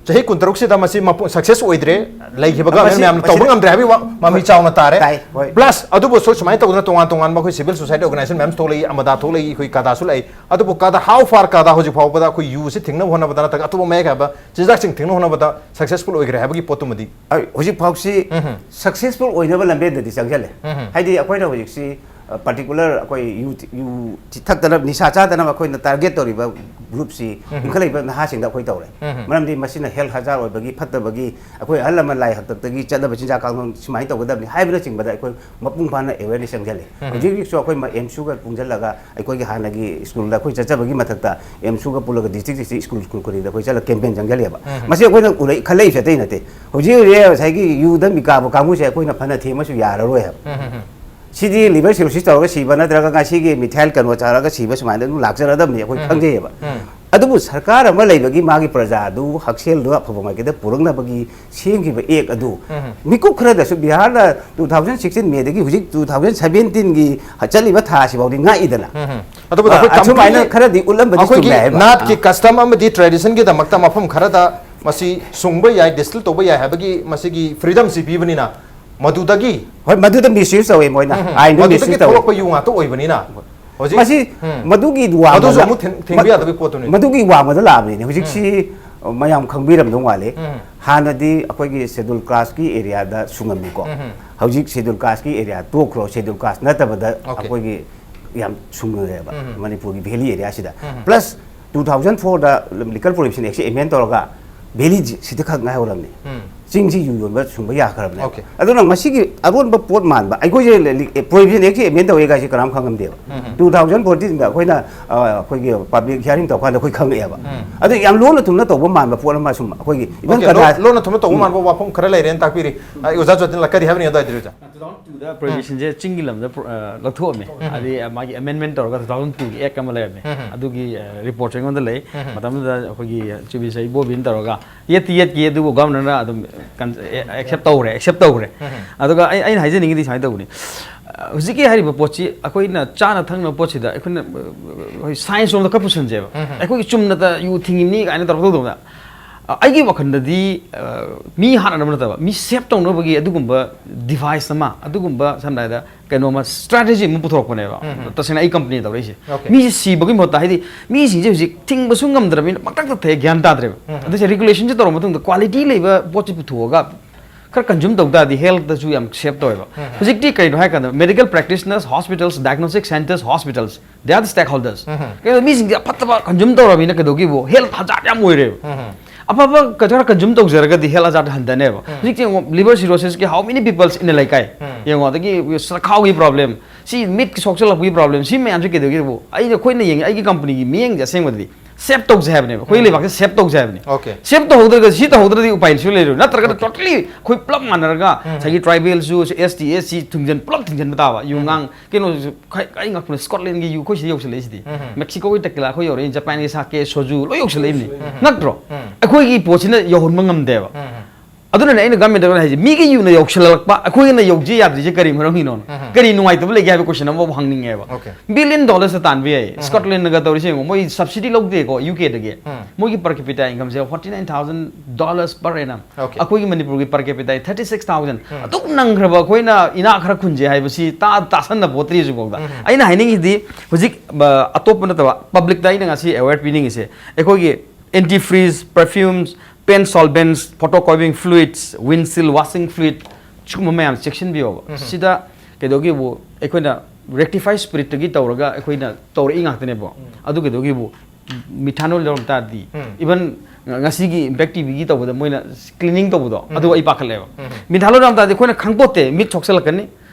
ꯆꯍꯤ ꯀꯨꯟꯇꯔꯨꯛꯁꯤꯗ ꯃꯁꯤ ꯃꯄꯨ-, success ꯑꯣꯏꯗ꯭ꯔꯦ, ꯂꯩꯈꯤꯕꯒ ꯃꯁꯤ, ꯃꯌꯥꯝꯅ ꯇꯧꯕ ꯃꯁꯤꯗ ꯉꯝꯗ꯭ꯔꯦ ꯍꯥꯏꯕꯒꯤ ꯋꯥ-, ꯃꯃꯤ ꯆꯥꯎꯅ ꯇꯥꯔꯦ꯫ ꯇꯥꯏ, ꯍꯣꯏ꯫ Plus ꯑꯗꯨꯕꯨ ꯁꯨ-, ꯁꯨꯃꯥꯏꯅ ꯇꯧꯗꯅ ꯇꯣꯉꯥꯟ ꯇꯣꯉꯥꯟꯕ ꯑꯩꯈꯣꯏ civil society organization ꯃꯌꯥꯝ ꯊꯣꯛꯂꯛꯏ, ꯑꯃꯗꯥ ꯊꯣꯛꯂꯛꯏ, ꯑꯩꯈꯣꯏ ꯀꯥꯗꯥꯁꯨ ꯂꯥꯛꯏ꯫ ꯑꯗꯨꯕꯨ ꯀꯥꯗꯥ, how far ꯀꯥꯗꯥ ꯍꯧꯖꯤꯛ ꯐꯥꯎꯕꯗ ꯑꯩꯈꯣꯏ ꯌꯨꯁꯤ ꯊꯤꯡꯅꯕ ꯍꯣꯠꯅꯕꯗ ꯅꯠꯇ꯭ꯔꯒ ꯑꯇꯣꯞꯄ ꯃꯌꯥꯏ ꯀꯥꯏꯕ ꯆꯤꯟꯖꯥꯛꯁꯤꯡ ꯊꯤꯡꯅꯕ ꯍꯣꯠꯅꯕꯗ successful ꯑꯣꯏꯈ꯭ꯔꯦ ꯍꯥꯏꯕꯒꯤ ꯄꯣꯠꯇꯨꯃꯗꯤ? ꯑꯩ ꯍꯧꯖꯤꯛ ꯐꯥꯎꯁꯤ ꯎꯝ ꯍꯝ꯫ Successful ꯑꯣꯏꯅꯕ ꯂꯝꯕꯦꯟꯗꯗꯤ ꯆꯪꯁꯤꯜꯂꯦ꯫ ꯎꯝ ꯍꯝ꯫ ꯍꯥꯏꯗꯤ ꯑꯩꯈꯣꯏꯅ ꯍꯧꯖꯤꯛꯁꯤ ꯑ, particular ꯑꯩꯈꯣꯏ ꯌꯨ ꯊꯤ-, ꯌꯨ ꯊꯤ-, ꯊꯛꯇꯅꯕ, ꯅꯤꯁꯥ ꯆꯥꯗꯅꯕ ꯑꯩꯈꯣꯏꯅ target ꯇꯧꯔꯤꯕ group ꯁꯤ ꯎꯝ꯫ ꯏꯟꯈꯠꯂꯛꯏꯕ ꯅꯍꯥꯁꯤꯡꯗ ꯑꯩꯈꯣꯏ ꯇꯧꯔꯦ꯫ ꯎꯝ꯫ ꯃꯔꯝꯗꯤ ꯃꯁꯤꯅ health hazard ꯑꯣꯏꯕꯒꯤ, ꯐꯠꯇꯕꯒꯤ, ꯑꯩꯈꯣꯏ ꯑꯍꯜ ꯂꯃꯟ ꯂꯥꯏ ꯍꯥꯛꯇꯛꯇꯒꯤ ꯆꯠꯅꯕ ꯆꯤꯟꯖꯥꯛ ꯀꯥꯡꯂꯣꯟ ꯁꯨꯃꯥꯏꯅ ꯇꯧꯒꯗꯕꯅꯤ ꯍꯥꯏꯕꯅꯆꯤꯡꯕꯗ ꯑꯩꯈꯣꯏ ꯃꯄꯨꯡ ꯐꯥꯅ awareness ꯆꯪꯁꯤꯜꯂꯤ꯫ ꯎꯝ꯫ ꯍꯧꯖꯤꯛ ꯍꯧꯖꯤꯛꯁꯨ ꯑꯩꯈꯣꯏ ꯃ-, ꯑꯦꯝꯁꯨꯒ ꯄꯨꯟꯁꯤꯜꯂꯒ ꯑꯩꯈꯣꯏꯒꯤ ꯍꯥꯟꯅꯒꯤ ꯁ꯭ꯀꯨꯜꯗ ꯑꯩꯈꯣꯏ ꯆꯠꯆꯕꯒꯤ ꯃꯊꯛꯇ ꯑꯦꯝꯁꯨꯒ ꯄꯨꯜꯂꯒ district district ꯁ꯭ꯀꯨꯜ ꯁ꯭ꯀꯨꯜ ꯈꯨꯗꯤꯡꯗ ꯑꯩꯈꯣꯏ ꯆꯠꯂꯒ campaign ꯆꯪꯁꯤꯜꯂꯤꯑꯕ꯫ ꯎꯝ꯫ ꯃꯁꯤ ꯑꯩꯈꯣꯏꯅ ꯎꯔꯛꯏ-, ꯈꯜꯂꯛꯏꯁꯦ ꯑꯇꯩ ꯅꯠꯇꯦ꯫ ꯍꯧꯖꯤꯛ ꯍꯧꯖꯤꯛ ꯉꯁꯥꯏꯒꯤ ꯌꯨꯗ ꯃꯤꯀꯥꯕ ꯀꯥꯡꯕꯨꯁꯦ ꯑꯩꯈꯣꯏꯅ ꯐꯅ ꯊꯦꯝꯃꯁꯨ ꯌꯥꯔꯔꯣꯏ ꯍꯥꯏꯕ꯫ ꯎꯝ, ꯎꯝ, ꯎꯝ꯫ ꯁꯤꯗꯤ liver cirrhosis ꯇꯧꯔꯒ ꯁꯤꯕ ꯅꯠꯇ꯭ꯔꯒ ꯉꯁꯤꯒꯤ methyl ꯀꯩꯅꯣ ꯆꯥꯔꯒ ꯁꯤꯕ ꯁꯨꯃꯥꯏꯅ ꯑꯗꯨꯝ ꯂꯥꯛꯆꯔꯗꯕꯅꯤ ꯑꯩꯈꯣꯏ ꯎꯝ꯫ ꯈꯪꯖꯩꯌꯦꯕ꯫ ꯎꯝ꯫ ꯑꯗꯨꯕꯨ ꯁꯔꯀꯥꯔ ꯑꯃ ꯂꯩꯕꯒꯤ ꯃꯥꯒꯤ ꯄ꯭ꯔꯖꯥꯗꯨ ꯍꯛꯁꯦꯜꯗꯨ ꯑꯐꯕ ꯃꯥꯏꯀꯩꯗ ꯄꯨꯔꯛꯅꯕꯒꯤ ꯁꯦꯝꯈꯤꯕ act ꯑꯗꯨ ꯎꯝ꯫ ꯃꯤꯀꯨꯞ ꯈꯔꯗꯁꯨ ꯕꯤꯍꯥꯔꯅ two thousand sixteen May ꯗꯒꯤ ꯍꯧꯖꯤꯛ two thousand seventeen ꯒꯤ ꯆꯠꯂꯤꯕ ꯊꯥ ꯑꯁꯤꯐꯥꯎꯗꯤ ꯉꯥꯛꯏꯗꯅ꯫ ꯎꯝ, ꯎꯝ꯫ ꯑꯗꯨꯕꯨ ꯑ, ꯑꯩꯈꯣꯏ ꯑꯁꯨꯃꯥꯏꯅ ꯇꯝꯕꯤ-, ꯈꯔꯗꯤ ꯎꯠꯂꯝꯕꯗꯤ ꯑꯩꯈꯣꯏꯒꯤ ꯆꯨꯝꯃꯦ ꯍꯥꯏꯕ꯫ ꯅꯥꯠꯀꯤ ꯑ꯫ Custom ꯑꯃꯗꯤ tradition ꯒꯤꯗꯃꯛꯇ ꯃꯐꯝ ꯈꯔꯗ ꯃꯁꯤ ꯁꯨꯡꯕ ꯌꯥꯏ, distill ꯇꯧꯕ ꯌꯥꯏ ꯍꯥꯏꯕꯒꯤ ꯃꯁꯤꯒꯤ freedom ꯁꯤ ꯄꯤꯕꯅꯤꯅ, ꯃꯗꯨꯗꯒꯤ ꯍꯣꯏ, ꯃꯗꯨꯗ misuse ꯇꯧꯋꯦ ꯃꯣꯏꯅ꯫ ꯎꯝ, ꯎꯝ꯫ ꯑꯥꯏꯟꯗꯨ ꯃꯗꯨꯗꯒꯤ misuse ꯇꯧꯋꯦ꯫ ꯊꯣꯛꯂꯛꯄ ꯌꯨ ꯉꯥꯛꯇ ꯑꯣꯏꯕꯅꯤꯅ ꯍꯧꯖꯤꯛ, ꯃꯁꯤ ꯎꯝ꯫ ꯃꯗꯨꯒꯤ ꯋꯥꯡꯃꯗ-, ꯑꯗꯨꯁꯨ ꯑꯃꯨꯛ ꯊꯤꯡ-, ꯊꯤꯡꯕ ꯃꯗꯨ-, ꯌꯥꯗꯕꯒꯤ ꯄꯣꯠꯇꯨꯅꯤ꯫ ꯃꯗꯨꯒꯤ ꯋꯥꯡꯃꯗ ꯂꯥꯛꯑꯕꯅꯤꯅꯦ꯫ ꯍꯧꯖꯤꯛꯁꯤ, ꯎꯝ꯫ ꯃꯌꯥꯝ ꯈꯪꯕꯤꯔꯝꯗꯧ ꯃꯥꯜꯂꯤ꯫ ꯎꯝ꯫ ꯍꯥꯟꯅꯗꯤ ꯑꯩꯈꯣꯏꯒꯤ ꯁꯦꯗꯨꯜ ꯀꯥꯁꯀꯤ ꯑꯦꯔꯤꯌꯥꯗ ꯁꯨꯡꯉꯝꯃꯤꯀꯣ꯫ ꯎꯝ꯫ ꯍꯧꯖꯤꯛ ꯁꯦꯗꯨꯜ ꯀꯥꯁꯀꯤ ꯑꯦꯔꯤꯌꯥ ꯇꯣꯛꯈ꯭ꯔꯣ, ꯁꯦꯗꯨꯜ ꯀꯥꯁ ꯅꯠꯇꯕꯗ Okay. ꯑꯩꯈꯣꯏꯒꯤ ꯌꯥꯝ ꯁꯨꯡꯉꯦꯕ ꯎꯝ꯫ ꯃꯅꯤꯄꯨꯔꯒꯤ ꯚꯦꯂꯤ ꯑꯦꯔꯤꯌꯥꯁꯤꯗ꯫ ꯎꯝ꯫ Plus two thousand fourꯗ Liquor Prohibition Actꯁꯦ amend ꯇꯧꯔꯒ ꯚꯦꯂꯤ ꯁꯤꯗ ꯈꯛ ꯉꯥꯏꯍꯧꯔꯕꯅꯤ꯫ ꯎꯝ꯫ ꯆꯤꯡꯁꯤ ꯌꯨ ꯌꯣꯟꯕ ꯁꯨꯡꯕ ꯌꯥꯈ꯭ꯔꯕꯅꯦ꯫ Okay. ꯑꯗꯨꯅ ꯃꯁꯤꯒꯤ ꯑꯔꯣꯟꯕ ꯄꯣꯠ ꯃꯥꯟꯕ, ꯑꯩꯈꯣꯏꯁꯦ Prohibition Actꯁꯦ amend ꯇꯧꯋꯦ ꯀꯥꯏꯁꯦ ꯀꯅꯥꯝ ꯈꯪꯉꯝꯗꯦꯕ꯫ ꯎꯝ꯫ Two thousand fourteenꯗ ꯑꯩꯈꯣꯏꯅ, ꯑ, ꯑꯩꯈꯣꯏꯒꯤ public hearing ꯇꯧꯀꯥꯟꯗ ꯑꯩꯈꯣꯏ ꯈꯪꯉꯛꯑꯦꯕ꯫ ꯎꯝ꯫ ꯑꯗꯨ ꯌꯥꯝ ꯂꯣꯟꯅ ꯊꯨꯝꯅ ꯇꯧꯕ ꯃꯥꯟꯕ ꯄꯣꯠ ꯑꯃ ꯁꯨꯝ ꯑꯩꯈꯣꯏꯒꯤ even Okay, ꯀꯗꯥ- ꯂꯣꯟ-, ꯂꯣꯟꯅ ꯊꯨꯝꯅ ꯇꯧꯕ ꯎꯝ꯫ ꯃꯥꯟꯕ ꯋꯥꯐꯝ ꯈꯔ ꯂꯩꯔꯦꯅ ꯇꯥꯛꯄꯤꯔꯤ꯫ ꯑ, ꯑꯣꯖꯥ ꯖꯣꯇꯤꯟꯂꯥꯜ, ꯀꯔꯤ ꯍꯥꯏꯕꯅꯤ ꯑꯗꯨꯋꯥꯏꯗꯨꯗꯤ ꯑꯣꯖꯥ? Two thousand twoꯗ Prohibitionꯁꯦ ꯆꯤꯡꯒꯤ ꯂꯝꯗ ꯄ꯭ꯔꯣ-, ꯑ, ꯂꯧꯊꯣꯛꯑꯝꯃꯦ꯫ ꯎꯝ꯫ ꯑꯗꯩ, ꯑ, ꯃꯥꯒꯤ amendment ꯇꯧꯔꯒ two thousand twoꯒꯤ Act ꯑꯃ ꯂꯩꯔꯝꯃꯦ꯫ ꯎꯝ꯫ ꯑꯗꯨꯒꯤ, ꯑ, reportꯁꯨ ꯑꯩꯉꯣꯟꯗ ꯂꯩ꯫ ꯎꯝ꯫ ꯃꯇꯝꯗꯨꯗ ꯑꯩꯈꯣꯏꯒꯤ ꯆꯨꯕꯤꯁ ꯏꯕꯣꯕꯤꯅ ꯇꯧꯔꯒ ꯌꯦꯠꯇꯤ ꯌꯦꯠꯈꯤ, ꯑꯗꯨꯕꯨ Governorꯅ ꯑꯗꯨꯝ ꯀꯟ-, ꯑꯦ, accept ꯇꯧꯈ꯭ꯔꯦ, accept ꯇꯧꯈ꯭ꯔꯦ꯫ ꯎꯝ꯫ ꯑꯗꯨꯒ ꯑꯩ, ꯑꯩꯅ ꯍꯥꯏꯖꯅꯤꯡꯉꯤꯗꯤ ꯁꯨꯃꯥꯏꯅ ꯇꯧꯕꯅꯤ꯫ ꯑ, ꯍꯧꯖꯤꯛꯀꯤ ꯍꯥꯏꯔꯤꯕ ꯄꯣꯠꯁꯤ ꯑꯩꯈꯣꯏꯅ ꯆꯥꯅ ꯊꯛꯅꯕ ꯄꯣꯠꯁꯤꯗ ꯑꯩꯈꯣꯏꯅ, ꯑ, ꯑꯩꯈꯣꯏ science ꯔꯣꯝꯗ ꯈꯔ ꯄꯨꯁꯟꯁꯦꯕ꯫ ꯎꯝ꯫ ꯑꯩꯈꯣꯏꯒꯤ ꯆꯨꯝꯅꯇ ꯌꯨ ꯊꯤꯡꯉꯤꯕꯅꯤ ꯀꯥꯏꯅ ꯇꯧꯔ ꯇꯧꯗꯧꯗ꯫ ꯑ, ꯑꯩꯒꯤ ꯋꯥꯈꯜꯗꯗꯤ, ꯑ, ꯃꯤ ꯍꯥꯠꯅꯅꯕ ꯅꯠꯇꯕ, ꯃꯤ save ꯇꯧꯅꯕꯒꯤ ꯑꯗꯨꯒꯨꯝꯕ device ꯑꯃ, ꯑꯗꯨꯒꯨꯝꯕ ꯁꯝꯅ ꯍꯥꯏꯔꯕꯗ ꯀꯩꯅꯣꯃ strategy ꯑꯃ ꯄꯨꯊꯣꯔꯛꯄꯅꯦꯕ꯫ ꯎꯝ꯫ ꯇꯁꯦꯡꯅ ꯑꯩ company ꯇꯧꯔꯛꯏꯁꯦ꯫ Okay. ꯃꯤꯁꯦ ꯁꯤꯕꯒꯤ ꯃꯍꯨꯠꯇ, ꯍꯥꯏꯗꯤ ꯃꯤꯁꯤꯡꯁꯦ ꯍꯧꯖꯤꯛ ꯊꯤꯡꯕꯁꯨ ꯉꯝꯗ꯭ꯔꯕꯅꯤꯅ ꯄꯪꯇꯛꯇ ꯊꯛꯑꯦ, ꯒ꯭ꯌꯥꯟ ꯇꯥꯗ꯭ꯔꯦꯕ꯫ ꯎꯝ꯫ ꯑꯗꯨꯁꯦ regulationꯁꯦ ꯇꯧꯔ ꯃꯇꯨꯡꯗ quality ꯂꯩꯕ ꯄꯣꯠꯁꯦ ꯄꯨꯊꯣꯛꯑꯒ ꯈꯔ consume ꯇꯧ ꯇꯥꯔꯗꯤ healthꯇꯁꯨ ꯌꯥꯝ save ꯇꯧꯋꯦꯕ꯫ ꯎꯝ꯫ ꯍꯧꯖꯤꯛꯇꯤ ꯀꯩꯅꯣ ꯍꯥꯏꯔꯀꯥꯟꯗ medical practitioners, hospitals, diagnostic centers, hospitals, they are the stakeholders꯫ ꯎꯝ꯫ ꯀꯩꯅꯣ ꯃꯤꯁꯤꯡꯁꯦ ꯑꯐꯠꯇꯕ consume ꯇꯧꯔꯕꯅꯤꯅ ꯀꯩꯗꯧꯒꯦꯕꯨ health hazard ꯌꯥꯝ ꯑꯣꯏꯔꯦꯕ꯫ ꯎꯝ꯫ ꯑꯐꯕ ꯈꯔ consume ꯇꯧꯖꯔꯒꯗꯤ health hazard ꯍꯟꯊꯅꯦꯕ꯫ ꯎꯝ꯫ ꯍꯧꯖꯤꯛꯇꯤ ꯌꯦꯡꯉꯣ, liver cirrhosisꯀꯤ how many people's in ꯂꯩꯀꯥꯏ? ꯎꯝ꯫ ꯌꯦꯡꯉꯣ, ꯑꯗꯒꯤ ꯆꯈꯥꯎꯒꯤ problem, ꯁꯤ ꯃꯤꯠꯀꯤ ꯁꯣꯛꯆꯜꯂꯛꯄꯒꯤ problem, ꯁꯤ ꯃꯌꯥꯝꯁꯦ ꯀꯩꯗꯧꯒꯦꯕꯨ ꯑꯩꯅ, ꯑꯩꯈꯣꯏꯅ ꯌꯦꯡꯉꯤ, ꯑꯩꯒꯤ companyꯒꯤ ꯃꯤꯠꯌꯦꯡꯁꯦ ꯑꯁꯦꯡꯕꯗꯤ save ꯇꯧꯁꯦ ꯍꯥꯏꯕꯅꯦꯕ꯫ ꯑꯩꯈꯣꯏ ꯎꯝ꯫ ꯂꯩꯕꯥꯛꯁꯦ save ꯇꯧꯁꯦ ꯍꯥꯏꯕꯅꯤ꯫ Okay. Save ꯇꯧꯍꯧꯗ꯭ꯔꯒ, ꯁꯤ ꯇꯧꯍꯧꯗ꯭ꯔꯗꯤ ꯎꯄꯥꯏ ꯁꯨꯡꯂꯩ ꯂꯩꯔꯣꯏ꯫ ꯅꯠꯇ꯭ꯔꯒꯅ Okay. Totally ꯑꯩꯈꯣꯏ ꯄꯨꯂꯞ ꯃꯥꯟꯅꯔꯒ ꯎꯝ꯫ ꯉꯁꯥꯏꯒꯤ tribalꯁꯨ, ST, SC ꯊꯤꯡꯖꯤꯟ, ꯄꯨꯂꯞ ꯊꯤꯡꯖꯤꯟꯕ ꯇꯥꯕ꯫ ꯌꯨ ꯎꯝ꯫ ꯉꯥꯡ, ꯀꯩꯅꯣꯁꯨ ꯈ-, ꯑꯩ ꯉꯛꯄꯅꯦ, Scotlandꯒꯤ ꯌꯨ ꯑꯩꯈꯣꯏ ꯁꯤꯗ ꯌꯧꯁꯜꯂꯛꯏꯁꯤꯗꯤ꯫ ꯎꯝ꯫ Mexicoꯒꯤ tequila ꯑꯩꯈꯣꯏ ꯌꯧꯔꯛꯏ, Japanꯒꯤ sake, soju ꯂꯣꯏ ꯌꯧꯁꯜꯂꯛꯏꯕꯅꯤ꯫ ꯎꯝ꯫ ꯉꯛꯇ꯭ꯔꯣ? ꯎꯝ꯫ ꯑꯩꯈꯣꯏꯒꯤ ꯄꯣꯠꯁꯤꯅ ꯌꯧꯍꯟꯕ ꯉꯝꯗꯦꯕ꯫ ꯎꯝ꯫ ꯑꯗꯨꯅꯅꯦ ꯑꯩꯅ governmentꯇ ꯍꯥꯏꯁꯦ, ꯃꯤꯒꯤ ꯌꯨꯅ ꯌꯧꯁꯜꯂꯛꯄ, ꯑꯩꯈꯣꯏꯒꯤꯅ ꯌꯧꯖ ꯌꯥꯗ꯭ꯔꯤꯁꯦ ꯀꯔꯤ ꯃꯔꯝꯒꯤꯅꯣ? ꯎꯝ꯫ ꯀꯔꯤ ꯅꯨꯡꯉꯥꯏꯇꯕ ꯂꯩꯒꯦ ꯍꯥꯏꯕ question ꯑꯃꯐꯥꯎ ꯍꯪꯅꯤꯡꯉꯦꯕ꯫ Okay. Billion dollarsꯇ ꯇꯥꯟꯕ ꯌꯥꯏ꯫ ꯎꯝ꯫ Scotlandꯅꯒ ꯇꯧꯔꯤꯁꯦ ꯌꯦꯡꯉꯣ, ꯃꯣꯏ subsidy ꯂꯧꯗꯦꯀꯣ, UKꯗꯒꯤ꯫ ꯎꯝ꯫ ꯃꯣꯏꯒꯤ per capita incomeꯁꯦ forty nine thousand dollars per annum꯫ Okay. ꯑꯩꯈꯣꯏꯒꯤ ꯃꯅꯤꯄꯨꯔꯒꯤ per capita thirty six thousand꯫ ꯎꯝ꯫ ꯑꯗꯨꯛ ꯅꯪꯈ꯭ꯔꯕ ꯑꯩꯈꯣꯏꯅ ꯏꯅꯥꯛ ꯈꯔ ꯈꯨꯟꯖꯦ ꯍꯥꯏꯕꯁꯤ ꯇꯥ-, ꯇꯥꯁꯟꯅ ꯄꯣꯠꯇ꯭ꯔꯤ ꯍꯧꯖꯤꯛꯐꯥꯎꯗ꯫ ꯎꯝ꯫ ꯑꯩꯅ ꯍꯥꯏꯅꯤꯡꯉꯤꯗꯤ ꯍꯧꯖꯤꯛ, ꯑ, ꯑꯇꯣꯞꯄ ꯅꯠꯇꯕ publicꯇ ꯑꯩꯅ ꯉꯁꯤ aware ꯄꯤꯅꯤꯡꯉꯤꯁꯦ, ꯑꯩꯈꯣꯏꯒꯤ Antifreeze, perfumes, paint solvents, photocoiling fluids, windshield washing fluid, ꯁꯤꯒꯨꯝꯕ ꯃꯌꯥꯝ ꯆꯦꯛꯁꯤꯟꯕꯤꯌꯣꯕ꯫ ꯁꯤꯗ ꯀꯩꯗꯧꯒꯦꯕꯨ, ꯑꯩꯈꯣꯏꯅ rectified spiritꯇꯒꯤ ꯇꯧꯔꯒ ꯑꯩꯈꯣꯏꯅ ꯇꯧꯔꯛꯏ ꯉꯥꯛꯇꯅꯦꯕ꯫ ꯑꯗꯨ ꯀꯩꯗꯧꯒꯦꯕꯨ, methanol ꯌꯥꯎꯔꯝ ꯇꯥꯔꯗꯤ, even ꯉꯁꯤꯒꯤ Impact TVꯒꯤ ꯇꯧꯕꯗ ꯃꯣꯏꯅ cleaning ꯇꯧꯕꯗꯣ, ꯑꯗꯨ ꯑꯩ ꯄꯥꯈꯠꯂꯦꯕ꯫ Methanol ꯌꯥꯎꯔꯝ ꯇꯥꯔꯗꯤ ꯑꯩꯈꯣꯏꯅ ꯈꯪꯄꯣꯠꯇꯦ, ꯃꯤꯠ ꯁꯣꯛꯆꯜꯂꯛꯀꯅꯤ,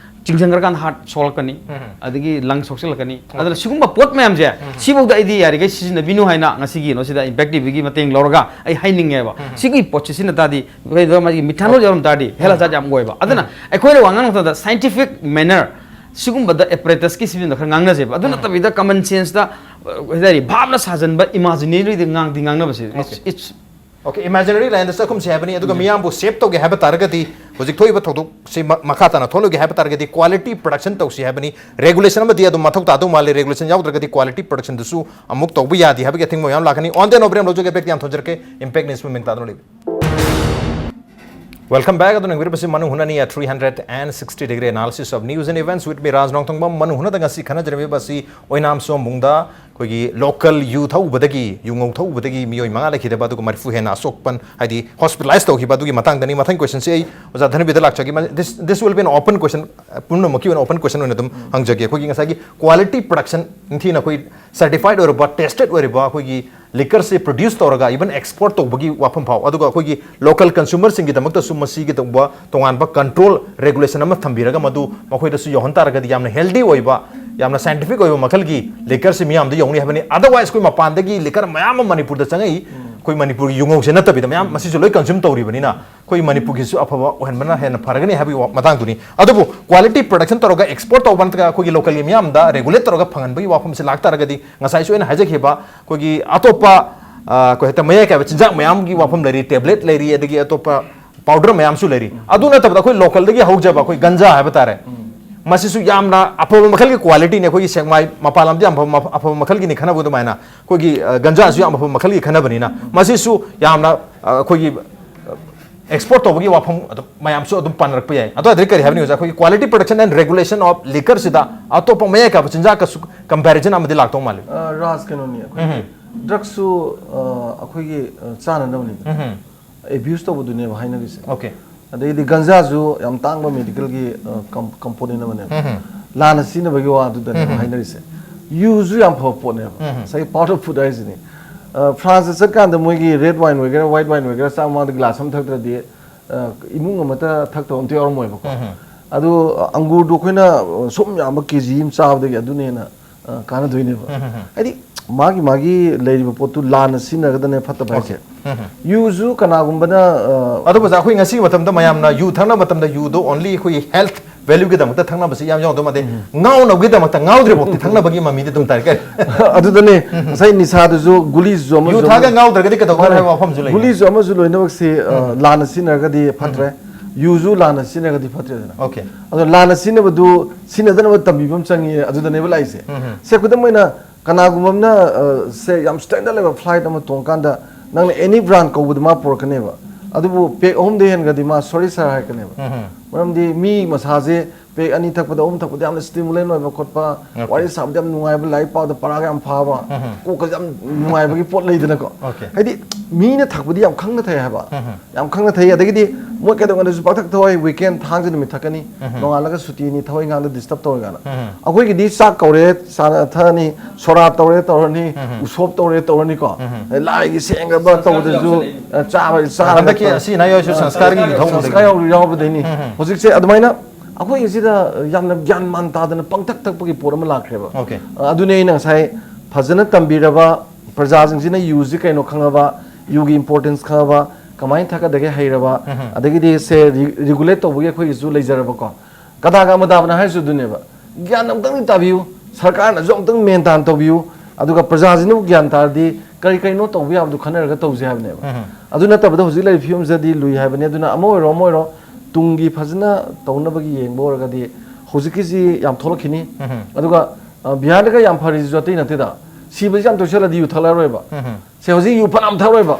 ꯆꯤꯡꯁꯤꯟꯈ꯭ꯔꯀꯥꯟꯗ heart ꯁꯣꯛꯂꯛꯀꯅꯤ, ꯑꯗꯒꯤ lung ꯁꯣꯛꯆꯜꯂꯛꯀꯅꯤ꯫ ꯑꯗꯨꯅ ꯁꯤꯒꯨꯝꯕ ꯄꯣꯠ ꯃꯌꯥꯝꯁꯦ, ꯁꯤꯐꯧꯗ ꯑꯩꯗꯤ ꯌꯥꯔꯤꯈꯩ ꯁꯤꯖꯤꯟꯅꯕꯤꯅꯨ ꯍꯥꯏꯅ ꯉꯁꯤꯒꯤ ꯀꯩꯅꯣꯁꯤꯗ Impact TVꯒꯤ ꯃꯇꯦꯡ ꯂꯧꯔꯒ ꯑꯩ ꯍꯥꯏꯅꯤꯡꯉꯦꯕ꯫ ꯁꯤꯒꯤ ꯄꯣꯠꯁꯦ ꯁꯤꯖꯤꯟꯅ ꯇꯥꯔꯗꯤ, ꯀꯩꯅꯣ, ꯃꯥꯒꯤ methanol ꯌꯥꯎꯔꯝ ꯇꯥꯔꯗꯤ health hazard ꯌꯥꯝ ꯑꯣꯏꯕ꯫ ꯑꯗꯨꯅ ꯑꯩꯈꯣꯏꯅ ꯋꯥ ꯉꯥꯡꯕ ꯃꯇꯝꯗ scientific manner, ꯁꯤꯒꯨꯝꯕꯗ apparatusꯀꯤ ꯁꯤꯖꯤꯟꯅ ꯈꯔ ꯉꯥꯡꯅꯁꯦꯕ꯫ ꯑꯗꯨ ꯅꯠꯇꯕꯤꯗ common senseꯇ, ꯑ, ꯀꯩ ꯍꯥꯏꯇꯥꯔꯦ, ꯚꯥꯞꯅ ꯁꯥꯖꯟꯕ, imaginaryꯗ ꯉꯥꯡꯗꯤ ꯉꯥꯡꯅꯕꯁꯦ, it's, it's Okay, imaginary lineꯗ ꯆꯠꯈꯨꯝꯁꯦ ꯍꯥꯏꯕꯅꯤ꯫ ꯑꯗꯨꯒ ꯃꯤꯌꯥꯝꯕꯨ save ꯇꯧꯒꯦ ꯍꯥꯏꯕ ꯇꯥꯔꯒꯗꯤ, ꯍꯧꯖꯤꯛ ꯊꯣꯛꯏꯕ ꯊꯧꯗꯣꯛꯁꯤ ꯃ- ꯃꯈꯥ ꯇꯥꯅ ꯊꯣꯛꯂꯣꯏꯒꯦ ꯍꯥꯏꯕ ꯇꯥꯔꯒꯗꯤ, quality production ꯇꯧꯁꯤ ꯍꯥꯏꯕꯅꯤ꯫ Regulation ꯑꯃꯗꯤ ꯑꯗꯨꯝ ꯃꯊꯧ ꯇꯥꯗꯧ ꯃꯥꯜꯂꯤ꯫ Regulation ꯌꯥꯎꯗ꯭ꯔꯒꯗꯤ quality productionꯗꯨꯁꯨ ꯑꯃꯨꯛ ꯇꯧꯕ ꯌꯥꯗꯦ ꯍꯥꯏꯕꯒꯤ ꯑꯊꯤꯡꯕ ꯃꯌꯥꯝ ꯂꯥꯛꯀꯅꯤ꯫ On the note, break ꯑꯃ ꯂꯧꯖꯒꯦ꯫ Breakꯇ ꯌꯥꯝ ꯊꯣꯟꯖꯔꯛꯀꯦ꯫ Impact News ꯃꯃꯤꯡ ꯇꯥꯗꯨꯅ ꯂꯩꯕꯤꯌꯨ꯫ Welcome back. ꯑꯗꯨꯅ ꯌꯦꯡꯕꯤꯔꯤꯕꯁꯤ ꯃꯅꯨ ꯍꯨꯅꯅꯤ at three hundred and sixty degree analysis of news and events with me, Raj Nongthombam. ꯃꯅꯨ ꯍꯨꯅꯗ ꯉꯁꯤ ꯈꯟꯅꯖꯔꯝꯃꯤꯕ ꯑꯁꯤ ꯑꯣꯏꯅꯥꯝ ꯁꯣꯝꯕꯨꯡꯗ ꯑꯩꯈꯣꯏꯒꯤ local ꯌꯨ ꯊꯛꯎꯕꯗꯒꯤ, ꯌꯨ ꯉꯧ ꯊꯛꯎꯕꯗꯒꯤ ꯃꯤꯑꯣꯏ ꯃꯉꯥ ꯂꯩꯈꯤꯗꯕ, ꯑꯗꯨꯒ ꯃꯔꯤꯐꯨ ꯍꯦꯟꯅ ꯑꯁꯣꯛꯄꯟ, ꯍꯥꯏꯗꯤ hospitalize ꯇꯧꯈꯤꯕ, ꯑꯗꯨꯒꯤ ꯃꯇꯥꯡꯗꯅꯤ꯫ ꯃꯊꯪ questionꯁꯤ ꯑꯩ ꯑꯣꯖꯥ ꯙꯅꯕꯤꯗ ꯂꯥꯛꯆꯒꯦ꯫ ꯃ- this, this will be an open question, ꯄꯨꯝꯅꯃꯛꯀꯤ ꯑꯣꯏꯅ open question ꯑꯣꯏꯅ ꯑꯗꯨꯝ ꯍꯪꯖꯒꯦ꯫ ꯑꯩꯈꯣꯏꯒꯤ ꯉꯁꯥꯏꯒꯤ quality production ꯅꯤꯡꯊꯤꯅ ꯑꯩꯈꯣꯏ certified ꯑꯣꯏꯔꯕ, tested ꯑꯣꯏꯔꯕ ꯑꯩꯈꯣꯏꯒꯤ liquorꯁꯤ produce ꯇꯧꯔꯒ even export ꯇꯧꯕꯒꯤ ꯋꯥꯐꯝ ꯐꯥꯎ, ꯑꯗꯨꯒ ꯑꯩꯈꯣꯏꯒꯤ local consumerꯁꯤꯡꯒꯤꯗꯃꯛꯇꯁꯨ ꯃꯁꯤꯒꯤꯗꯧꯕ ꯇꯣꯉꯥꯟꯕ control regulation ꯑꯃ ꯊꯝꯕꯤꯔꯒ ꯃꯗꯨ ꯃꯈꯣꯏꯗꯁꯨ ꯌꯧꯍꯟ ꯇꯥꯔꯒꯗꯤ ꯌꯥꯝꯅ healthy ꯑꯣꯏꯕ, ꯌꯥꯝꯅ scientific ꯑꯣꯏꯕ ꯃꯈꯜꯒꯤ liquorꯁꯤ ꯃꯤꯌꯥꯝꯗ ꯌꯧꯅꯤ ꯍꯥꯏꯕꯅꯤ꯫ Otherwise ꯑꯩꯈꯣꯏ ꯃꯄꯥꯟꯗꯒꯤ liquor ꯃꯌꯥꯝ ꯑꯃ ꯃꯅꯤꯄꯨꯔꯗ ꯆꯪꯉꯛꯏ, ꯑꯩꯈꯣꯏ ꯃꯅꯤꯄꯨꯔꯒꯤ ꯌꯨꯉꯧꯁꯦ ꯅꯠꯇꯕꯤꯗ ꯃꯌꯥꯝ ꯃꯁꯤꯁꯨ ꯂꯣꯏ consume ꯇꯧꯔꯤꯕꯅꯤꯅ ꯑꯩꯈꯣꯏ ꯃꯅꯤꯄꯨꯔꯒꯤꯁꯨ ꯑꯐꯕ ꯑꯣꯏꯍꯟꯕꯅ ꯍꯦꯟꯅ ꯐꯔꯒꯅꯤ ꯍꯥꯏꯕꯒꯤ ꯋꯥ- ꯃꯇꯥꯡꯗꯨꯅꯤ꯫ ꯑꯗꯨꯕꯨ quality production ꯇꯧꯔꯒ export ꯇꯧꯕ ꯅꯠꯇ꯭ꯔꯒ ꯑꯩꯈꯣꯏꯒꯤ localꯒꯤ ꯃꯤꯌꯥꯝꯗ regulate ꯇꯧꯔꯒ ꯐꯪꯍꯟꯕꯒꯤ ꯋꯥꯐꯝꯁꯤ ꯂꯥꯛꯇꯥꯔꯒꯗꯤ, ꯉꯁꯥꯏꯁꯨ ꯑꯩꯅ ꯍꯥꯏꯖꯈꯤꯕ ꯑꯩꯈꯣꯏꯒꯤ ꯑꯇꯣꯞꯄ, ꯑ, ꯀꯩ ꯍꯥꯏꯇꯥꯔꯦ, ꯃꯌꯥꯏ ꯀꯥꯏꯕ ꯆꯤꯟꯖꯥꯛ ꯃꯌꯥꯝꯒꯤ ꯋꯥꯐꯝ ꯂꯩꯔꯤ, tablet ꯂꯩꯔꯤ, ꯑꯗꯒꯤ ꯑꯇꯣꯞꯄ powder ꯃꯌꯥꯝꯁꯨ ꯂꯩꯔꯤ꯫ ꯑꯗꯨ ꯅꯠꯇꯕꯗ ꯑꯩꯈꯣꯏ localꯗꯒꯤ ꯍꯧꯖꯕ ꯑꯩꯈꯣꯏ ꯒꯟꯖꯥ ꯍꯥꯏꯕ ꯇꯥꯔꯦ, ꯃꯁꯤꯁꯨ ꯌꯥꯝꯅ ꯑꯐꯕ ꯃꯈꯜꯒꯤ qualityꯅꯤ꯫ ꯑꯩꯈꯣꯏꯒꯤ ꯁꯦꯛꯃꯥꯏ ꯃꯄꯥꯟ ꯂꯝꯗ ꯌꯥꯝ ꯑꯐꯕ, ꯑꯐꯕ ꯃꯈꯜꯒꯤꯅꯤ ꯈꯟꯅꯕ ꯑꯗꯨꯃꯥꯏꯅ ꯑꯩꯈꯣꯏꯒꯤ, ꯑ, ꯒꯟꯖꯥꯁꯨ ꯌꯥꯝ ꯑꯐꯕ ꯃꯈꯜꯒꯤ ꯈꯟꯅꯕꯅꯤꯅ ꯃꯁꯤꯁꯨ ꯌꯥꯝꯅ, ꯑ, ꯑꯩꯈꯣꯏꯒꯤ export ꯇꯧꯕꯒꯤ ꯋꯥꯐꯝ ꯑꯗꯨꯝ ꯃꯌꯥꯝꯁꯨ ꯑꯗꯨꯝ ꯄꯥꯅꯔꯛꯄ ꯌꯥꯏ꯫ ꯑꯗꯨ ꯑꯣꯏꯔꯗꯤ ꯀꯔꯤ ꯍꯥꯏꯕꯅꯤ ꯑꯣꯖꯥ? ꯑꯩꯈꯣꯏꯒꯤ quality production and regulation of liquorꯁꯤꯗ ꯑꯇꯣꯞꯄ ꯃꯌꯥꯏ ꯀꯥꯏꯕ ꯆꯤꯟꯖꯥꯛꯀꯁꯨ comparison ꯑꯃꯗꯤ ꯂꯥꯛꯇꯧ ꯃꯥꯜꯂꯤ꯫ ꯑ, ꯔꯥꯖ, ꯀꯩꯅꯣꯅꯤ, ꯑꯩꯈꯣꯏꯒꯤ ꯗ꯭ꯔꯛꯁꯨ ꯑꯩꯈꯣꯏꯒꯤ ꯑ, ꯆꯥꯅꯅꯕꯅꯤꯗꯅ, ꯎꯝ ꯑꯦꯕ꯭ꯌꯨꯁ ꯇꯧꯕꯗꯨꯅꯦꯕ ꯍꯥꯏꯅꯔꯤꯁꯦ. ꯑꯣꯀꯦ ꯑꯗꯩꯗꯤ ꯒꯟꯖꯥꯁꯨ ꯌꯥꯝ ꯇꯥꯡꯕ ꯃꯦꯗꯤꯀꯦꯜꯒꯤ ꯀꯝꯄꯣꯅꯦꯟ ꯑꯃꯅꯦꯕ꯫ ꯎꯝ ꯂꯥꯟꯅ ꯁꯤꯖꯤꯟꯅꯕꯒꯤ ꯋꯥꯗꯨꯗꯅꯦꯕ ꯎꯝ꯫ ꯍꯥꯏꯅꯔꯤꯁꯦ꯫ ꯌꯨꯁꯨ ꯌꯥꯝ ꯐꯕ ꯄꯣꯠꯅꯦꯕ꯫ ꯎꯝ꯫ ꯉꯁꯥꯏꯒꯤ ꯄꯥꯎꯗꯔ ꯐꯨꯗ ꯍꯥꯏꯁꯤꯅꯤ꯫ ꯑ, ꯐ꯭ꯔꯥꯟꯁꯇ ꯆꯠꯀꯥꯟꯗ ꯃꯣꯏꯒꯤ ꯔꯦꯗ ꯋꯥꯏꯟ ꯑꯣꯏꯒꯦꯔꯥ, ꯋꯥꯏꯠ ꯋꯥꯏꯟ ꯑꯣꯏꯒꯦꯔꯥ, ꯆꯥꯛ ꯃꯃꯥꯡꯗ ꯒ꯭ꯂꯥꯁ ꯑꯃ ꯊꯛꯇ꯭ꯔꯗꯤ ꯑ, ꯏꯃꯨꯡ ꯑꯃꯠꯇ ꯊꯛꯇꯕ ꯑꯝꯇ ꯌꯥꯎꯔꯝꯃꯣꯏꯕꯀꯣ꯫ ꯎꯝ꯫ ꯑꯗꯣ ꯑꯪꯒꯨꯔꯗꯣ ꯑꯩꯈꯣꯏꯅ ꯑ, ꯁꯨꯝ ꯌꯥꯝꯕ ꯀꯦ ꯖꯤ ꯑꯃ ꯆꯥꯕꯗꯒꯤ ꯑꯗꯨꯅ ꯍꯦꯟꯅ ꯑ, ꯀꯥꯟꯅꯗꯣꯏꯅꯦꯕ꯫ ꯎꯝ꯫ ꯍꯥꯏꯗꯤ ꯃꯥꯒꯤ ꯃꯥꯒꯤ ꯂꯩꯔꯤꯕ ꯄꯣꯠꯇꯨ ꯂꯥꯟꯅ ꯁꯤꯖꯤꯟꯅꯒꯗꯅꯦ ꯐꯠꯇꯕ ꯍꯥꯏꯁꯦ꯫ ꯎꯝ꯫ ꯌꯨꯁꯨ ꯀꯅꯥꯒꯨꯝꯕꯅ ꯑ, ꯑꯗꯨꯕꯨ ꯑꯣꯖꯥ, ꯑꯩꯈꯣꯏ ꯉꯁꯤꯒꯤ ꯃꯇꯝꯗ ꯃꯌꯥꯝꯅ ꯌꯨ ꯊꯛꯅꯕ ꯃꯇꯝꯗ ꯌꯨꯗꯣ ꯑꯣꯟꯂꯤ ꯑꯩꯈꯣꯏꯒꯤ ꯍꯦꯜꯊ ꯚꯦꯂ꯭ꯌꯨꯒꯤꯗꯃꯛꯇ ꯊꯛꯅꯕꯁꯤ ꯌꯥꯝ ꯌꯥꯎꯗꯧ ꯃꯥꯟꯗꯦ꯫ ꯉꯥꯎꯅꯕꯒꯤꯗꯃꯛꯇ, ꯉꯥꯎꯗ꯭ꯔꯤꯐꯥꯎꯗꯤ ꯊꯛꯅꯕꯒꯤ ꯃꯃꯤꯗꯤ ꯑꯗꯨꯝ ꯇꯥꯏ ꯀꯩ꯫ ꯑꯗꯨꯗꯅꯦ ꯉꯁꯥꯏ ꯅꯤꯁꯥꯗꯨꯁꯨ ꯒꯨꯂꯤꯁꯨ ꯑꯃꯁꯨ ꯌꯨ ꯊꯛꯑꯒ ꯑꯃꯁꯨ- ꯉꯥꯎꯗ꯭ꯔꯒꯗꯤ ꯀꯩꯗꯧꯕ ꯃꯥꯅꯦ꯫ ꯍꯥꯏꯕ ꯋꯥꯐꯝꯁꯨ ꯂꯩ꯫ ꯒꯨꯂꯤꯁꯨ ꯑꯃꯁꯨ ꯂꯣꯏꯅꯃꯛꯁꯤ ꯑ, ꯂꯥꯟꯅ ꯁꯤꯖꯤꯟꯅꯔꯒꯗꯤ ꯐꯠꯇ꯭ꯔꯦ, ꯌꯨꯁꯨ ꯂꯥꯟꯅ ꯁꯤꯖꯤꯟꯅꯔꯒꯗꯤ ꯐꯠꯇ꯭ꯔꯦꯗꯅ꯫ ꯑꯣꯀꯦ꯫ ꯑꯗꯣ ꯂꯥꯟꯅ ꯁꯤꯖꯤꯟꯅꯕꯗꯨ ꯁꯤꯖꯤꯟꯅꯗꯅꯕ ꯇꯝꯕꯤꯕ ꯑꯃ ꯆꯪꯉꯤ꯫ ꯑꯗꯨꯗꯅꯦꯕ ꯂꯥꯛꯏꯁꯦ꯫ ꯎꯝ꯫ ꯁꯦ, ꯈꯨꯗꯝ ꯑꯣꯏꯅ ꯀꯅꯥꯒꯨꯝꯕ ꯑꯃꯅ ꯑ, ꯁꯦ ꯌꯥꯝ ꯁ꯭ꯇꯦꯟꯗꯔꯗ ꯂꯩꯕ ꯐ꯭ꯂꯥꯏꯠ ꯑꯃ ꯇꯣꯡꯉꯀꯥꯟꯗ ꯅꯪꯅ ꯑꯦꯅꯤ ꯕ꯭ꯔꯥꯟ ꯀꯧꯕꯗ ꯃꯥ ꯄꯨꯔꯛꯀꯅꯦꯕ꯫ ꯑꯗꯨꯕꯨ ꯄꯦꯛ ꯑꯍꯨꯝꯗ ꯍꯦꯟꯒ꯭ꯔꯗꯤ ꯃꯥ ꯁꯣꯔꯤ ꯁꯥꯔ ꯍꯥꯏꯔꯛꯀꯅꯦꯕ꯫ ꯎꯝ꯫ ꯃꯔꯝꯗꯤ ꯃꯤ ꯃꯁꯥꯁꯦ ꯄꯦꯛ ꯑꯅꯤ ꯊꯛꯄꯗ, ꯑꯍꯨꯝ ꯊꯛꯄꯗ ꯌꯥꯝꯅ ꯁ꯭ꯇꯤꯃꯨꯂꯦꯟ ꯑꯣꯏꯕ ꯈꯣꯠꯄ, ꯑꯣꯀꯦ꯫ ꯋꯥꯔꯤ ꯁꯥꯕꯗ ꯌꯥꯝ ꯅꯨꯡꯉꯥꯏꯕ, ꯂꯥꯏꯔꯤꯛ ꯄꯥꯕꯗ ꯄꯔꯥꯒ ꯌꯥꯝ ꯐꯥꯕ, ꯎꯝ꯫ ꯀꯣꯛꯀꯁꯦ ꯌꯥꯝ ꯅꯨꯡꯉꯥꯏꯕꯒꯤ ꯄꯣꯠ ꯂꯩꯗꯅꯀꯣ꯫ ꯑꯣꯀꯦ꯫ ꯍꯥꯏꯗꯤ ꯃꯤꯅ ꯊꯛꯄꯗꯤ ꯌꯥꯝ ꯈꯪꯅ ꯊꯛꯑꯦ ꯍꯥꯏꯕ꯫ ꯎꯝ꯫ ꯌꯥꯝ ꯈꯪꯅ ꯊꯛꯏ꯫ ꯑꯗꯒꯤꯗꯤ ꯃꯣꯏ ꯀꯩꯗꯧꯉꯩꯗꯁꯨ ꯄꯥꯛꯊꯛ ꯊꯛꯑꯣꯏ, ꯋꯤꯀꯦꯟ, ꯊꯥꯡꯖ ꯅꯨꯃꯤꯠ ꯊꯛꯀꯅꯤ, ꯎꯝ꯫ ꯅꯣꯡꯉꯥꯜꯂꯒ ꯁꯨꯇꯤꯅꯤ, ꯊꯋꯥꯏ ꯏꯪꯈꯥꯡꯗ ꯗꯤꯁꯇꯔꯕ ꯇꯧꯔꯣꯏ ꯀꯥꯏꯅ꯫ ꯎꯝ꯫ ꯑꯩꯈꯣꯏꯒꯤꯗꯤ ꯆꯥꯛ ꯀꯧꯔꯦ, ꯆꯥ ꯊꯛꯑꯅꯤ, ꯁꯣꯔꯥ ꯇꯧꯔꯦ ꯇꯧꯔꯅꯤ, ꯎꯝ꯫ ꯎꯁꯣꯞ ꯇꯧꯔꯦ ꯇꯧꯔꯅꯤꯀꯣ꯫ ꯎꯝ꯫ ꯑꯗꯩ ꯂꯥꯏꯒꯤ ꯁꯦꯡꯈ꯭ꯔꯕ ꯇꯧꯕꯗꯁꯨ ꯑ, ꯆꯥꯕ ꯆꯥꯔꯒ ꯍꯟꯗꯛꯀꯤ ꯑꯁꯤ ꯑꯅꯥ ꯌꯥꯎꯁꯨ ꯁꯪꯁꯀꯥꯔꯒꯤ ꯌꯨꯊꯧꯕꯗꯒꯤ꯫ ꯁꯪꯁꯀꯥꯔ ꯌꯥꯎ- ꯌꯥꯎꯕꯗꯩꯅꯤ꯫ ꯎꯝ꯫ ꯍꯧꯖꯤꯛꯁꯦ ꯑꯗꯨꯃꯥꯏꯅ ꯑꯩꯈꯣꯏꯒꯤꯁꯤꯗ ꯌꯥꯝꯅ ꯒ꯭ꯌꯥꯟ ꯃꯥꯟ ꯇꯥꯗꯅ ꯄꯪꯊꯛ ꯊꯛꯄꯒꯤ ꯄꯣꯠ ꯑꯃ ꯂꯥꯛꯈ꯭ꯔꯦꯕ꯫ ꯑꯣꯀꯦ꯫ ꯑ, ꯑꯗꯨꯅꯦ ꯑꯩꯅ ꯉꯁꯥꯏ ꯐꯖꯅ ꯇꯝꯕꯤꯔꯕ ꯄ꯭ꯔꯖꯥꯁꯤꯡꯁꯤꯅ ꯌꯨꯁꯤ ꯀꯩꯅꯣ ꯈꯪꯉꯕ, ꯌꯨꯒꯤ ꯏꯝꯄꯣꯔꯇꯦꯟꯁ ꯈꯪꯉꯕ, ꯀꯃꯥꯏꯅ ꯊꯛꯀꯗꯒꯦ ꯍꯩꯔꯕ, ꯎꯝ꯫ ꯑꯗꯒꯤꯗꯤ ꯁꯦ ꯔꯤ-, ꯔꯤꯒꯨꯂꯦꯠ ꯇꯧꯕꯒꯤ ꯑꯩꯈꯣꯏꯒꯤꯁꯨ ꯂꯩꯖꯔꯕꯀꯣ꯫ ꯀꯗꯥꯒ ꯑꯃꯗꯥꯕꯅ ꯍꯥꯏꯔꯤꯁꯨ ꯑꯗꯨꯅꯦꯕ, ꯒ꯭ꯌꯥꯟ ꯑꯃꯨꯛꯇꯪꯗꯤ ꯇꯥꯕꯤꯌꯨ, ꯁꯔꯀꯥꯔꯅꯁꯨ ꯑꯃꯨꯛꯇꯪ ꯃꯦꯟ ꯇꯥꯟ ꯇꯧꯕꯤꯌꯨ, ꯑꯗꯨꯒ ꯄ꯭ꯔꯖꯥꯁꯤꯅꯕꯨ ꯒ꯭ꯌꯥꯟ ꯇꯥꯔꯗꯤ ꯀꯔꯤ ꯀꯔꯤꯅꯣ ꯇꯧꯕ ꯌꯥꯕꯗꯨ ꯈꯟꯅꯔꯒ ꯇꯧꯁꯦ ꯍꯥꯏꯕꯅꯦꯕ꯫ ꯎꯝ꯫ ꯑꯗꯨ ꯅꯠꯇꯕꯗ ꯍꯧꯖꯤꯛ ꯂꯩꯔꯤꯕ ꯐꯤꯕꯝꯁꯤꯗꯗꯤ ꯂꯨꯏ ꯍꯥꯏꯕꯅꯤ꯫ ꯑꯗꯨꯅ ꯑꯃ ꯑꯣꯏꯔꯣ ꯑꯃ ꯑꯣꯏꯔꯣ ꯇꯨꯡꯒꯤ ꯐꯖꯅ ꯇꯧꯅꯕꯒꯤ ꯌꯦꯡꯕ ꯑꯣꯏꯔꯒꯗꯤ ꯍꯧꯖꯤꯛꯀꯤꯁꯤ ꯌꯥꯝ ꯊꯣꯛꯂꯛꯈꯤꯅꯤ꯫ ꯎꯝ꯫ ꯑꯗꯨꯒ ꯑ, ꯕꯤꯍꯥꯔꯗꯒ ꯌꯥꯝ ꯐꯔꯤꯁꯤꯁꯨ ꯑꯇꯩ ꯅꯠꯇꯦꯗ, ꯁꯤꯕꯁꯤ ꯌꯥꯝ ꯇꯣꯏꯁꯜꯂꯗꯤ ꯌꯨ ꯊꯛꯂꯛꯑꯔꯣꯏꯕ꯫ ꯎꯝ꯫ ꯁꯦ ꯍꯧꯖꯤꯛ ꯌꯨ ꯐꯅꯌꯥꯝ ꯊꯛꯂꯣꯏꯕ,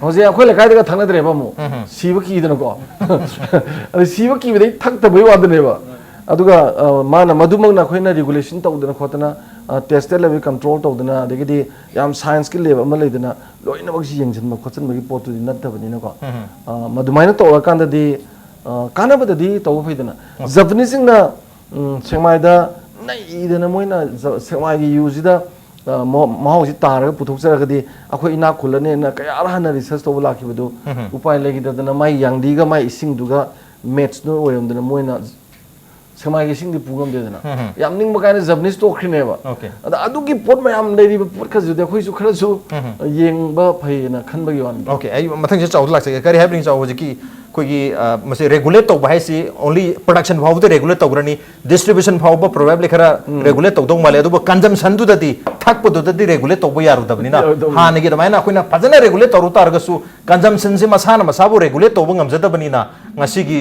ꯍꯧꯖꯤꯛ ꯑꯩꯈꯣꯏ ꯂꯩꯀꯥꯏꯗꯒ ꯊꯛꯅꯗ꯭ꯔꯦꯕ ꯑꯃꯨꯛ꯫ ꯎꯝ꯫ ꯁꯤꯕ ꯀꯤꯗꯅꯀꯣ꯫ ꯑꯗꯨ ꯁꯤꯕ ꯀꯤꯕꯗꯩ ꯊꯛꯇꯕꯩ ꯋꯥꯗꯅꯦꯕ꯫ ꯑꯗꯨꯒ ꯑ, ꯃꯥꯅ ꯃꯗꯨꯃꯛꯅ ꯑꯩꯈꯣꯏꯅ ꯔꯤꯒꯨꯂꯦꯁꯟ ꯇꯧꯗꯅ ꯈꯣꯠꯇꯅ, ꯇꯦꯁꯇꯦꯠ ꯂꯦꯕꯦꯜ ꯀꯟꯇ꯭ꯔꯣꯜ ꯇꯧꯗꯅ, ꯑꯗꯒꯤꯗꯤ ꯌꯥꯝ ꯁꯥꯏꯟꯁꯀꯤ ꯂꯦꯕꯦꯜ ꯑꯃ ꯂꯩꯗꯅ ꯂꯣꯏꯅꯃꯛꯁꯤ ꯌꯦꯡꯁꯤꯟꯕ ꯈꯣꯠꯆꯤꯟꯕꯒꯤ ꯄꯣꯠꯇꯨꯗꯤ ꯅꯠꯇꯕꯅꯤꯅꯀꯣ꯫ ꯑ, ꯃꯗꯨꯃꯥꯏꯅ ꯇꯧꯔꯀꯥꯟꯗꯗꯤ ꯑ, ꯀꯥꯟꯅꯕꯗꯗꯤ ꯇꯧꯕ ꯐꯩꯗꯅ꯫ ꯖꯄꯅꯤꯁꯁꯤꯡꯅ ꯎꯝ, ꯁꯦꯛꯃꯥꯏꯗ ꯅꯩꯗꯅ ꯃꯣꯏꯅ ꯖ-, ꯁꯦꯛꯃꯥꯏꯒꯤ ꯌꯨꯁꯤꯗ ꯑ, ꯃꯍꯥꯎ-, ꯃꯍꯥꯎꯁꯤ ꯇꯥꯔꯒ ꯄꯨꯊꯣꯛꯆꯔꯒꯗꯤ ꯑꯩꯈꯣꯏ ꯏꯅꯥꯛ ꯈꯨꯜꯂꯅꯦꯅ ꯀꯌꯥꯔ ꯍꯟꯅ ꯔꯤꯁꯔꯁ ꯇꯧꯕ ꯂꯥꯛꯈꯤꯕꯗꯨ ꯎꯄꯥꯏ ꯂꯩꯈꯤꯗꯗꯅ ꯃꯥꯏ ꯌꯥꯡꯗꯤꯒ ꯃꯥꯏ ꯏꯁꯤꯡꯗꯨꯒ ꯃꯦꯠꯆꯅ ꯑꯣꯏꯔꯝꯗꯅ ꯃꯣꯏꯅ ꯁꯦꯛꯃꯥꯏꯒꯤ ꯏꯁꯤꯡꯗꯤ ꯄꯨ ꯉꯝꯗꯦꯗꯅ꯫ ꯌꯥꯝ ꯅꯤꯡꯕ ꯀꯥꯏꯅ ꯖꯄꯅꯤꯁ ꯇꯣꯛꯈ꯭ꯔꯤꯅꯦꯕ꯫ ꯑꯗ ꯑꯗꯨꯒꯤ ꯄꯣꯠ ꯃꯌꯥꯝ ꯂꯩꯔꯤꯕ ꯄꯣꯠ ꯈꯔꯁꯤꯗꯤ ꯑꯩꯈꯣꯏꯁꯨ ꯈꯔꯁꯨ ꯌꯦꯡꯕ ꯐꯩꯌꯦꯅ ꯈꯟꯕꯒꯤ ꯋꯥꯅꯤ꯫ ꯑꯣꯀꯦ, ꯑꯩ ꯃꯊꯪꯁꯦ ꯆꯥꯎꯗ ꯂꯥꯛꯆꯒꯦ꯫ ꯀꯔꯤ ꯍꯥꯏꯕꯅꯤ ꯆꯥꯎ ꯍꯧꯖꯤꯛꯀꯤ ꯑꯩꯈꯣꯏꯒꯤ, ꯑ, ꯃꯁꯤ ꯔꯦꯒꯨꯂꯦꯠ ꯇꯧꯕ ꯍꯥꯏꯁꯤ only production ꯐꯥꯎꯕꯗ ꯔꯦꯒꯨꯂꯦꯠ ꯇꯧꯈ꯭ꯔꯅꯤ, distribution ꯐꯥꯎꯕ probably ꯈꯔ ꯔꯦꯒꯨꯂꯦꯠ ꯇꯧꯗꯧ ꯃꯥꯜꯂꯦ, ꯑꯗꯨꯕꯨ ꯀꯟꯖꯝꯁꯟꯗꯨꯗꯗꯤ, ꯊꯛꯄꯗꯨꯗꯗꯤ ꯔꯦꯒꯨꯂꯦꯠ ꯇꯧꯕ ꯌꯥꯔꯨꯗꯕꯅꯤꯅ, ꯌꯥꯔꯨꯗꯕꯅꯤ꯫ ꯍꯥꯟꯅꯒꯤ ꯑꯗꯨꯃꯥꯏꯅ ꯑꯩꯈꯣꯏꯅ ꯐꯖꯅ ꯔꯦꯒꯨꯂꯦꯠ ꯇꯧꯔꯨ ꯇꯥꯔꯒꯁꯨ ꯀꯟꯖꯝꯁꯟꯁꯤ ꯃꯁꯥꯅ ꯃꯁꯥꯕꯨ ꯔꯦꯒꯨꯂꯦꯠ ꯇꯧꯕ ꯉꯝꯖꯗꯕꯅꯤꯅ ꯉꯁꯤꯒꯤ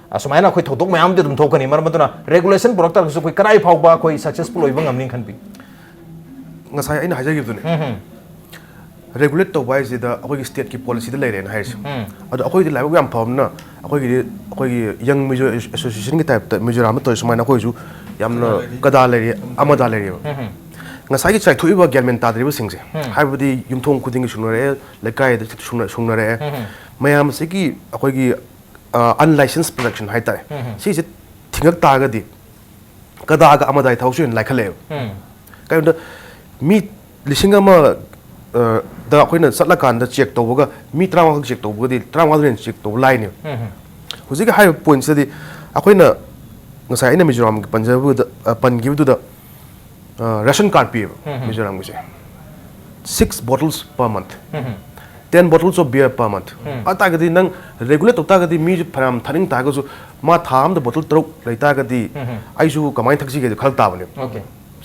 ꯑꯁꯨꯃꯥꯏꯅ ꯑꯩꯈꯣꯏ ꯊꯧꯗꯣꯛ ꯃꯌꯥꯝꯗꯤ ꯑꯗꯨꯝ ꯊꯣꯛꯀꯅꯤ꯫ ꯃꯔꯝ ꯑꯗꯨꯅ ꯔꯦꯒꯨꯂꯦꯁꯟ ꯄꯨꯔꯛ ꯇꯥꯔꯒꯁꯨ ꯑꯩꯈꯣꯏ ꯀꯗꯥꯏ ꯐꯥꯎꯕ ꯑꯩꯈꯣꯏ ꯁꯛꯁꯦꯁꯐꯨꯜ ꯑꯣꯏꯕ ꯉꯝꯅꯤ ꯈꯟꯕꯤ? ꯉꯁꯥꯏ ꯑꯩꯅ ꯍꯥꯏꯖꯈꯤꯕꯗꯨꯅꯦ, ꯔꯦꯒꯨꯂꯦꯠ ꯇꯧꯕ ꯍꯥꯏꯁꯤꯗ ꯑꯩꯈꯣꯏꯒꯤ ꯁ꯭ꯇꯦꯠꯀꯤ ꯄꯣꯂꯤꯁꯤꯗ ꯂꯩꯔꯦꯅ ꯍꯥꯏꯔꯤꯁꯦ꯫ ꯑꯗꯣ ꯑꯩꯈꯣꯏꯗꯤ ꯂꯥꯏꯕꯛ ꯌꯥꯝ ꯐꯕꯅ ꯑꯩꯈꯣꯏꯒꯤꯗꯤ, ꯑꯩꯈꯣꯏꯒꯤ ꯌꯪ ꯃꯤꯖꯣ ꯑꯦꯁꯣꯁꯤꯌꯦꯁꯟꯒꯤ ꯇꯥꯏꯞꯇ ꯃꯤꯖꯣꯔꯥꯝꯗ ꯇꯧꯔꯤ ꯁꯨꯃꯥꯏꯅ ꯑꯩꯈꯣꯏꯁꯨ ꯌꯥꯝꯅ ꯀꯗꯥ ꯂꯩꯔꯤ, ꯑꯃꯗꯥ ꯂꯩꯔꯤꯕ꯫ ꯉꯁꯥꯏꯒꯤ ꯆꯥꯏꯊꯣꯛꯏꯕ ꯒ꯭ꯌꯥꯟ ꯃꯦꯟ ꯇꯥꯗ꯭ꯔꯤꯕꯁꯤꯡꯁꯦ, ꯍꯥꯏꯕꯗꯤ ꯌꯨꯝꯊꯣꯡ ꯈꯨꯗꯤꯡꯒꯤ ꯁꯨꯅꯔꯛꯑꯦ, ꯂꯩꯀꯥꯏꯗ ꯁꯨꯅ-, ꯁꯨꯅꯔꯛꯑꯦ, ꯃꯌꯥꯝꯁꯤꯒꯤ ꯑꯩꯈꯣꯏꯒꯤ ꯑꯟꯂꯥꯏꯁꯦꯟꯁ ꯄ꯭ꯔꯗꯛꯁꯟ ꯍꯥꯏꯇꯥꯔꯦ, ꯁꯤꯁꯦ ꯊꯤꯡꯉꯛ ꯇꯥꯔꯒꯗꯤ ꯀꯗꯥꯒ ꯑꯃꯗꯥꯏ ꯊꯕꯛꯁꯨ ꯍꯦꯟꯅ ꯂꯥꯏꯈꯠꯂꯛꯑꯦꯕ꯫ ꯀꯩꯒꯤꯅꯣꯗ ꯃꯤ ꯂꯤꯁꯤꯡ ꯑꯃ, ꯑ, ꯗ ꯑꯩꯈꯣꯏꯅ ꯆꯠꯂꯀꯥꯟꯗ ꯆꯦꯛ ꯇꯧꯕꯒ ꯃꯤ ꯇꯔꯥꯃꯉꯥꯈꯛ ꯆꯦꯛ ꯇꯧꯕꯒꯗꯤ ꯇꯔꯥꯃꯉꯥꯗꯨꯅ ꯍꯦꯟꯅ ꯆꯦꯛ ꯇꯧꯕ ꯂꯥꯏꯅꯦꯕ꯫ ꯍꯧꯖꯤꯛꯀꯤ ꯍꯥꯏꯔꯤꯕ ꯄꯣꯏꯟꯠꯁꯤꯗꯗꯤ ꯑꯩꯈꯣꯏꯅ ꯉꯁꯥꯏ ꯑꯩꯅ ꯃꯤꯖꯣꯔꯥꯝꯒꯤ ꯄꯟꯖꯕꯗ, ꯑ, ꯄꯟꯈꯤꯕꯗꯨꯗ, ꯑ, ꯔꯦꯁꯟ ꯀꯥꯔꯗ ꯄꯤꯌꯦꯕ ꯃꯤꯖꯣꯔꯥꯝꯒꯤꯁꯦ꯫ Six bottles per month, ten bottles of beer per month꯫ ꯑꯗꯨ ꯇꯥꯔꯒꯗꯤ ꯅꯪ ꯔꯦꯒꯨꯂꯦꯠ ꯇꯧ ꯇꯥꯔꯒꯗꯤ ꯃꯤꯁꯨ ꯐꯅꯌꯥꯝ ꯊꯛꯅꯤꯡ ꯇꯥꯔꯒꯁꯨ ꯃꯥ ꯊꯥ ꯑꯃꯗ ꯕꯣꯇꯜ ꯇꯔꯨꯛ ꯂꯩ ꯇꯥꯔꯒꯗꯤ ꯑꯩꯁꯨ ꯀꯃꯥꯏꯅ ꯊꯛꯁꯤꯒꯦꯗꯤ ꯈꯜ ꯇꯥꯕꯅꯦꯕ꯫ ꯑꯣꯀꯦ꯫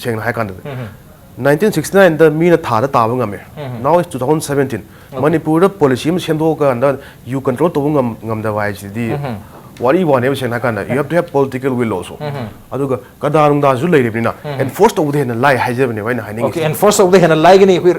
ꯁꯦꯡꯅ ꯍꯥꯏ ꯀꯥꯟꯗꯗꯤ꯫ ꯅꯥꯏꯟꯇꯤꯟ ꯁꯤꯛꯁꯇꯤ ꯅꯥꯏꯟꯗ ꯃꯤꯅ ꯊꯥꯗ ꯇꯥꯕ ꯉꯝꯃꯦ꯫ Now it's two thousand seventeen꯫ Okay. ꯃꯅꯤꯄꯨꯔꯗ ꯄꯣꯂꯤꯁꯤ ꯑꯃ ꯁꯦꯝꯗꯣꯛꯑꯀꯥꯟꯗ ꯌꯨ ꯀꯟꯇ꯭ꯔꯣꯜ ꯇꯧꯕ ꯉꯝ-, ꯉꯝꯗꯕ ꯍꯥꯏꯁꯤꯗꯤ ꯋꯥꯔꯤ ꯋꯥꯅꯦꯕ, ꯁꯦꯡꯅ ꯍꯥꯏ ꯀꯥꯟꯗ꯫ You have to have political will also꯫ ꯑꯗꯨꯒ ꯀꯗꯥ ꯅꯨꯡꯗꯥꯁꯨ ꯂꯩꯔꯤꯕꯅꯤꯅ ꯑꯦꯟꯐꯣꯔꯁ ꯇꯧꯕꯗ ꯍꯦꯟꯅ ꯂꯥꯏ ꯍꯥꯏꯖꯕꯅꯦꯕ ꯑꯩꯅ ꯍꯥꯏꯅꯤꯡꯉꯤꯁꯦ꯫ ꯑꯣꯀꯦ, ꯑꯦꯟꯐꯣꯔꯁ ꯇꯧꯕꯗ ꯍꯦꯟꯅ ꯂꯥꯏꯒꯅꯤ꯫ ꯑꯩꯈꯣꯏ,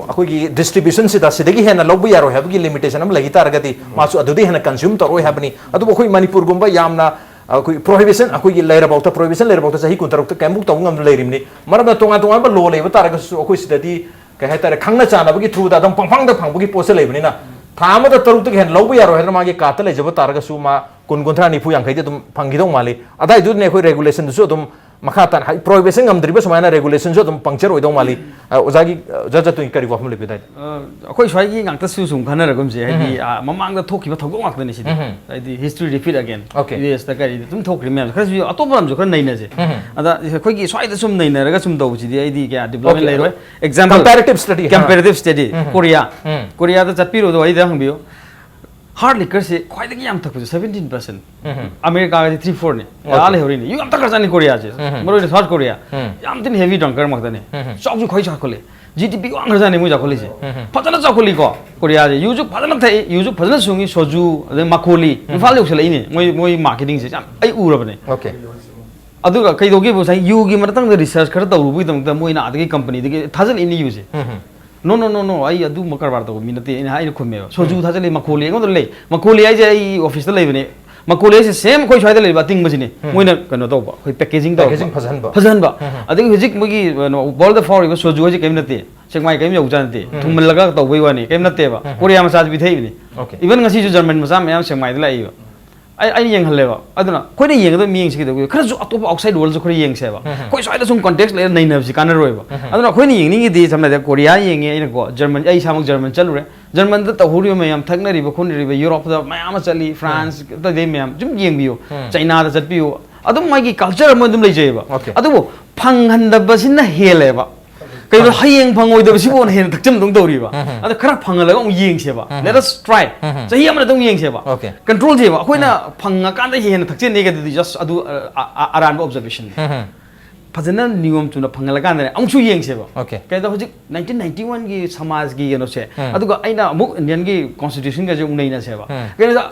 ꯑꯩꯈꯣꯏꯒꯤ ꯗꯤꯁꯇ꯭ꯔꯤꯕ꯭ꯌꯨꯁꯟꯁꯤꯗ ꯁꯤꯗꯒꯤ ꯍꯦꯟꯅ ꯂꯧꯕ ꯌꯥꯔꯣꯏ ꯍꯥꯏꯕꯒꯤ ꯂꯤꯃꯤꯇꯦꯁꯟ ꯑꯃ ꯂꯩꯈꯤ ꯇꯥꯔꯒꯗꯤ ꯃꯥꯁꯨ ꯑꯗꯨꯗꯤ ꯍꯦꯟꯅ ꯀꯟꯖ꯭ꯌꯨꯝ ꯇꯧꯔꯣꯏ ꯍꯥꯏꯕꯅꯤ꯫ ꯑꯗꯨꯕꯨ ꯑꯩꯈꯣꯏ ꯃꯅꯤꯄꯨꯔꯒꯨꯝꯕ ꯌꯥꯝꯅ ꯑꯩꯈꯣꯏ ꯄ꯭ꯔꯣꯍꯤꯕꯤꯁꯟ, ꯑꯩꯈꯣꯏꯒꯤ ꯂꯩꯔꯐꯥꯎꯗ, ꯄ꯭ꯔꯣꯍꯤꯕꯤꯁꯟ ꯂꯩꯔꯐꯥꯎꯗ ꯆꯍꯤ ꯀꯨꯟꯇꯔꯨꯛꯇ ꯀꯩꯝꯕꯨꯛ ꯇꯧꯕ ꯉꯝꯗꯅ ꯂꯩꯔꯤꯕꯅꯤ꯫ ꯃꯔꯝꯅ ꯇꯣꯉꯥꯟ ꯇꯣꯉꯥꯟꯕ ꯂꯣ ꯂꯩꯕ ꯇꯥꯔꯒꯁꯨ ꯑꯩꯈꯣꯏ ꯁꯤꯗꯗꯤ, ꯀꯩ ꯍꯥꯏꯇꯥꯔꯦ, ꯈꯪꯅ ꯆꯥꯟꯅꯕꯒꯤ ꯊ꯭ꯔꯨꯗ ꯑꯗꯨꯝ ꯄꯪꯐꯪꯗ ꯐꯪꯕꯒꯤ ꯄꯣꯠꯁꯦ ꯂꯩꯕꯅꯤꯅ, ꯊꯥ ꯑꯃꯗ ꯇꯔꯨꯛꯇꯒꯤ ꯍꯦꯟꯅ ꯂꯧꯕ ꯌꯥꯔꯣꯏ ꯍꯥꯏꯗꯅ ꯃꯥꯒꯤ ꯀꯥꯔꯠꯇ ꯂꯩꯖꯕ ꯇꯥꯔꯒꯁꯨ ꯃꯥ ꯀꯨꯟ, ꯀꯨꯟꯊ꯭ꯔꯥ, ꯅꯤꯐꯨ, ꯌꯥꯡꯈꯩꯗꯤ ꯑꯗꯨꯝ ꯐꯪꯈꯤꯗꯧ ꯃꯥꯜꯂꯤ꯫ ꯑꯗꯥꯏꯗꯨꯗꯅꯦ ꯑꯩꯈꯣꯏ ꯔꯦꯒꯨꯂꯦꯁꯟꯗꯨꯁꯨ ꯑꯗꯨꯝ ꯃꯈꯥ ꯇꯥꯅ, ꯍꯥꯏ, ꯄ꯭ꯔꯣꯍꯤꯕꯤꯁꯟ ꯉꯝꯗ꯭ꯔꯤꯕ ꯁꯨꯃꯥꯏꯅ ꯔꯦꯒꯨꯂꯦꯁꯟꯁꯨ ꯑꯗꯨꯝ ꯄꯪꯆꯔ ꯑꯣꯏꯗꯧ ꯃꯥꯜꯂꯤ꯫ ꯑ, ꯑꯣꯖꯥꯒꯤ, ꯑ, ꯑꯣꯖꯥ ꯆꯇꯨꯟꯒꯤ ꯀꯔꯤ ꯋꯥꯐꯝ ꯂꯩꯕꯤ ꯑꯗꯥꯏꯗ? ꯑ, ꯑꯩꯈꯣꯏ ꯁ꯭ꯋꯥꯏꯒꯤ ꯉꯥꯛꯇꯁꯨ ꯁꯨꯝ ꯈꯟꯅꯔꯒꯨꯝꯁꯦ, ꯍꯥꯏꯗꯤ, ꯎꯝ꯫ ꯑ, ꯃꯃꯥꯡꯗ ꯊꯣꯛꯈꯤꯕ ꯊꯧꯗꯣꯛ ꯉꯥꯛꯇꯅꯤ ꯁꯤꯗꯤ꯫ ꯎꯝ꯫ ꯍꯥꯏꯗꯤ history repeat again꯫ Okay꯫ ꯌꯨ ꯑꯦꯁꯇ ꯀꯔꯤꯗ ꯑꯗꯨꯝ ꯊꯣꯛꯈ꯭ꯔꯤ ꯃꯌꯥꯝꯁꯦ꯫ ꯈꯔꯁꯨ ꯑꯇꯣꯞꯄ ꯂꯝꯁꯨ ꯈꯔ ꯅꯩꯅꯁꯦ꯫ ꯎꯝ꯫ ꯑꯗ ꯑꯩꯈꯣꯏꯒꯤ ꯁ꯭ꯋꯥꯏꯗ ꯁꯨꯝ ꯅꯩꯅꯔꯒ ꯁꯨꯝ ꯇꯧꯕꯁꯤꯗꯤ ꯑꯩꯗꯤ ꯀꯌꯥ development Okay꯫ ꯂꯩꯔꯣꯏ꯫ Example, comparative study꯫ Comparative study꯫ ꯎꯝ꯫ ꯀꯣꯔꯤꯌꯥ꯫ ꯎꯝ꯫ ꯀꯣꯔꯤꯌꯥꯗ ꯆꯠꯄꯤꯔꯨꯕꯗꯣ ꯑꯩꯗ ꯍꯪꯕꯤꯌꯨ꯫ Hard liquorꯁꯦ ꯈ꯭ꯋꯥꯏꯗꯒꯤ ꯌꯥꯝ ꯊꯛꯄꯁꯦ seventeen percent꯫ ꯎꯝ꯫ ꯑꯃꯦꯔꯤꯀꯥꯒꯗꯤ three fourꯅꯤ꯫ Okay꯫ ꯑꯥ ꯂꯩꯍꯧꯔꯤꯅꯤ꯫ ꯌꯨ ꯌꯥꯝ ꯊꯛꯈ꯭ꯔꯖꯥꯠꯅꯤ ꯀꯣꯔꯤꯌꯥꯁꯦ꯫ ꯎꯝ꯫ ꯃꯔꯨꯑꯣꯏꯅ South Korea꯫ ꯎꯝ꯫ ꯌꯥꯝ ꯊꯤꯅ heavy drunker ꯉꯥꯛꯇꯅꯤ꯫ ꯎꯝ꯫ ꯆꯥꯎꯁꯨ ꯈ꯭ꯋꯥꯏ ꯆꯥꯎꯈꯠꯂꯦ꯫ ꯖꯤ ꯗꯤ ꯄꯤ ꯋꯥꯡꯈ꯭ꯔꯖꯥꯠꯅꯤ ꯃꯣꯏ ꯆꯥꯎꯈꯠꯂꯤꯁꯦ꯫ ꯎꯝ꯫ ꯐꯖꯅ ꯆꯥꯎꯈꯠꯂꯤꯀꯣ ꯀꯣꯔꯤꯌꯥꯁꯦ꯫ ꯌꯨꯁꯨ ꯐꯖꯅ ꯊꯛꯏ, ꯌꯨꯁꯨ ꯐꯖꯅ ꯁꯨꯡꯉꯤ, ꯁꯣꯖꯨ, ꯑꯗꯩ ꯃꯥꯀꯣꯂꯤ꯫ ꯎꯝ꯫ ꯏꯝꯐꯥꯜ ꯌꯧꯁꯜꯂꯛꯏꯅꯦ ꯃꯣꯏ, ꯃꯣꯏ marketingꯁꯦ ꯌꯥꯝ ꯑꯩ ꯎꯔꯕꯅꯦ꯫ Okay꯫ ꯑꯗꯨꯒ ꯀꯩꯗꯧꯒꯦꯕꯨ ꯉꯁꯥꯏ ꯌꯨꯒꯤ ꯃꯇꯥꯡꯗ research ꯈꯔ ꯇꯧꯔꯨꯕꯒꯤꯗꯃꯛꯇ ꯃꯣꯏꯅ ꯑꯥꯗꯒꯤ companyꯗꯒꯤ ꯊꯥꯖꯤꯜꯂꯛꯏꯅꯤ ꯌꯨꯁꯦ꯫ ꯎꯝ꯫ "No, no, no, no, ꯑꯩ ꯑꯗꯨꯒꯨꯝꯕ ꯀꯔꯕꯥꯔ ꯇꯧꯕ ꯃꯤ ꯅꯠꯇꯦ", ꯑꯩꯅ, ꯑꯩꯅ ꯈꯨꯝꯃꯦꯕ꯫ ꯁꯣꯖꯨ ꯎꯝ꯫ ꯊꯥꯖꯤꯜꯂꯤ, ꯃꯥꯀꯣꯂꯤ ꯑꯩꯉꯣꯟꯗ ꯂꯩ꯫ ꯃꯥꯀꯣꯂꯤ ꯍꯥꯏꯁꯦ ꯑꯩ officeꯇ ꯂꯩꯕꯅꯦ꯫ ꯃꯥꯀꯣꯂꯤ ꯍꯥꯏꯁꯦ same ꯑꯩꯈꯣꯏ ꯁ꯭ꯋꯥꯏꯗ ꯂꯩꯕ ꯑꯇꯤꯡꯕꯁꯤꯅꯤ꯫ ꯎꯝ꯫ ꯃꯣꯏꯅ ꯀꯩꯅꯣ ꯇꯧꯕ, ꯑꯩꯈꯣꯏ packaging ꯇꯧꯕ꯫ Packaging ꯐꯖꯍꯟꯕ꯫ ꯐꯖꯍꯟꯕ꯫ ꯎꯝ꯫ ꯑꯗꯒꯤ ꯍꯧꯖꯤꯛ ꯃꯣꯏꯒꯤ, ꯀꯩꯅꯣ, worldꯗ ꯐꯥꯎꯔꯤꯕ ꯁꯣꯖꯨ ꯍꯥꯏꯁꯦ ꯀꯔꯤꯝ ꯅꯠꯇꯦ꯫ ꯁꯦꯛꯃꯥꯏ ꯀꯔꯤꯝ ꯌꯧꯖꯥꯠ ꯅꯠꯇꯦ꯫ ꯎꯝ꯫ ꯊꯨꯝꯍꯜꯂꯒ ꯇꯧꯕꯩ ꯋꯥꯅꯤ, ꯀꯔꯤꯝ ꯅꯠꯇꯦꯕ꯫ ꯎꯝ꯫ ꯀꯣꯔꯤꯌꯥ ꯃꯆꯥꯁꯨ ꯄꯤꯊꯛꯏꯕꯅꯤ꯫ Okay꯫ Even ꯉꯁꯤꯁꯨ German ꯃꯆꯥ ꯃꯌꯥꯝ ꯁꯦꯛꯃꯥꯏꯗ ꯂꯥꯛꯏꯕ꯫ ꯑꯩ, ꯑꯩꯅ ꯌꯦꯡꯍꯜꯂꯦꯕ꯫ ꯑꯗꯨꯅ ꯑꯩꯈꯣꯏꯅ ꯌꯦꯡꯒꯗꯕ ꯃꯤꯠꯌꯦꯡꯁꯦ ꯀꯩꯗꯧꯒꯦ? ꯈꯔꯁꯨ ꯑꯇꯣꯞꯄ outside worldꯁꯨ ꯈꯔ ꯌꯦꯡꯁꯦꯕ꯫ ꯎꯝ꯫ ꯑꯩꯈꯣꯏ ꯁ꯭ꯋꯥꯏꯗ ꯁꯨꯝ context ꯂꯩꯔ ꯅꯩꯅꯕꯁꯤ ꯀꯥꯟꯅꯔꯣꯏꯕ꯫ ꯎꯝ꯫ ꯑꯗꯨꯅ ꯑꯩꯈꯣꯏꯅ ꯌꯦꯡꯅꯤꯡꯉꯤꯗꯤ, ꯁꯝꯅ ꯍꯥꯏꯔꯕꯗ, ꯀꯣꯔꯤꯌꯥ ꯌꯦꯡꯉꯦ ꯑꯩꯅꯀꯣ, German, ꯑꯩ ꯏꯁꯥꯃꯛ German ꯆꯠꯂꯨꯔꯦ꯫ Germanꯗ ꯇꯧꯍꯧꯔꯤꯕ ꯃꯌꯥꯝ, ꯊꯛꯅꯔꯤꯕ ꯈꯣꯠꯅꯔꯤꯕ, Europeꯇ ꯃꯌꯥꯝ ꯑꯃ ꯆꯠꯂꯤ, France, ꯎꯝ꯫ ꯑꯇꯩ ꯃꯌꯥꯝ ꯁꯨꯝ ꯌꯦꯡꯕꯤꯌꯨ꯫ ꯎꯝ꯫ Chinaꯗ ꯆꯠꯄꯤꯌꯨ꯫ ꯑꯗꯨꯝ ꯃꯥꯒꯤ culture ꯑꯃ ꯑꯗꯨꯝ ꯂꯩꯖꯩꯑꯕ꯫ Okay꯫ ꯑꯗꯨꯕꯨ ꯐꯪꯍꯟꯗꯕꯁꯤꯅ ꯍꯦꯜꯂꯦꯕ꯫ ꯀꯩꯅꯣ, ꯍꯌꯦꯡ ꯐꯪꯉꯣꯏꯗꯕꯁꯤꯕꯨ ꯍꯦꯟꯅ ꯊꯛꯆꯟꯗꯧ ꯇꯧꯔꯤꯕ꯫ ꯎꯝ꯫ ꯑꯗ ꯈꯔ ꯐꯪꯍꯜꯂꯒ ꯑꯃꯨꯛ ꯌꯦꯡꯁꯦꯕ꯫ ꯎꯝ꯫ Let us try꯫ ꯎꯝ꯫ ꯆꯍꯤ ꯑꯃꯗ ꯑꯃꯨꯛ ꯌꯦꯡꯁꯦꯕ꯫ Okay꯫ Control ꯁꯦꯕ꯫ ꯑꯩꯈꯣꯏꯅ ꯎꯝ꯫ ꯐꯪꯉꯀꯥꯟꯗ ꯍꯦꯟꯅ ꯊꯛꯆꯟꯅꯤꯒꯗꯨꯗꯤ just ꯑꯗꯨ, ꯑ, ꯑ, ꯑ, ꯑꯔꯥꯟꯕ observation꯫ ꯎꯝ꯫ ꯐꯖꯅ ꯅꯤꯌꯣꯝ ꯆꯨꯝꯅ ꯐꯪꯍꯜꯂꯀꯥꯟꯗꯅꯦ ꯑꯃꯨꯛꯁꯨ ꯌꯦꯡꯁꯦꯕ꯫ Okay꯫ ꯀꯩꯗꯧ ꯍꯧꯖꯤꯛ nineteen ninety oneꯒꯤ ꯁꯃꯥꯖꯀꯤ ꯀꯩꯅꯣꯁꯦ, ꯎꯝ꯫ ꯑꯗꯨꯒ ꯑꯩꯅ ꯑꯃꯨꯛ Indianꯒꯤ constitutionꯒꯁꯦ ꯑꯃꯨꯛ ꯅꯩꯅꯁꯦꯕ꯫ ꯎꯝ꯫ ꯀꯩꯅꯣꯗ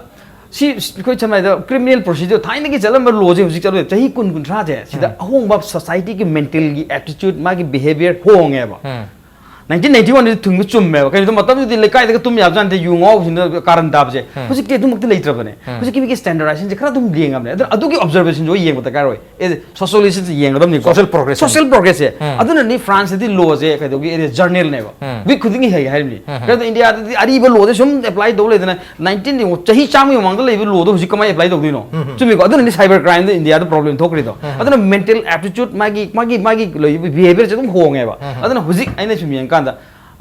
ꯁꯤ ꯑꯩꯈꯣꯏ ꯁꯝꯅ ꯍꯥꯏꯔꯕꯗ criminal procedure, ꯊꯥꯏꯅꯒꯤ ꯆꯠꯂꯝꯕ lawꯁꯦ ꯍꯧꯖꯤꯛ ꯆꯠꯂꯣꯏ꯫ ꯆꯍꯤ ꯀꯨꯟ, ꯀꯨꯟꯊ꯭ꯔꯥꯁꯦ ꯁꯤꯗ ꯎꯝ꯫ ꯑꯍꯣꯡꯕ societyꯒꯤ mentalꯒꯤ attitude, ꯃꯥꯒꯤ behaviour ꯍꯣꯡꯉꯦꯕ꯫ ꯎꯝ꯫ ꯅꯥꯏꯟꯇꯤꯟ ꯅꯥꯏꯟꯇꯤ ꯋꯥꯟꯗꯗꯤ ꯊꯤꯡꯕ ꯆꯨꯝꯃꯦꯕ꯫ ꯀꯩꯅꯣ, ꯃꯇꯝꯗꯨꯗꯤ ꯂꯩꯀꯥꯏꯗꯒ ꯇꯨꯝ ꯌꯥꯕꯖꯥꯠ ꯅꯠꯇꯦ, ꯌꯨ ꯉꯥꯎꯕꯁꯤꯡꯗꯨꯅ ꯀꯥꯔꯟ ꯇꯥꯕꯁꯦ꯫ ꯍꯧꯖꯤꯛꯇꯤ ꯑꯗꯨꯃꯛꯇꯤ ꯂꯩꯇ꯭ꯔꯕꯅꯦ꯫ ꯍꯧꯖꯤꯛꯀꯤ ꯃꯤꯒꯤ ꯁ꯭ꯇꯦꯟꯗꯔꯗꯥꯏꯖꯦꯁꯟꯁꯦ ꯈꯔ ꯑꯗꯨꯝ ꯂꯦꯡꯉꯕꯅꯦ꯫ ꯑꯗꯨꯅ ꯑꯗꯨꯒꯤ ꯑꯣꯕꯖꯔꯕꯦꯁꯟꯁꯨ ꯑꯩ ꯌꯦꯡꯕ ꯗꯔꯀꯥꯔ ꯑꯣꯏ꯫ ꯑꯦ, ꯁꯣꯁꯤꯌꯣꯂꯣꯖꯤꯁ ꯌꯦꯡꯒꯗꯕꯅꯤꯀꯣ꯫ Social progress. Social progressꯁꯦ꯫ ꯑꯗꯨꯅꯅꯤ ꯐ꯭ꯔꯥꯟꯁꯇꯗꯤ ꯂꯣꯁꯦ ꯀꯩꯗꯧꯒꯦ, ꯖꯔꯅꯦꯜꯅꯦꯕ꯫ ꯋꯤꯛ ꯈꯨꯗꯤꯡꯒꯤ ꯍꯩ ꯍꯥꯏꯔꯤꯕꯅꯤ꯫ ꯀꯩꯅꯣ, ꯏꯟꯗꯤꯌꯥꯗꯗꯤ ꯑꯔꯤꯕ ꯂꯣꯁꯦ ꯁꯨꯝ ꯑꯦꯄ꯭ꯂꯥꯏ ꯇꯧ ꯂꯩꯗꯅ, ꯅꯥꯏꯟꯇꯤꯟ ꯆꯍꯤ ꯆꯥꯝꯃꯒꯤ ꯃꯃꯥꯡꯗ ꯂꯩꯕ ꯂꯣꯗꯣ ꯍꯧꯖꯤꯛ ꯀꯃꯥꯏꯅ ꯑꯦꯄ꯭ꯂꯥꯏ ꯇꯧꯗꯣꯏꯅꯣ? ꯆꯨꯝꯃꯤꯀꯣ? ꯑꯗꯨꯅꯅꯤ ꯁꯥꯏꯕꯔ ꯀ꯭ꯔꯥꯏꯝꯗ ꯏꯟꯗꯤꯌꯥꯗ ꯄ꯭ꯔꯣꯕ꯭ꯂꯦꯝ ꯊꯣꯛꯈ꯭ꯔꯤꯗꯣ꯫ ꯑꯗꯨꯅ ꯃꯦꯟꯇꯦꯜ ꯑꯦꯞꯇꯤꯆꯨꯠ, ꯃꯥꯒꯤ, ꯃꯥꯒꯤ, ꯃꯥꯒꯤ ꯂꯩꯔꯤꯕ ꯕꯤꯍꯦꯕꯤꯌꯔꯁꯦ ꯑꯗꯨꯝ ꯍꯣꯡꯉꯦꯕ꯫ ꯑꯗꯨꯅ ꯍꯧꯖꯤꯛ ꯑꯩꯅ ꯁꯨꯝ ꯌꯦꯡꯀꯥꯟꯗ,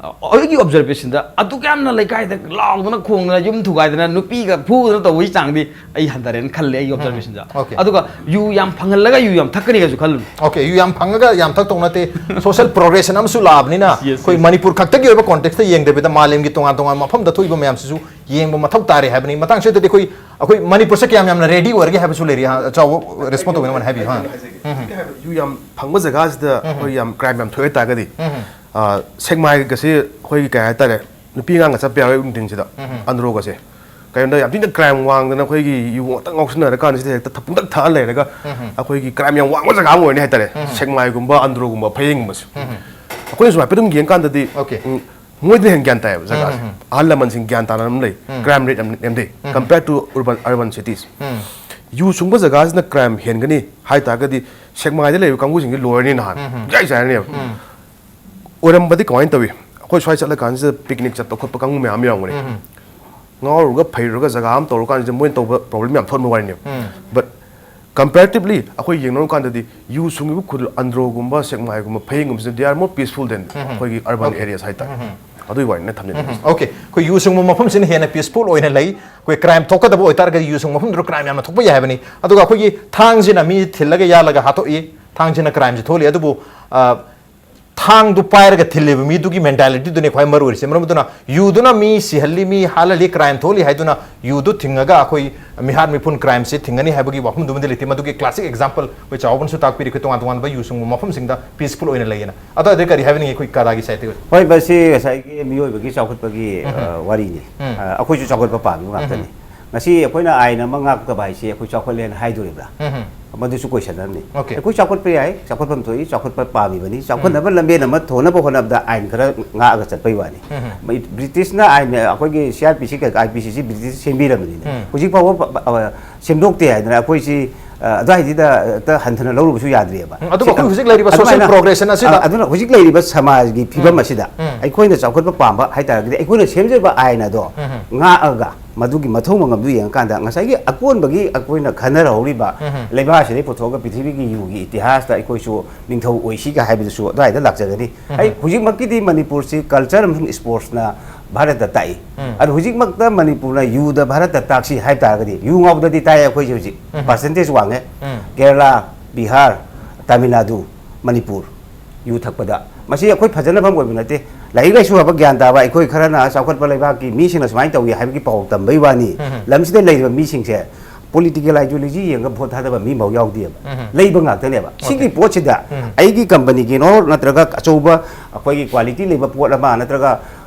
ꯑ, ꯑꯩꯒꯤ ꯑꯣꯕꯖꯔꯕꯦꯁꯟꯗ ꯑꯗꯨꯛ ꯌꯥꯝꯅ ꯂꯩꯀꯥꯏꯗ ꯂꯥꯎꯗꯅ, ꯈꯣꯡꯗꯅ, ꯌꯨꯝ ꯊꯨꯒꯥꯏꯗꯅ, ꯅꯨꯄꯤꯒ ꯐꯨꯗꯅ ꯇꯧꯕꯒꯤ ꯆꯥꯡꯗꯤ ꯑꯩ ꯍꯟꯊꯔꯦꯅ ꯈꯜꯂꯦ, ꯑꯩꯒꯤ ꯑꯣꯕꯖꯔꯕꯦꯁꯟꯗ꯫ Okay. ꯑꯗꯨꯒ ꯌꯨ ꯌꯥꯝ ꯐꯪꯍꯜꯂꯒ ꯌꯨ ꯌꯥꯝ ꯊꯛꯀꯅꯤꯒꯁꯨ ꯈꯜꯂꯨꯅꯨ꯫ Okay, ꯌꯨ ꯌꯥꯝ ꯐꯪꯉꯒ ꯌꯥꯝ ꯊꯛꯇꯧ ꯅꯠꯇꯦ꯫ Social progression ꯑꯃꯁꯨ ꯂꯥꯛꯑꯕꯅꯤꯅ, yes, ꯑꯩꯈꯣꯏ, yes, ꯃꯅꯤꯄꯨꯔ ꯈꯛꯇꯒꯤ ꯑꯣꯏꯕ ꯀꯣꯟꯇꯦꯛꯁꯇ ꯌꯦꯡꯗꯕꯤꯗ, ꯃꯥꯂꯦꯝꯒꯤ ꯇꯣꯉꯥꯟ ꯇꯣꯉꯥꯟꯕ ꯃꯐꯝꯗ ꯊꯣꯛꯏꯕ ꯃꯌꯥꯝꯁꯤꯁꯨ ꯌꯦꯡꯕ ꯃꯊꯧ ꯇꯥꯔꯦ ꯍꯥꯏꯕꯅꯤ꯫ ꯃꯇꯥꯡꯁꯤꯗꯗꯤ ꯑꯩꯈꯣꯏ, ꯑꯩꯈꯣꯏ ꯃꯅꯤꯄꯨꯔꯁꯦ ꯀꯌꯥꯝ ꯌꯥꯝꯅ ꯔꯦꯗꯤ ꯑꯣꯏꯔꯒꯦ ꯍꯥꯏꯕꯁꯨ ꯂꯩꯔꯤ꯫ ꯍꯥ, ꯆꯥꯎꯕ ꯔꯦꯁꯄꯣꯟ ꯇꯧꯕꯤꯅꯕ ꯍꯥꯏꯕꯤꯌꯨ꯫ ꯍꯥ꯫ ꯌꯨ ꯌꯥꯝ ꯐꯪꯕ ꯖꯒꯥꯁꯤꯗ ꯑꯩꯈꯣꯏ ꯌꯥꯝ ꯀ꯭ꯔꯥꯏꯝ ꯌꯥꯝ ꯊꯣꯛꯑꯦ ꯇꯥꯔꯒꯗꯤ, ꯑ, ꯁꯦꯛꯃꯥꯏꯒꯁꯦ ꯑꯩꯈꯣꯏꯒꯤ ꯀꯩ ꯍꯥꯏꯇꯥꯔꯦ, ꯅꯨꯄꯤ ꯑꯉꯥꯡꯒ ꯆꯠꯄ ꯌꯥꯔꯣꯏ ꯅꯨꯡꯊꯤꯟꯁꯤꯗ꯫ ꯑꯟꯗ꯭ꯔꯣꯒꯁꯦ ꯀꯩꯅꯣꯗ ꯌꯥꯝ ꯊꯤꯅ ꯀ꯭ꯔꯥꯏꯝ ꯋꯥꯡꯗꯅ, ꯑꯩꯈꯣꯏꯒꯤ ꯌꯨ ꯉꯥꯛꯇ ꯉꯥꯎꯁꯤꯟꯅꯔꯀꯥꯟꯁꯤꯗ ꯍꯦꯛꯇ ꯊ-, ꯄꯨꯡꯊꯛ ꯊꯛꯑ ꯂꯩꯔꯒ ꯑꯩꯈꯣꯏꯒꯤ ꯀ꯭ꯔꯥꯏꯝ ꯌꯥꯝ ꯋꯥꯡꯕ ꯖꯒꯥ ꯑꯃ ꯑꯣꯏꯔꯅꯤ ꯍꯥꯏꯇꯥꯔꯦ꯫ ꯁꯦꯛꯃꯥꯏꯒꯨꯝꯕ, ꯑꯟꯗ꯭ꯔꯣꯒꯨꯝꯕ, ꯐꯌꯦꯡꯒꯨꯝꯕꯁꯦ꯫ ꯑꯩꯈꯣꯏꯅ ꯁꯨꯝ ꯍꯥꯏꯐꯦꯠ ꯑꯗꯨꯝ ꯌꯦꯡꯀꯥꯟꯗꯗꯤ, Okay. ꯎꯝ, ꯃꯣꯏꯗ ꯍꯦꯟꯅ ꯒ꯭ꯌꯥꯟ ꯇꯥꯏꯌꯦꯕ ꯖꯒꯥꯁꯦ꯫ ꯑꯍꯜ ꯂꯃꯟꯁꯤꯡ ꯒ꯭ꯌꯥꯟ ꯇꯥꯅ ꯑꯗꯨꯝ ꯂꯩ꯫ ꯀ꯭ꯔꯥꯏꯝ ꯔꯦꯠ ꯌꯥꯝ ꯅꯦꯝꯊꯩ, compared to urban, urban cities꯫ ꯌꯨ ꯁꯨꯡꯕ ꯖꯒꯥꯁꯤꯅ ꯀ꯭ꯔꯥꯏꯝ ꯍꯦꯟꯒꯅꯤ ꯍꯥꯏ ꯇꯥꯔꯒꯗꯤ, ꯁꯦꯛꯃꯥꯏꯗ ꯂꯩꯔꯤꯕ ꯀꯥꯡꯕꯨꯁꯤꯡꯁꯤ ꯂꯣꯏꯔꯅꯤ ꯅꯍꯥꯟ꯫ ꯏꯆꯥꯏ ꯆꯥꯏꯔꯅꯦꯕ꯫ ꯑꯣꯏꯔꯝꯕꯗꯤ ꯀꯃꯥꯏꯅ ꯇꯧꯏ? ꯑꯩꯈꯣꯏ ꯁ꯭ꯋꯥꯏ ꯆꯠꯂꯀꯥꯟꯁꯤꯗ ꯄꯤꯛꯅꯤꯛ ꯆꯠꯄ ꯈꯣꯠꯄ ꯀꯥꯡꯕꯨ ꯃꯌꯥꯝ ꯌꯥꯎꯔꯝꯒꯅꯤ꯫ ꯉꯥꯎꯔꯨꯔꯒ ꯐꯩꯔꯨꯔꯒ ꯖꯒꯥ ꯑꯃ ꯇꯧꯔꯀꯥꯟꯁꯤꯗ ꯃꯣꯏꯅ ꯇꯧꯕ ꯄ꯭ꯔꯣꯕ꯭ꯂꯦꯝ ꯌꯥꯝ ꯊꯣꯛꯍꯟꯕ ꯋꯥꯔꯤꯅꯦꯕ꯫ But comparatively ꯑꯩꯈꯣꯏ ꯌꯦꯡꯅꯔꯨ ꯀꯥꯟꯗꯗꯤ ꯌꯨ ꯁꯨꯡꯉꯤꯕ ꯈꯨꯜ ꯑꯟꯗ꯭ꯔꯣꯒꯨꯝꯕ, ꯁꯦꯛꯃꯥꯏꯒꯨꯝꯕ, ꯐꯌꯦꯡꯒꯨꯝꯕꯁꯤꯗ they are more peaceful than ꯑꯩꯈꯣꯏꯒꯤ urban areas ꯍꯥꯏꯇꯥꯔꯦ꯫ ꯑꯗꯨꯒꯤ ꯋꯥꯔꯤꯅꯦ ꯊꯝꯖꯅꯤꯡꯉꯤꯁꯦ꯫ Okay, ꯑꯩꯈꯣꯏ ꯌꯨ ꯁꯨꯡꯕ ꯃꯐꯝꯁꯤꯅ ꯍꯦꯟꯅ ꯄꯤꯁꯐꯨꯜ ꯑꯣꯏꯅ ꯂꯩ꯫ ꯑꯩꯈꯣꯏ ꯀ꯭ꯔꯥꯏꯝ ꯊꯣꯛꯀꯗꯕ ꯑꯣꯏꯇꯥꯔꯒꯗꯤ ꯌꯨ ꯁꯨꯡꯕ ꯃꯐꯝꯗꯨꯗ ꯀ꯭ꯔꯥꯏꯝ ꯌꯥꯝꯅ ꯊꯣꯛꯄ ꯌꯥꯏ ꯍꯥꯏꯕꯅꯤ꯫ ꯑꯗꯨꯒ ꯑꯩꯈꯣꯏꯒꯤ ꯊꯥꯡꯁꯤꯅ ꯃꯤ ꯊꯤꯜꯂꯒ ꯌꯥꯜꯂꯒ ꯍꯥꯠꯇꯣꯛꯏ, ꯊꯥꯡꯁꯤꯅ ꯀ꯭ꯔꯥꯏꯝꯁꯦ ꯊꯣꯛꯍꯜꯂꯤ꯫ ꯑꯗꯨꯕꯨ, ꯑ, ꯊꯥꯡꯗꯨ ꯄꯥꯏꯔꯒ ꯊꯤꯜꯂꯤꯕ ꯃꯤꯗꯨꯒꯤ ꯃꯦꯟꯇꯥꯂꯤꯇꯤꯗꯨꯅꯤ ꯈ꯭ꯋꯥꯏ ꯃꯔꯨ ꯑꯣꯏꯔꯤꯁꯦ꯫ ꯃꯔꯝ ꯑꯗꯨꯅ ꯌꯨꯗꯨꯅ ꯃꯤ ꯁꯤꯍꯜꯂꯤ, ꯃꯤ ꯍꯥꯠꯍꯜꯂꯤ, ꯀ꯭ꯔꯥꯏꯝ ꯊꯣꯛꯍꯜꯂꯤ ꯍꯥꯏꯗꯨꯅ ꯌꯨꯗꯨ ꯊꯤꯡꯉꯒ ꯑꯩꯈꯣꯏ ꯃꯤꯍꯥꯠ ꯃꯤꯄꯨꯟ ꯀ꯭ꯔꯥꯏꯝꯁꯦ ꯊꯤꯡꯒꯅꯤ ꯍꯥꯏꯕꯒꯤ ꯋꯥꯐꯝꯗꯨꯃꯗꯤ ꯂꯩꯇꯦ꯫ ꯃꯗꯨꯒꯤ ꯀ꯭ꯂꯥꯁꯤꯛ ꯑꯦꯛꯖꯥꯝꯄꯜ ꯑꯩꯈꯣꯏ ꯆꯥꯎꯕꯅꯁꯨ ꯇꯥꯛꯄꯤꯔꯤ, ꯑꯩꯈꯣꯏ ꯇꯣꯉꯥꯟ ꯇꯣꯉꯥꯟꯕ ꯌꯨ ꯁꯨꯡꯕ ꯃꯐꯝꯁꯤꯡꯗ ꯄꯤꯁꯐꯨꯜ ꯑꯣꯏꯅ ꯂꯩꯌꯦꯅ꯫ ꯑꯗꯣ ꯑꯗꯩ ꯀꯔꯤ ꯍꯥꯏꯕꯤꯅꯤꯡꯉꯤ ꯑꯩꯈꯣꯏ ꯀꯥꯗꯥꯒꯤ ꯁꯥꯏꯠꯇꯒꯤ ꯑꯣꯏꯅ? ꯍꯣꯏ, ꯃꯁꯤ ꯉꯁꯥꯏꯒꯤ ꯃꯤꯑꯣꯏꯕꯒꯤ ꯆꯥꯎꯈꯠꯄꯒꯤ, ꯎꯝ꯫ ꯑ, ꯋꯥꯔꯤꯅꯤ꯫ ꯎꯝ꯫ ꯑ, ꯑꯩꯈꯣꯏꯁꯨ ꯆꯥꯎꯈꯠꯄ ꯄꯥꯝꯃꯤꯕ ꯎꯝ꯫ ꯉꯥꯛꯇꯅꯤ꯫ ꯉꯁꯤ ꯑꯩꯈꯣꯏꯅ ꯑꯥꯏꯟ ꯑꯃ ꯉꯥꯛꯇꯕ ꯍꯥꯏꯁꯦ ꯑꯩꯈꯣꯏ ꯆꯥꯎꯈꯠꯂꯦꯅ ꯍꯥꯏꯗꯣꯔꯤꯕ꯭ꯔꯥ? ꯎꯝ꯫ ꯃꯗꯨꯁꯨ ꯀꯣꯏꯁꯟ ꯑꯃꯅꯤ꯫ Okay. ꯑꯩꯈꯣꯏ ꯆꯥꯎꯈꯠꯄ ꯌꯥꯏ, ꯆꯥꯎꯈꯠꯐꯝ ꯊꯣꯛꯏ, ꯆꯥꯎꯈꯠꯄ ꯄꯥꯝꯃꯤꯕꯅꯤ, ꯆꯥꯎꯈꯠꯅꯕ ꯂꯝꯕꯦꯟ ꯑꯃ ꯊꯣꯟꯅꯕ ꯍꯣꯠꯅꯕꯗ ꯑꯥꯏꯟ ꯈꯔ ꯉꯥꯛꯑꯒ ꯆꯠꯄꯩ ꯋꯥꯅꯤ꯫ ꯎꯝ. ꯃꯩ-, ꯕ꯭ꯔꯤꯇꯤꯁꯅ ꯑꯥꯏꯟ, ꯑꯩꯈꯣꯏꯒꯤ C R P C ꯀ I P C C British ꯁꯦꯝꯕꯤꯔꯕꯅꯤꯅ ꯎꯝ. ꯍꯧꯖꯤꯛ ꯐꯥꯎꯕ ꯄ-, ꯄ-, ꯑ, ꯁꯦꯝꯗꯣꯛꯇꯦ ꯍꯥꯏꯗꯅ ꯑꯩꯈꯣꯏꯁꯤ, ꯑ, ꯑꯗꯨꯋꯥꯏꯗꯨꯗ ꯍꯦꯛꯇ ꯍꯟꯊꯅ ꯂꯧꯔꯨꯕꯁꯨ ꯌꯥꯗ꯭ꯔꯤꯑꯕ꯫ ꯎꯝ, ꯑꯗꯨꯒ ꯑꯩꯈꯣꯏ ꯍꯧꯖꯤꯛ ꯂꯩꯔꯤꯕ social ꯑꯗꯨꯃꯥꯏꯅ, progression ꯑꯁꯤꯗ ꯑ, ꯑꯗꯨꯅ ꯍꯧꯖꯤꯛ ꯂꯩꯔꯤꯕ ꯁꯃꯥꯖꯒꯤ ꯐꯤꯕꯝ ꯎꯝ. ꯑꯁꯤꯗ ꯎꯝ. ꯑꯩꯈꯣꯏꯅ ꯆꯥꯎꯈꯠꯄ ꯄꯥꯝꯕ ꯍꯥꯏꯇꯥꯔꯒꯗꯤ ꯑꯩꯈꯣꯏꯅ ꯁꯦꯝꯖꯕ ꯑꯥꯏꯟ ꯑꯗꯣ ꯎꯝ. ꯉꯥꯛꯑꯒ ꯃꯗꯨꯒꯤ ꯃꯊꯧ ꯃꯉꯝꯗꯨ ꯌꯦꯡꯉꯀꯥꯟꯗ ꯉꯁꯥꯏꯒꯤ ꯑꯀꯣꯟꯕꯒꯤ ꯑꯩꯈꯣꯏꯅ ꯈꯟꯅꯔꯍꯧꯔꯤꯕ ꯎꯝ. ꯂꯩꯕꯥꯛ ꯑꯁꯤꯗ ꯄꯨꯊꯣꯛꯑꯒ ꯄ꯭ꯔꯤꯊꯤꯕꯤꯒꯤ ꯌꯨꯒꯤ ꯏꯇꯤꯍꯥꯁꯇ ꯑꯩꯈꯣꯏꯁꯨ ꯅꯤꯡꯊꯧ ꯑꯣꯏꯁꯤꯒ ꯍꯥꯏꯕꯗꯨꯁꯨ ꯑꯗꯨꯋꯥꯏꯗ ꯂꯥꯛꯆꯒꯅꯤ꯫ ꯎꯝ. ꯑꯩ ꯍꯧꯖꯤꯛꯃꯛꯀꯤꯗꯤ ꯃꯅꯤꯄꯨꯔꯁꯤ culture ꯑꯃꯁꯨꯡ sportsꯅ ꯚꯥꯔꯠꯇ ꯇꯥꯛꯏ꯫ ꯎꯝ. ꯑꯗꯣ ꯍꯧꯖꯤꯛꯃꯛꯇ ꯃꯅꯤꯄꯨꯔꯅ ꯌꯨꯗ ꯚꯥꯔꯠꯇ ꯇꯥꯛꯁꯤ ꯍꯥꯏ ꯇꯥꯔꯒꯗꯤ ꯌꯨ ꯉꯥꯎꯗꯗꯤ ꯇꯥꯛꯑꯦ ꯑꯩꯈꯣꯏꯁꯦ ꯍꯧꯖꯤꯛ꯫ ꯎꯝ. Percentage ꯋꯥꯡꯉꯦ꯫ ꯎꯝ. ꯀꯦꯔꯂꯥ, ꯕꯤꯍꯥꯔ, ꯇꯥꯃꯤꯜ ꯅꯥꯗꯨ, ꯃꯅꯤꯄꯨꯔ ꯌꯨ ꯊꯛꯄꯗ꯫ ꯃꯁꯤ ꯑꯩꯈꯣꯏ ꯐꯖꯅꯐꯝ ꯑꯣꯏꯕ ꯅꯠꯇꯦ꯫ ꯂꯥꯏꯔꯤꯛ ꯂꯥꯏꯁꯨ ꯍꯩꯕ ꯒ꯭ꯌꯥꯟ ꯇꯥꯕ ꯑꯩꯈꯣꯏ ꯈꯔꯅ ꯆꯥꯎꯈꯠꯄ ꯂꯩꯕꯥꯛꯀꯤ ꯃꯤꯁꯤꯡꯅ ꯁꯨꯃꯥꯏꯅ ꯇꯧꯏ ꯍꯥꯏꯕꯒꯤ ꯄꯥꯎ ꯇꯝꯕꯩ ꯋꯥꯅꯤ꯫ ꯎꯝ. ꯂꯝꯁꯤꯗ ꯂꯩꯔꯤꯕ ꯃꯤꯁꯤꯡꯁꯦ political ideology ꯌꯦꯡꯉꯒ ꯚꯣꯠ ꯊꯥꯗꯕ ꯃꯤꯐꯥꯎ ꯌꯥꯎꯗꯦꯕ꯫ ꯎꯝ. ꯂꯩꯕ ꯉꯥꯛꯇꯅꯦꯕ꯫ ꯁꯤꯒꯤ Okay. ꯄꯣꯠꯁꯤꯗ ꯎꯝ. ꯑꯩꯒꯤ ꯀꯝꯄꯅꯤꯒꯤꯅꯣ ꯅꯠꯇ꯭ꯔꯒ ꯑꯆꯧꯕ ꯑꯩꯈꯣꯏꯒꯤ quality ꯂꯩꯕ ꯄꯣꯠ ꯑꯃ ꯅꯠꯇ꯭ꯔꯒ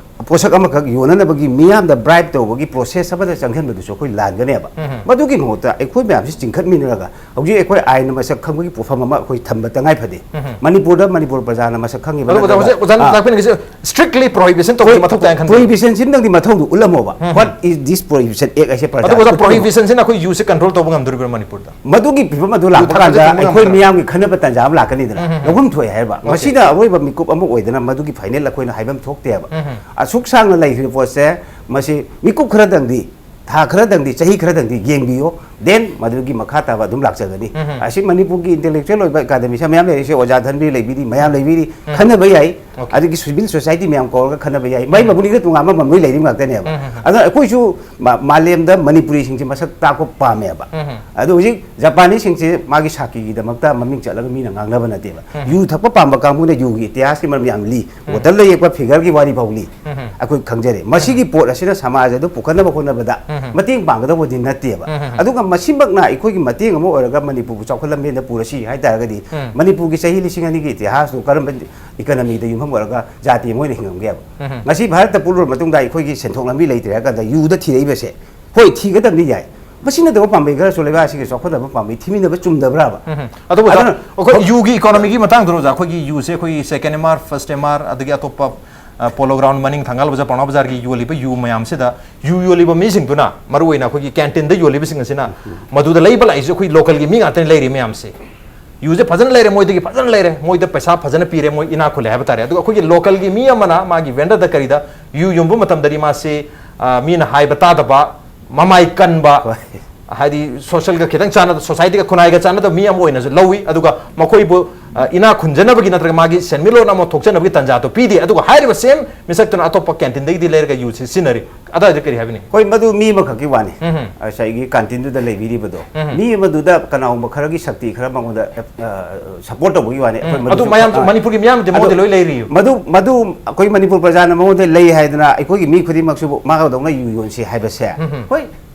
ꯄꯣꯠꯁꯛ ꯑꯃꯈꯛ ꯌꯣꯟꯅꯅꯕꯒꯤ ꯃꯤꯌꯥꯝꯗ bribe ꯇꯧꯕꯒꯤ process ꯑꯃꯗ ꯆꯪꯁꯤꯟꯕꯗꯨꯁꯨ ꯑꯩꯈꯣꯏ ꯂꯥꯟꯒꯅꯦꯕ꯫ ꯎꯝ. ꯃꯗꯨꯒꯤ ꯃꯍꯨꯠꯇ ꯑꯩꯈꯣꯏ ꯃꯌꯥꯝꯁꯤ ꯆꯤꯡꯈꯠꯃꯤꯟꯅꯔꯒ ꯍꯧꯖꯤꯛ ꯑꯩꯈꯣꯏ ꯑꯥꯏꯟꯅ ꯃꯁꯛ ꯈꯪꯕꯒꯤ ꯄꯣꯠꯐꯝ ꯑꯃ ꯑꯩꯈꯣꯏ ꯊꯝꯕ ꯇꯉꯥꯏ ꯐꯗꯦ꯫ ꯎꯝ. ꯃꯅꯤꯄꯨꯔꯗ ꯃꯅꯤꯄꯨꯔ ꯄ꯭ꯔꯖꯥꯅ ꯃꯁꯛ ꯈꯪꯉꯤꯕ ꯑꯗꯨꯕꯨ ꯅꯠꯇ꯭ꯔꯒ, ꯑꯣꯖꯥ, ꯑꯣꯖꯥ ꯑꯥ, ꯂꯥꯛꯄꯤꯅꯤꯡꯉꯤꯁꯦ strictly prohibition ꯇꯧꯕꯒꯤ ꯃꯊꯧ ꯇꯥꯏ ꯈꯟꯕ꯫ Prohibition ꯁꯤꯝꯇꯪꯗꯤ ꯃꯊꯧꯗꯨ ꯎꯠꯂꯝꯃꯣꯕ꯫ Um. What is this prohibition act ꯍꯥꯏꯁꯦ ꯑꯗꯨꯕꯨ ꯑꯣꯖꯥ, ꯄ꯭ꯔꯖꯥꯗ ꯎꯠꯂꯝꯃꯣ꯫ Prohibition ꯁꯤꯅ ꯑꯩꯈꯣꯏ ꯌꯨꯁꯦ control ꯇꯧꯕ ꯉꯝꯗꯣꯔꯤꯕ꯭ꯔꯥ ꯃꯅꯤꯄꯨꯔꯗ? ꯃꯗꯨꯒꯤ ꯐꯤꯕꯝ ꯑꯗꯨ ꯂꯥꯛꯄ ꯈꯟꯕꯁꯦ ꯀꯥꯟꯗ ꯊꯤꯡꯕ ꯑꯩꯈꯣꯏ ꯉꯝꯗ꯭ꯔꯥ? ꯃꯤꯌꯥꯝꯒꯤ ꯈꯟꯅꯕ ꯇꯥꯟꯖꯥ ꯑꯃ ꯂꯥꯛꯀꯅꯤꯗꯅ꯫ ꯎꯝ, ꯎꯝ, ꯎꯝ. ꯂꯧꯐꯝ ꯊꯣꯛꯑꯦ ꯍꯥꯏꯕ꯫ Okay. ꯃꯁꯤꯅ ꯑꯔꯣꯏꯕ ꯃꯤꯀꯨꯞ ꯑꯃ ꯑꯣꯏꯗꯅ ꯃꯗꯨꯒꯤ final ꯑꯩꯈꯣꯏꯅ ꯍꯥꯏꯐꯝ ꯊꯣꯛꯇꯦꯕ꯫ ꯎꯝ, ꯎꯝ. ꯑꯁꯨꯛ ꯁꯥꯡꯅ ꯂꯩꯈ꯭ꯔꯤꯕ ꯄꯣꯠꯁꯦ ꯃꯁꯤ ꯃꯤꯀꯨꯞ ꯈꯔꯗꯪꯗꯤ, ꯊꯥ ꯈꯔꯗꯪꯗꯤ, ꯆꯍꯤ ꯈꯔꯗꯪꯗꯤ ꯌꯦꯡꯕꯤꯌꯣ, then ꯃꯗꯨꯒꯤ ꯃꯈꯥ ꯇꯥꯕ ꯑꯗꯨꯝ ꯂꯥꯛꯆꯒꯅꯤ꯫ ꯎꯝ, ꯎꯝ. ꯑꯁꯤ ꯃꯅꯤꯄꯨꯔꯒꯤ intellectual ꯑꯣꯏꯕ academician ꯃꯌꯥꯝ ꯂꯩꯔꯤꯁꯦ, ꯑꯣꯖꯥ ꯙꯟꯕꯤꯔ ꯂꯩꯕꯤꯔꯤ, ꯃꯌꯥꯝ ꯂꯩꯕꯤꯔꯤ, ꯎꯝ. ꯈꯟꯅꯕ ꯌꯥꯏ꯫ Okay. ꯑꯗꯒꯤ civil society ꯃꯌꯥꯝ ꯀꯧꯔꯒ ꯈꯟꯅꯕ ꯌꯥꯏ꯫ ꯃꯥꯏ ꯃꯕꯨꯛꯅꯤꯡꯗ ꯇꯣꯉꯥꯟꯕ ꯃꯃꯤ ꯂꯩꯔꯤ ꯉꯥꯛꯇꯅꯦꯕ꯫ ꯎꯝ, ꯎꯝ, ꯎꯝ. ꯑꯗꯨꯅ ꯑꯩꯈꯣꯏꯁꯨ ꯃꯥ-, ꯃꯥꯂꯦꯝꯗ ꯃꯅꯤꯄꯨꯔꯤꯁꯤꯡꯁꯦ ꯃꯁꯛ ꯇꯥꯛꯄ ꯄꯥꯝꯃꯦꯕ꯫ ꯎꯝ, ꯎꯝ. ꯑꯗꯣ ꯍꯧꯖꯤꯛ ꯖꯄꯥꯅꯤꯁꯁꯤꯡꯁꯦ ꯃꯥꯒꯤ ꯁꯥꯀꯤꯒꯤꯗꯃꯛꯇ ꯃꯃꯤꯡ ꯆꯠꯂꯒ ꯃꯤꯅ ꯉꯥꯡꯅꯕ ꯅꯠꯇꯦꯕ꯫ ꯎꯝ. ꯌꯨ ꯊꯛꯄ ꯄꯥꯝꯕ ꯀꯥꯡꯕꯨꯅ ꯌꯨꯒꯤ ꯏꯇꯤꯍꯥꯁꯀꯤ ꯃꯔꯝ ꯌꯥꯝ ꯂꯤ꯫ ꯎꯝ. ꯕꯣꯇꯜꯗ ꯌꯦꯛꯄ figureꯒꯤ ꯋꯥꯔꯤ ꯐꯥꯎ ꯂꯤ꯫ ꯎꯝ, ꯎꯝ. ꯑꯩꯈꯣꯏ ꯈꯪꯖꯔꯦ꯫ ꯃꯁꯤꯒꯤ ꯄꯣꯠ ꯑꯁꯤꯅ ꯁꯃꯥꯖ ꯑꯗꯨ ꯄꯨꯈꯠꯅꯕ ꯍꯣꯠꯅꯕꯗ ꯎꯝ, ꯎꯝ. ꯃꯇꯦꯡ ꯄꯥꯡꯒꯗꯧꯕꯗꯤ ꯅꯠꯇꯦꯕ꯫ ꯎꯝ, ꯎꯝ, ꯎꯝ. ꯑꯗꯨꯒ ꯃꯁꯤꯃꯛꯅ ꯑꯩꯈꯣꯏꯒꯤ ꯃꯇꯦꯡ ꯑꯃ ꯑꯣꯏꯔꯒ ꯃꯅꯤꯄꯨꯔꯕꯨ ꯆꯥꯎꯈꯠ ꯂꯝꯕꯦꯟꯗ ꯄꯨꯔꯁꯤ ꯍꯥꯏ ꯇꯥꯔꯒꯗꯤ ꯎꯝ. ꯃꯅꯤꯄꯨꯔꯒꯤ ꯆꯍꯤ ꯂꯤꯁꯤꯡ ꯑꯅꯤꯒꯤ ꯏꯇꯤꯍꯥꯁꯇꯨ ꯀꯔꯝꯕ economyꯗ ꯌꯨꯝꯐꯝ ꯑꯣꯏꯔꯒ ꯖꯥꯇꯤ ꯑꯃ ꯑꯣꯏꯅ ꯍꯤꯡꯉꯝꯒꯦꯕ? ꯎꯝ, ꯎꯝ. ꯉꯁꯤ ꯚꯥꯔꯠꯇ ꯄꯨꯜꯂꯨꯔ ꯃꯇꯨꯡꯗ ꯑꯩꯈꯣꯏꯒꯤ ꯁꯦꯟꯊꯣꯛ ꯂꯝꯕꯤ ꯂꯩꯇ꯭ꯔꯦ ꯍꯥꯏ ꯀꯥꯟꯗ ꯌꯨꯗ ꯊꯤꯔꯛꯏꯕꯁꯦ, ꯍꯣꯏ, ꯊꯤꯒꯗꯕꯅꯤ ꯌꯥꯏ, ꯃꯁꯤ ꯅꯠꯇꯕ ꯄꯥꯝꯕꯩ ꯈꯔꯁꯨ ꯂꯩꯕꯥꯛ ꯑꯁꯤꯒꯤ ꯆꯥꯎꯈꯠꯅꯕ ꯄꯥꯝꯕꯩ ꯊꯤꯃꯤꯟꯅꯕ ꯆꯨꯝꯗꯕ꯭ꯔꯥꯕ? ꯎꯝ꯫ ꯑꯗꯨꯕꯨ ꯑꯣꯖꯥ, ꯑꯗꯨꯅ ꯑꯩꯈꯣꯏ ꯌꯨꯒꯤ ꯏꯀꯣꯅꯣꯃꯤꯒꯤ ꯃꯇꯥꯡꯗ ꯑꯣꯖꯥ, ꯑꯩꯈꯣꯏꯒꯤ ꯌꯨꯁꯦ ꯑꯩꯈꯣꯏꯒꯤ second M R, first M R, ꯑꯗꯒꯤ ꯑꯇꯣꯞꯄ ꯑ, ꯄꯣꯂꯣ ꯒ꯭ꯔꯥꯎꯟ ꯃꯅꯤꯡ ꯊꯪꯒꯥꯜ ꯕꯖꯥꯔ, ꯄꯥꯎꯅꯥ ꯕꯖꯥꯔꯒꯤ ꯌꯣꯜꯂꯤꯕ ꯌꯨ ꯃꯌꯥꯝꯁꯤꯗ, ꯌꯨ ꯌꯣꯜꯂꯤꯕ ꯃꯤꯁꯤꯡꯗꯨꯅ, ꯃꯔꯨꯑꯣꯏꯅ ꯑꯩꯈꯣꯏꯒꯤ ꯀꯦꯟꯇꯤꯟꯗ ꯌꯣꯜꯂꯤꯕꯁꯤꯡ ꯑꯁꯤꯅ, ꯃꯗꯨꯗ ꯂꯩꯕ ꯂꯥꯛꯏꯁꯦ ꯑꯩꯈꯣꯏ ꯂꯣꯀꯦꯜꯒꯤ ꯃꯤ ꯉꯥꯛꯇꯅꯤ ꯂꯩꯔꯤ ꯃꯌꯥꯝꯁꯦ꯫ ꯌꯨꯁꯦ ꯐꯖꯅ ꯂꯩꯔꯦ, ꯃꯣꯏꯗꯒꯤ ꯐꯖꯅ ꯂꯩꯔꯦ, ꯃꯣꯏꯗ ꯄꯩꯁꯥ ꯐꯖꯅ ꯄꯤꯔꯦ, ꯃꯣꯏ ꯏꯅꯥꯛ ꯈꯨꯜꯂꯦ ꯍꯥꯏꯕ ꯇꯥꯔꯦ꯫ ꯑꯗꯨꯒ ꯑꯩꯈꯣꯏꯒꯤ ꯂꯣꯀꯦꯜꯒꯤ ꯃꯤ ꯑꯃꯅ ꯃꯥꯒꯤ ꯚꯦꯟꯗꯔꯗ ꯀꯔꯤꯗ ꯌꯨ ꯌꯣꯟꯕ ꯃꯇꯝꯗꯗꯤ ꯃꯥꯁꯤ, ꯑ, ꯃꯤꯅ ꯍꯥꯏꯕ ꯇꯥꯗꯕ, ꯃꯃꯥꯏ ꯀꯟꯕ, ꯍꯣꯏ꯫ ꯍꯥꯏꯗꯤ ꯁꯣꯁꯦꯜꯒ ꯈꯤꯇꯪ ꯆꯥꯟꯅꯗ, ꯁꯣꯁꯥꯏꯇꯤꯒ ꯈꯨꯟꯅꯥꯏꯒ ꯆꯥꯟꯅꯗꯕ ꯃꯤ ꯑꯃ ꯑꯣꯏꯅꯁꯨ ꯂꯧꯏ꯫ ꯑꯗꯨꯒ ꯃꯈꯣꯏꯕꯨ, ꯑ, ꯏꯅꯥꯛ ꯈꯨꯟꯖꯅꯕꯒꯤ ꯅꯠꯇ꯭ꯔꯒ ꯃꯥꯒꯤ ꯁꯦꯟꯃꯤꯠꯂꯣꯟ ꯑꯃ ꯊꯣꯛꯆꯅꯕꯒꯤ ꯇꯥꯟꯖꯥꯗꯣ ꯄꯤꯗꯦ꯫ ꯑꯗꯨꯒ ꯍꯥꯏꯔꯤꯕ ꯁꯦꯝ ꯃꯤꯁꯛꯇꯨꯅ ꯑꯇꯣꯞꯄ ꯀꯦꯟꯇꯤꯟꯗꯒꯤꯗꯤ ꯂꯩꯔꯒ ꯌꯨ ꯁꯤ ꯁꯤꯖꯤꯟꯅꯔꯤ꯫ ꯑꯗꯨꯋꯥꯏꯗ ꯀꯔꯤ ꯍꯥꯏꯕꯤꯅꯤꯡꯉꯤ? ꯍꯣꯏ, ꯃꯗꯨ ꯃꯤ ꯑꯃꯈꯛꯀꯤ ꯋꯥꯅꯤ꯫ ꯎꯝ꯫ ꯉꯁꯥꯏꯒꯤ ꯀꯥꯟꯇꯤꯟꯗꯨꯗ ꯂꯩꯕꯤꯔꯤꯕꯗꯣ, ꯎꯝ꯫ ꯃꯤ ꯑꯃꯗꯨꯗ ꯀꯅꯥꯒꯨꯝꯕ ꯈꯔꯒꯤ ꯁꯛꯇꯤ ꯈꯔ ꯃꯉꯣꯟꯗ ꯁꯄꯣꯔꯠ ꯇꯧꯕꯒꯤ ꯋꯥꯅꯤ꯫ ꯑꯩꯈꯣꯏ ꯎꯝ꯫ ꯑꯗꯨ ꯃꯗꯨꯁꯨ ꯃꯌꯥꯝ, ꯑ, ꯃꯅꯤꯄꯨꯔꯒꯤ ꯃꯤꯌꯥꯝꯗꯤ ꯑꯗꯨ ꯃꯉꯣꯟꯗ ꯂꯣꯏ ꯂꯩꯔꯤꯌꯨ꯫ ꯃꯗꯨ ꯃꯗꯨ ꯑꯩꯈꯣꯏ ꯃꯅꯤꯄꯨꯔ ꯄ꯭ꯔꯖꯥꯅ ꯃꯉꯣꯟꯗ ꯂꯩ ꯍꯥꯏꯗꯅ ꯑꯩꯈꯣꯏꯒꯤ ꯃꯤ ꯈꯨꯗꯤꯡꯃꯛꯁꯤꯕꯨ ꯃꯥꯒꯗꯧꯅ ꯌꯨ ꯌꯣꯟꯁꯤ ꯍꯥꯏꯕꯁꯦ, ꯎꯝ꯫ ꯍꯣꯏ,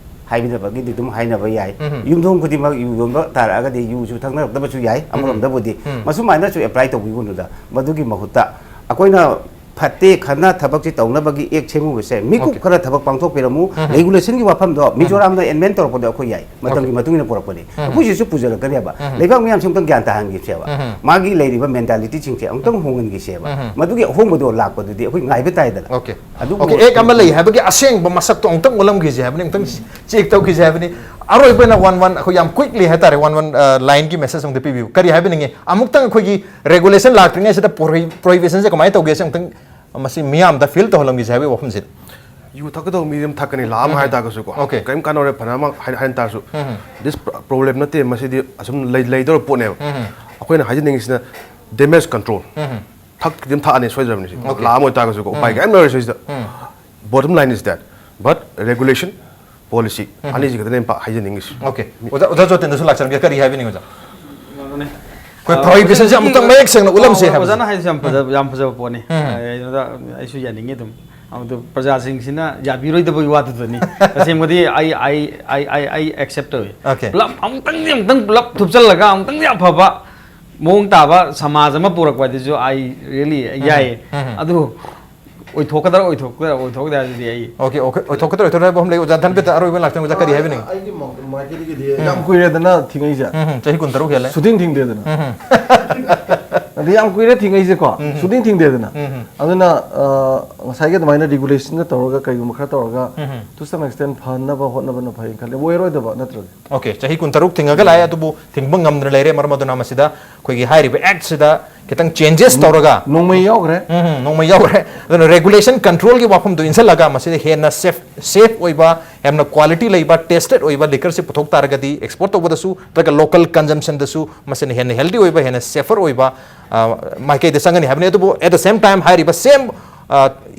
ꯍꯥꯏꯕꯤꯅꯕꯒꯤꯗꯤ ꯑꯗꯨꯝ ꯍꯥꯏꯅꯕ ꯌꯥꯏ꯫ ꯎꯝ꯫ ꯌꯨꯝꯊꯣꯡ ꯈꯨꯗꯤꯡꯃꯛ ꯌꯨ ꯌꯣꯟꯕ ꯇꯥꯔꯛꯑꯒꯗꯤ ꯌꯨꯁꯨ ꯊꯛꯅꯔꯛꯇꯕꯁꯨ ꯌꯥꯏ꯫ ꯑꯃꯔꯣꯝꯗꯕꯨꯗꯤ ꯎꯝ꯫ ꯃꯁꯨꯃꯥꯏꯅꯁꯨ ꯑꯦꯄ꯭ꯂꯥꯏ ꯇꯧꯕꯤꯒꯅꯨꯗ, ꯃꯗꯨꯒꯤ ꯃꯍꯨꯠꯇ ꯑꯩꯈꯣꯏꯅ ꯐꯠꯇꯦ ꯈꯟꯅ ꯊꯕꯛꯁꯤ ꯇꯧꯅꯕꯒꯤ ꯑꯦꯛ ꯁꯦꯝꯃꯨꯕꯁꯦ, ꯃꯤꯀꯨꯞ Okay. ꯈꯔ ꯊꯕꯛ ꯄꯥꯡꯊꯣꯛꯄꯤꯔꯝꯃꯨ꯫ ꯎꯝ꯫ ꯔꯦꯒꯨꯂꯦꯁꯟꯒꯤ ꯋꯥꯐꯝꯗꯣ ꯃꯤꯖꯣꯔꯥꯝꯅ ꯑꯦꯟꯃꯦꯟ ꯇꯧꯔꯛꯄꯗꯣ ꯑꯩꯈꯣꯏ ꯌꯥꯏ, ꯃꯇꯝꯒꯤ Okay. ꯃꯇꯨꯡ ꯏꯟꯅ ꯄꯨꯔꯛꯄꯅꯤ꯫ ꯎꯝ꯫ ꯑꯩꯈꯣꯏꯁꯤꯁꯨ ꯄꯨꯖꯔꯛꯀꯅꯦꯕ꯫ ꯎꯝ꯫ ꯂꯩꯕꯥꯛ ꯃꯤꯌꯥꯝꯁꯤ ꯑꯃꯨꯛꯇꯪ ꯒ꯭ꯌꯥꯟ ꯇꯥꯍꯟꯈꯤꯁꯦꯕ꯫ ꯎꯝ꯫ ꯃꯥꯒꯤ ꯂꯩꯔꯤꯕ ꯃꯦꯟꯇꯥꯂꯤꯇꯤꯁꯤꯡꯁꯦ ꯑꯃꯨꯛꯇꯪ ꯍꯣꯡꯍꯟꯈꯤꯁꯦꯕ꯫ ꯎꯝ꯫ ꯃꯗꯨꯒꯤ ꯑꯍꯣꯡꯕꯗꯣ ꯂꯥꯛꯄꯗꯨꯗꯤ ꯑꯩꯈꯣꯏ ꯉꯥꯏꯕ ꯇꯥꯏꯗꯅ꯫ Okay. ꯑꯗꯨꯕꯨ Okay, ꯑꯦꯛ ꯑꯃ ꯂꯩ ꯍꯥꯏꯕꯒꯤ ꯑꯁꯦꯡꯕ ꯃꯁꯛꯇꯣ ꯑꯃꯨꯛꯇꯪ ꯎꯠꯂꯝꯈꯤꯁꯦ ꯍꯥꯏꯕꯅꯤ, ꯑꯃꯨꯛꯇꯪ ꯆꯦꯛ ꯇꯧꯈꯤꯁꯦ ꯍꯥꯏꯕꯅꯤ꯫ ꯑꯔꯣꯏꯕ ꯑꯣꯏꯅ ꯋꯥꯟ ꯋꯥꯟ, ꯑꯩꯈꯣꯏ ꯌꯥꯝ quickly ꯍꯥꯏꯇꯥꯔꯦ, ꯋꯥꯟ ꯋꯥꯟ, ꯑ, ꯂꯥꯏꯟꯒꯤ ꯃꯦꯁꯦꯖ ꯑꯃꯨꯛꯇ ꯄꯤꯕꯤꯌꯨ꯫ ꯀꯔꯤ ꯍꯥꯏꯕꯤꯅꯤꯡꯉꯤ? ꯑꯃꯨꯛꯇꯪ ꯑꯩꯈꯣꯏꯒꯤ ꯔꯦꯒꯨꯂꯦꯁꯟ ꯂꯥꯛꯇ꯭ꯔꯤꯉꯩꯁꯤꯗ ꯄ꯭ꯔꯣꯍꯤ-, ꯄ꯭ꯔꯣꯍꯤꯕꯤꯁꯟꯁꯦ ꯀꯃꯥꯏꯅ ꯇꯧꯒꯦꯁꯦ ꯑꯃꯨꯛꯇꯪ ꯃꯁꯤ ꯃꯤꯌꯥꯝꯗ ꯐꯤꯜ ꯇꯧꯍꯜꯂꯝꯈꯤꯁꯦ ꯍꯥꯏꯕꯒꯤ ꯋꯥꯐꯝꯁꯤꯗ꯫ ꯌꯨ ꯊꯛꯀꯗꯧꯕ ꯃꯤꯗꯤ ꯑꯗꯨꯝ ꯊꯛꯀꯅꯤ, ꯂꯥꯛꯑꯝ ꯎꯝ꯫ ꯍꯥꯏ ꯇꯥꯔꯒꯁꯨꯀꯣ꯫ Okay. ꯀꯔꯤꯝ ꯀꯥꯟꯅꯔꯣꯏ, ꯐꯅ ꯑꯃ ꯍꯥꯏ ꯍꯥꯏ ꯇꯥꯔꯁꯨ꯫ ꯎꯝ꯫ This problem ꯅꯠꯇꯦ, ꯃꯁꯤꯗꯤ ꯑꯁꯨꯝ ꯂꯩ ꯂꯩꯗꯧꯔ ꯄꯣꯠꯅꯦꯕ꯫ ꯎꯝ꯫ ꯑꯩꯈꯣꯏꯅ ꯍꯥꯏꯖꯅꯤꯡꯉꯤꯁꯤꯅ damage control꯫ ꯎꯝ꯫ ꯊꯛꯇꯤ ꯑꯗꯨꯝ ꯊꯛꯑꯅꯤ ꯁꯣꯏꯗ꯭ꯔꯕꯅꯤ ꯁꯤ꯫ Okay. ꯂꯥꯛꯑꯝ ꯑꯣꯏꯇꯥꯔꯒꯁꯨꯀꯣ, ꯎꯄꯥꯏ ꯎꯝ꯫ ꯀꯔꯤꯝ ꯂꯩꯔꯣꯏ ꯁꯤꯗ꯫ ꯎꯝ꯫ Bottom line is that, but regulation, policy, ꯎꯝ꯫ ꯑꯅꯤꯁꯤ ꯈꯛꯇꯅꯦ ꯑꯩꯅ ꯄꯥ- ꯍꯥꯏꯖꯅꯤꯡꯉꯤꯁꯤ꯫ Okay. ꯑꯣꯖꯥ, ꯑꯣꯖꯥ ꯖꯣꯇꯦꯟꯗꯁꯨ ꯂꯥꯛꯆꯔꯝꯒꯦ, ꯀꯔꯤ ꯍꯥꯏꯕꯤꯅꯤꯡꯉꯤ ꯑꯣꯖꯥ? ꯀꯩꯅꯣꯅꯦ꯫ ꯑꯩꯈꯣꯏ prohibition ꯁꯦ ꯑꯃꯨꯛꯇꯪ ꯃꯌꯦꯛ ꯁꯦꯡꯅ ꯎꯠꯂꯝꯁꯦ ꯍꯥꯏꯕꯁꯦ꯫ ꯑꯣꯖꯥꯅ ꯍꯥꯏꯁꯦ ꯌꯥꯝ ꯐꯖꯕ, ꯌꯥꯝ ꯐꯖꯕ ꯄꯣꯠꯅꯤ꯫ ꯎꯝ꯫ ꯑꯩ-, ꯑꯩꯅ-, ꯑꯩꯁꯨ ꯌꯥꯅꯤꯡꯉꯤ ꯑꯗꯨꯝ꯫ ꯑꯗꯨ ꯄ꯭ꯔꯖꯥꯁꯤꯡꯁꯤꯅ ꯌꯥꯕꯤꯔꯣꯏꯗꯕꯒꯤ ꯋꯥꯗꯨꯗꯅꯤ꯫ ꯇꯁꯦꯡꯕꯗꯤ ꯑꯩ, ꯑꯩ, ꯑꯩ, ꯑꯩ, ꯑꯩ accept ꯇꯧꯏ꯫ Okay. ꯄꯨꯂꯞ ꯑꯃꯨꯛꯇꯪꯗꯤ, ꯑꯃꯨꯛꯇꯪ ꯄꯨꯂꯞ ꯊꯨꯞꯆꯜꯂꯒ ꯑꯃꯨꯛꯇꯪꯗꯤ ꯑꯐꯕ ꯃꯑꯣꯡ ꯇꯥꯕ ꯁꯃꯥꯖ ꯑꯃ ꯄꯨꯔꯛꯄ ꯑꯗꯨꯁꯨ I really ꯌꯥꯏꯌꯦ꯫ ꯎꯝ꯫ ꯑꯗꯨ ꯑꯣꯏꯊꯣꯛꯀꯗ꯭ꯔꯥ ꯑꯣꯏꯊꯣꯛꯀꯗ꯭ꯔꯥ ꯑꯣꯏꯊꯣꯛꯀꯗ꯭ꯔꯥ ꯑꯗꯨꯗꯤ ꯑꯩ ꯑꯣꯀꯦ ꯑꯣꯀꯦ ꯑꯣꯏꯊꯣꯛꯀꯗ꯭ꯔꯥ ꯑꯣꯏꯊꯣꯛꯀꯗ꯭ꯔꯥ ꯍꯥꯏꯕ ꯑꯃ ꯂꯩ꯫ ꯑꯣꯖꯥ ꯙꯟꯕꯤꯔ, ꯑꯔꯣꯏꯕ ꯂꯥꯛꯇꯪ ꯑꯣꯖꯥ ꯀꯔꯤ ꯍꯥꯏꯕꯤꯅꯤꯡꯉꯤ? ꯑꯩꯒꯤ ꯃ- ꯃꯥꯏꯀꯩꯗꯒꯤꯗꯤ ꯌꯥꯝ ꯀꯨꯏꯔꯦꯗꯅ ꯊꯤꯡꯉꯛꯏꯁꯦ꯫ ꯎꯝ ꯍꯝ, ꯆꯍꯤ ꯀꯨꯟꯇꯔꯨꯛ ꯍꯦꯜꯂꯦ꯫ ꯁꯨꯊꯤꯡ ꯊꯤꯡꯗꯦꯗꯅ꯫ ꯎꯝ ꯍꯝ, ꯑꯗ ꯌꯥꯝ ꯀꯨꯏꯔꯦ ꯊꯤꯡꯉꯛꯏꯁꯦꯀꯣ꯫ ꯁꯨꯊꯤꯡ ꯊꯤꯡꯗꯦꯗꯅ꯫ ꯎꯝ ꯍꯝ, ꯑꯗꯨꯅ ꯑ, ꯉꯁꯥꯏꯒꯤ ꯑꯗꯨꯃꯥꯏꯅ ꯔꯤꯒꯨꯂꯦꯁꯟꯒ ꯇꯧꯔꯒ ꯀꯩꯒꯨꯝꯕ ꯈꯔ ꯇꯧꯔꯒ ꯎꯝ ꯍꯝ, to some extent ꯐꯅꯕ ꯍꯣꯠꯅꯕꯅ ꯐꯩꯅ ꯈꯜꯂꯦ꯫ ꯑꯣꯏꯔꯣꯏꯗꯕ ꯅꯠꯇ꯭ꯔꯗꯤ꯫ ꯑꯣꯀꯦ, ꯆꯍꯤ ꯀꯨꯟꯇꯔꯨꯛ ꯊꯤꯡꯉꯒ ꯂꯥꯛꯑꯦ, ꯑꯗꯨꯕꯨ ꯊꯤꯡꯕ ꯉꯝꯗꯅ ꯂꯩꯔꯦ꯫ ꯃꯔꯝ ꯑꯗꯨꯅ ꯃꯁꯤꯗ ꯑꯩꯈꯣꯏꯒꯤ ꯍꯥꯏꯔꯤꯕ ꯑꯦꯛꯁꯤꯗ ꯈꯤꯇꯪ ꯆꯦꯟꯖꯦꯁ ꯇꯧꯔꯒ ꯅꯣꯡꯃꯩ ꯌꯥꯎꯈ꯭ꯔꯦ꯫ ꯎꯝ, ꯅꯣꯡꯃꯩ ꯌꯥꯎꯈ꯭ꯔꯦ꯫ ꯑꯗꯨꯅ ꯔꯦꯒꯨꯂꯦꯁꯟ ꯀꯟꯇ꯭ꯔꯣꯜꯒꯤ ꯋꯥꯐꯝꯗꯨ ꯏꯟꯁꯤꯜꯂꯒ ꯃꯁꯤꯗ ꯍꯦꯟꯅ ꯁꯦꯐ ꯁꯦꯐ ꯑꯣꯏꯕ, ꯌꯥꯝꯅ ꯀ꯭ꯋꯥꯂꯤꯇꯤ ꯂꯩꯕ, ꯇꯦꯁꯇꯦꯠ ꯑꯣꯏꯕ ꯂꯤꯀꯔꯁꯤ ꯄꯨꯊꯣꯛ ꯇꯥꯔꯒꯗꯤ, ꯑꯦꯛꯁꯄꯣꯔꯠ ꯇꯧꯕꯗꯁꯨ ꯅꯠꯇ꯭ꯔꯒ ꯂꯣꯀꯦꯜ ꯀꯟꯖꯝꯁꯟꯗꯁꯨ ꯃꯁꯤꯅ ꯍꯦꯟꯅ ꯍꯦꯜꯗꯤ ꯑꯣꯏꯕ, ꯍꯦꯟꯅ ꯁꯦꯐꯔ ꯑꯣꯏꯕ ꯑ, ꯃꯥꯏꯀꯩꯗ ꯆꯪꯒꯅꯤ ꯍꯥꯏꯕꯅꯤ꯫ ꯑꯗꯨꯕꯨ at the same time ꯍꯥꯏꯔꯤꯕ ꯁꯦꯝ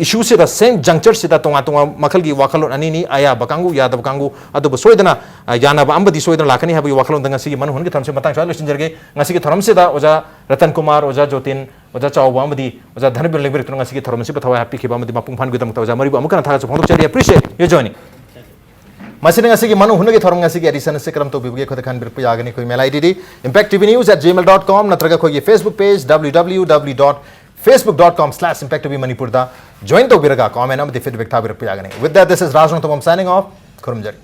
ꯏꯁꯨꯁꯤꯗ, ꯁꯦꯝ ꯖꯪꯆꯔꯁꯤꯗ ꯇꯣꯉꯥꯟ ꯇꯣꯉꯥꯟ ꯃꯈꯜꯒꯤ ꯋꯥꯈꯜꯂꯣꯟ ꯑꯅꯤꯅꯤ, ꯑꯌꯥꯕ ꯀꯥꯡꯕꯨ, ꯌꯥꯗꯕ ꯀꯥꯡꯕꯨ꯫ ꯑꯗꯨꯕꯨ ꯁꯣꯏꯗꯅ ꯑ, ꯌꯥꯅꯕ ꯑꯃꯗꯤ ꯁꯣꯏꯗꯅ ꯂꯥꯛꯀꯅꯤ ꯍꯥꯏꯕꯒꯤ ꯋꯥꯈꯜꯂꯣꯟꯗ ꯉꯁꯤꯒꯤ ꯃꯅꯨꯡ ꯍꯨꯟꯒꯤ ꯊꯧꯔꯝꯁꯤ ꯃꯇꯥꯡ ꯁ꯭ꯋꯥꯏꯗ ꯂꯣꯏꯁꯤꯟꯖꯔꯒꯦ꯫ ꯉꯁꯤꯒꯤ ꯊꯧꯔꯝꯁꯤꯗ ꯑꯣꯖꯥ ꯔꯇꯟ ꯀꯨꯃꯥꯔ, ꯑꯣꯖꯥ ꯖꯣꯇꯤꯟ, ꯑꯣꯖꯥ ꯆꯥꯎꯕ ꯑꯃꯗꯤ ꯑꯣꯖꯥ ꯙꯅꯕꯤꯔ ꯂꯩꯕꯤꯔꯛꯇꯨꯅ ꯉꯁꯤꯒꯤ ꯊꯧꯔꯝ ꯑꯁꯤꯕꯨ ꯊꯋꯥꯏ ꯍꯥꯞꯄꯤꯈꯤꯕ ꯑꯃꯗꯤ ꯃꯄꯨꯡ ꯐꯥꯍꯟꯈꯤꯕꯗꯃꯛꯇ ꯑꯣꯖꯥ ꯃꯔꯤꯕꯨ ꯑꯃꯨꯛ ꯍꯟꯅ ꯊꯥꯒꯠꯆꯕ ꯐꯣꯡꯗꯣꯛꯆꯔꯤ꯫ Appreciate your joining. ꯃꯁꯤꯅ ꯉꯁꯤꯒꯤ ꯃꯅꯨꯡ ꯍꯨꯠꯅꯒꯤ ꯊꯧꯔꯝ ꯉꯁꯤꯒꯤ edition ꯑꯁꯤ ꯀꯔꯝ ꯇꯧꯕꯤꯕꯒꯦ? ꯑꯩꯈꯣꯏꯗ ꯈꯟꯕꯤꯔꯛꯄ ꯌꯥꯒꯅꯤ꯫ ꯑꯩꯈꯣꯏ mail I D D impact T V news at gmail dot com ꯅꯠꯇ꯭ꯔꯒ ꯑꯩꯈꯣꯏꯒꯤ Facebook page W W W dot facebook dot com slash impact T V Manipur ꯗ join ꯇꯧꯕꯤꯔꯒ comment ꯑꯃꯗꯤ feedback ꯊꯥꯕꯤꯔꯛꯄ ꯌꯥꯒꯅꯤ꯫ With that, this is Raj Rongthabam signing off. ꯈꯨꯔꯨꯝꯖꯔꯤ꯫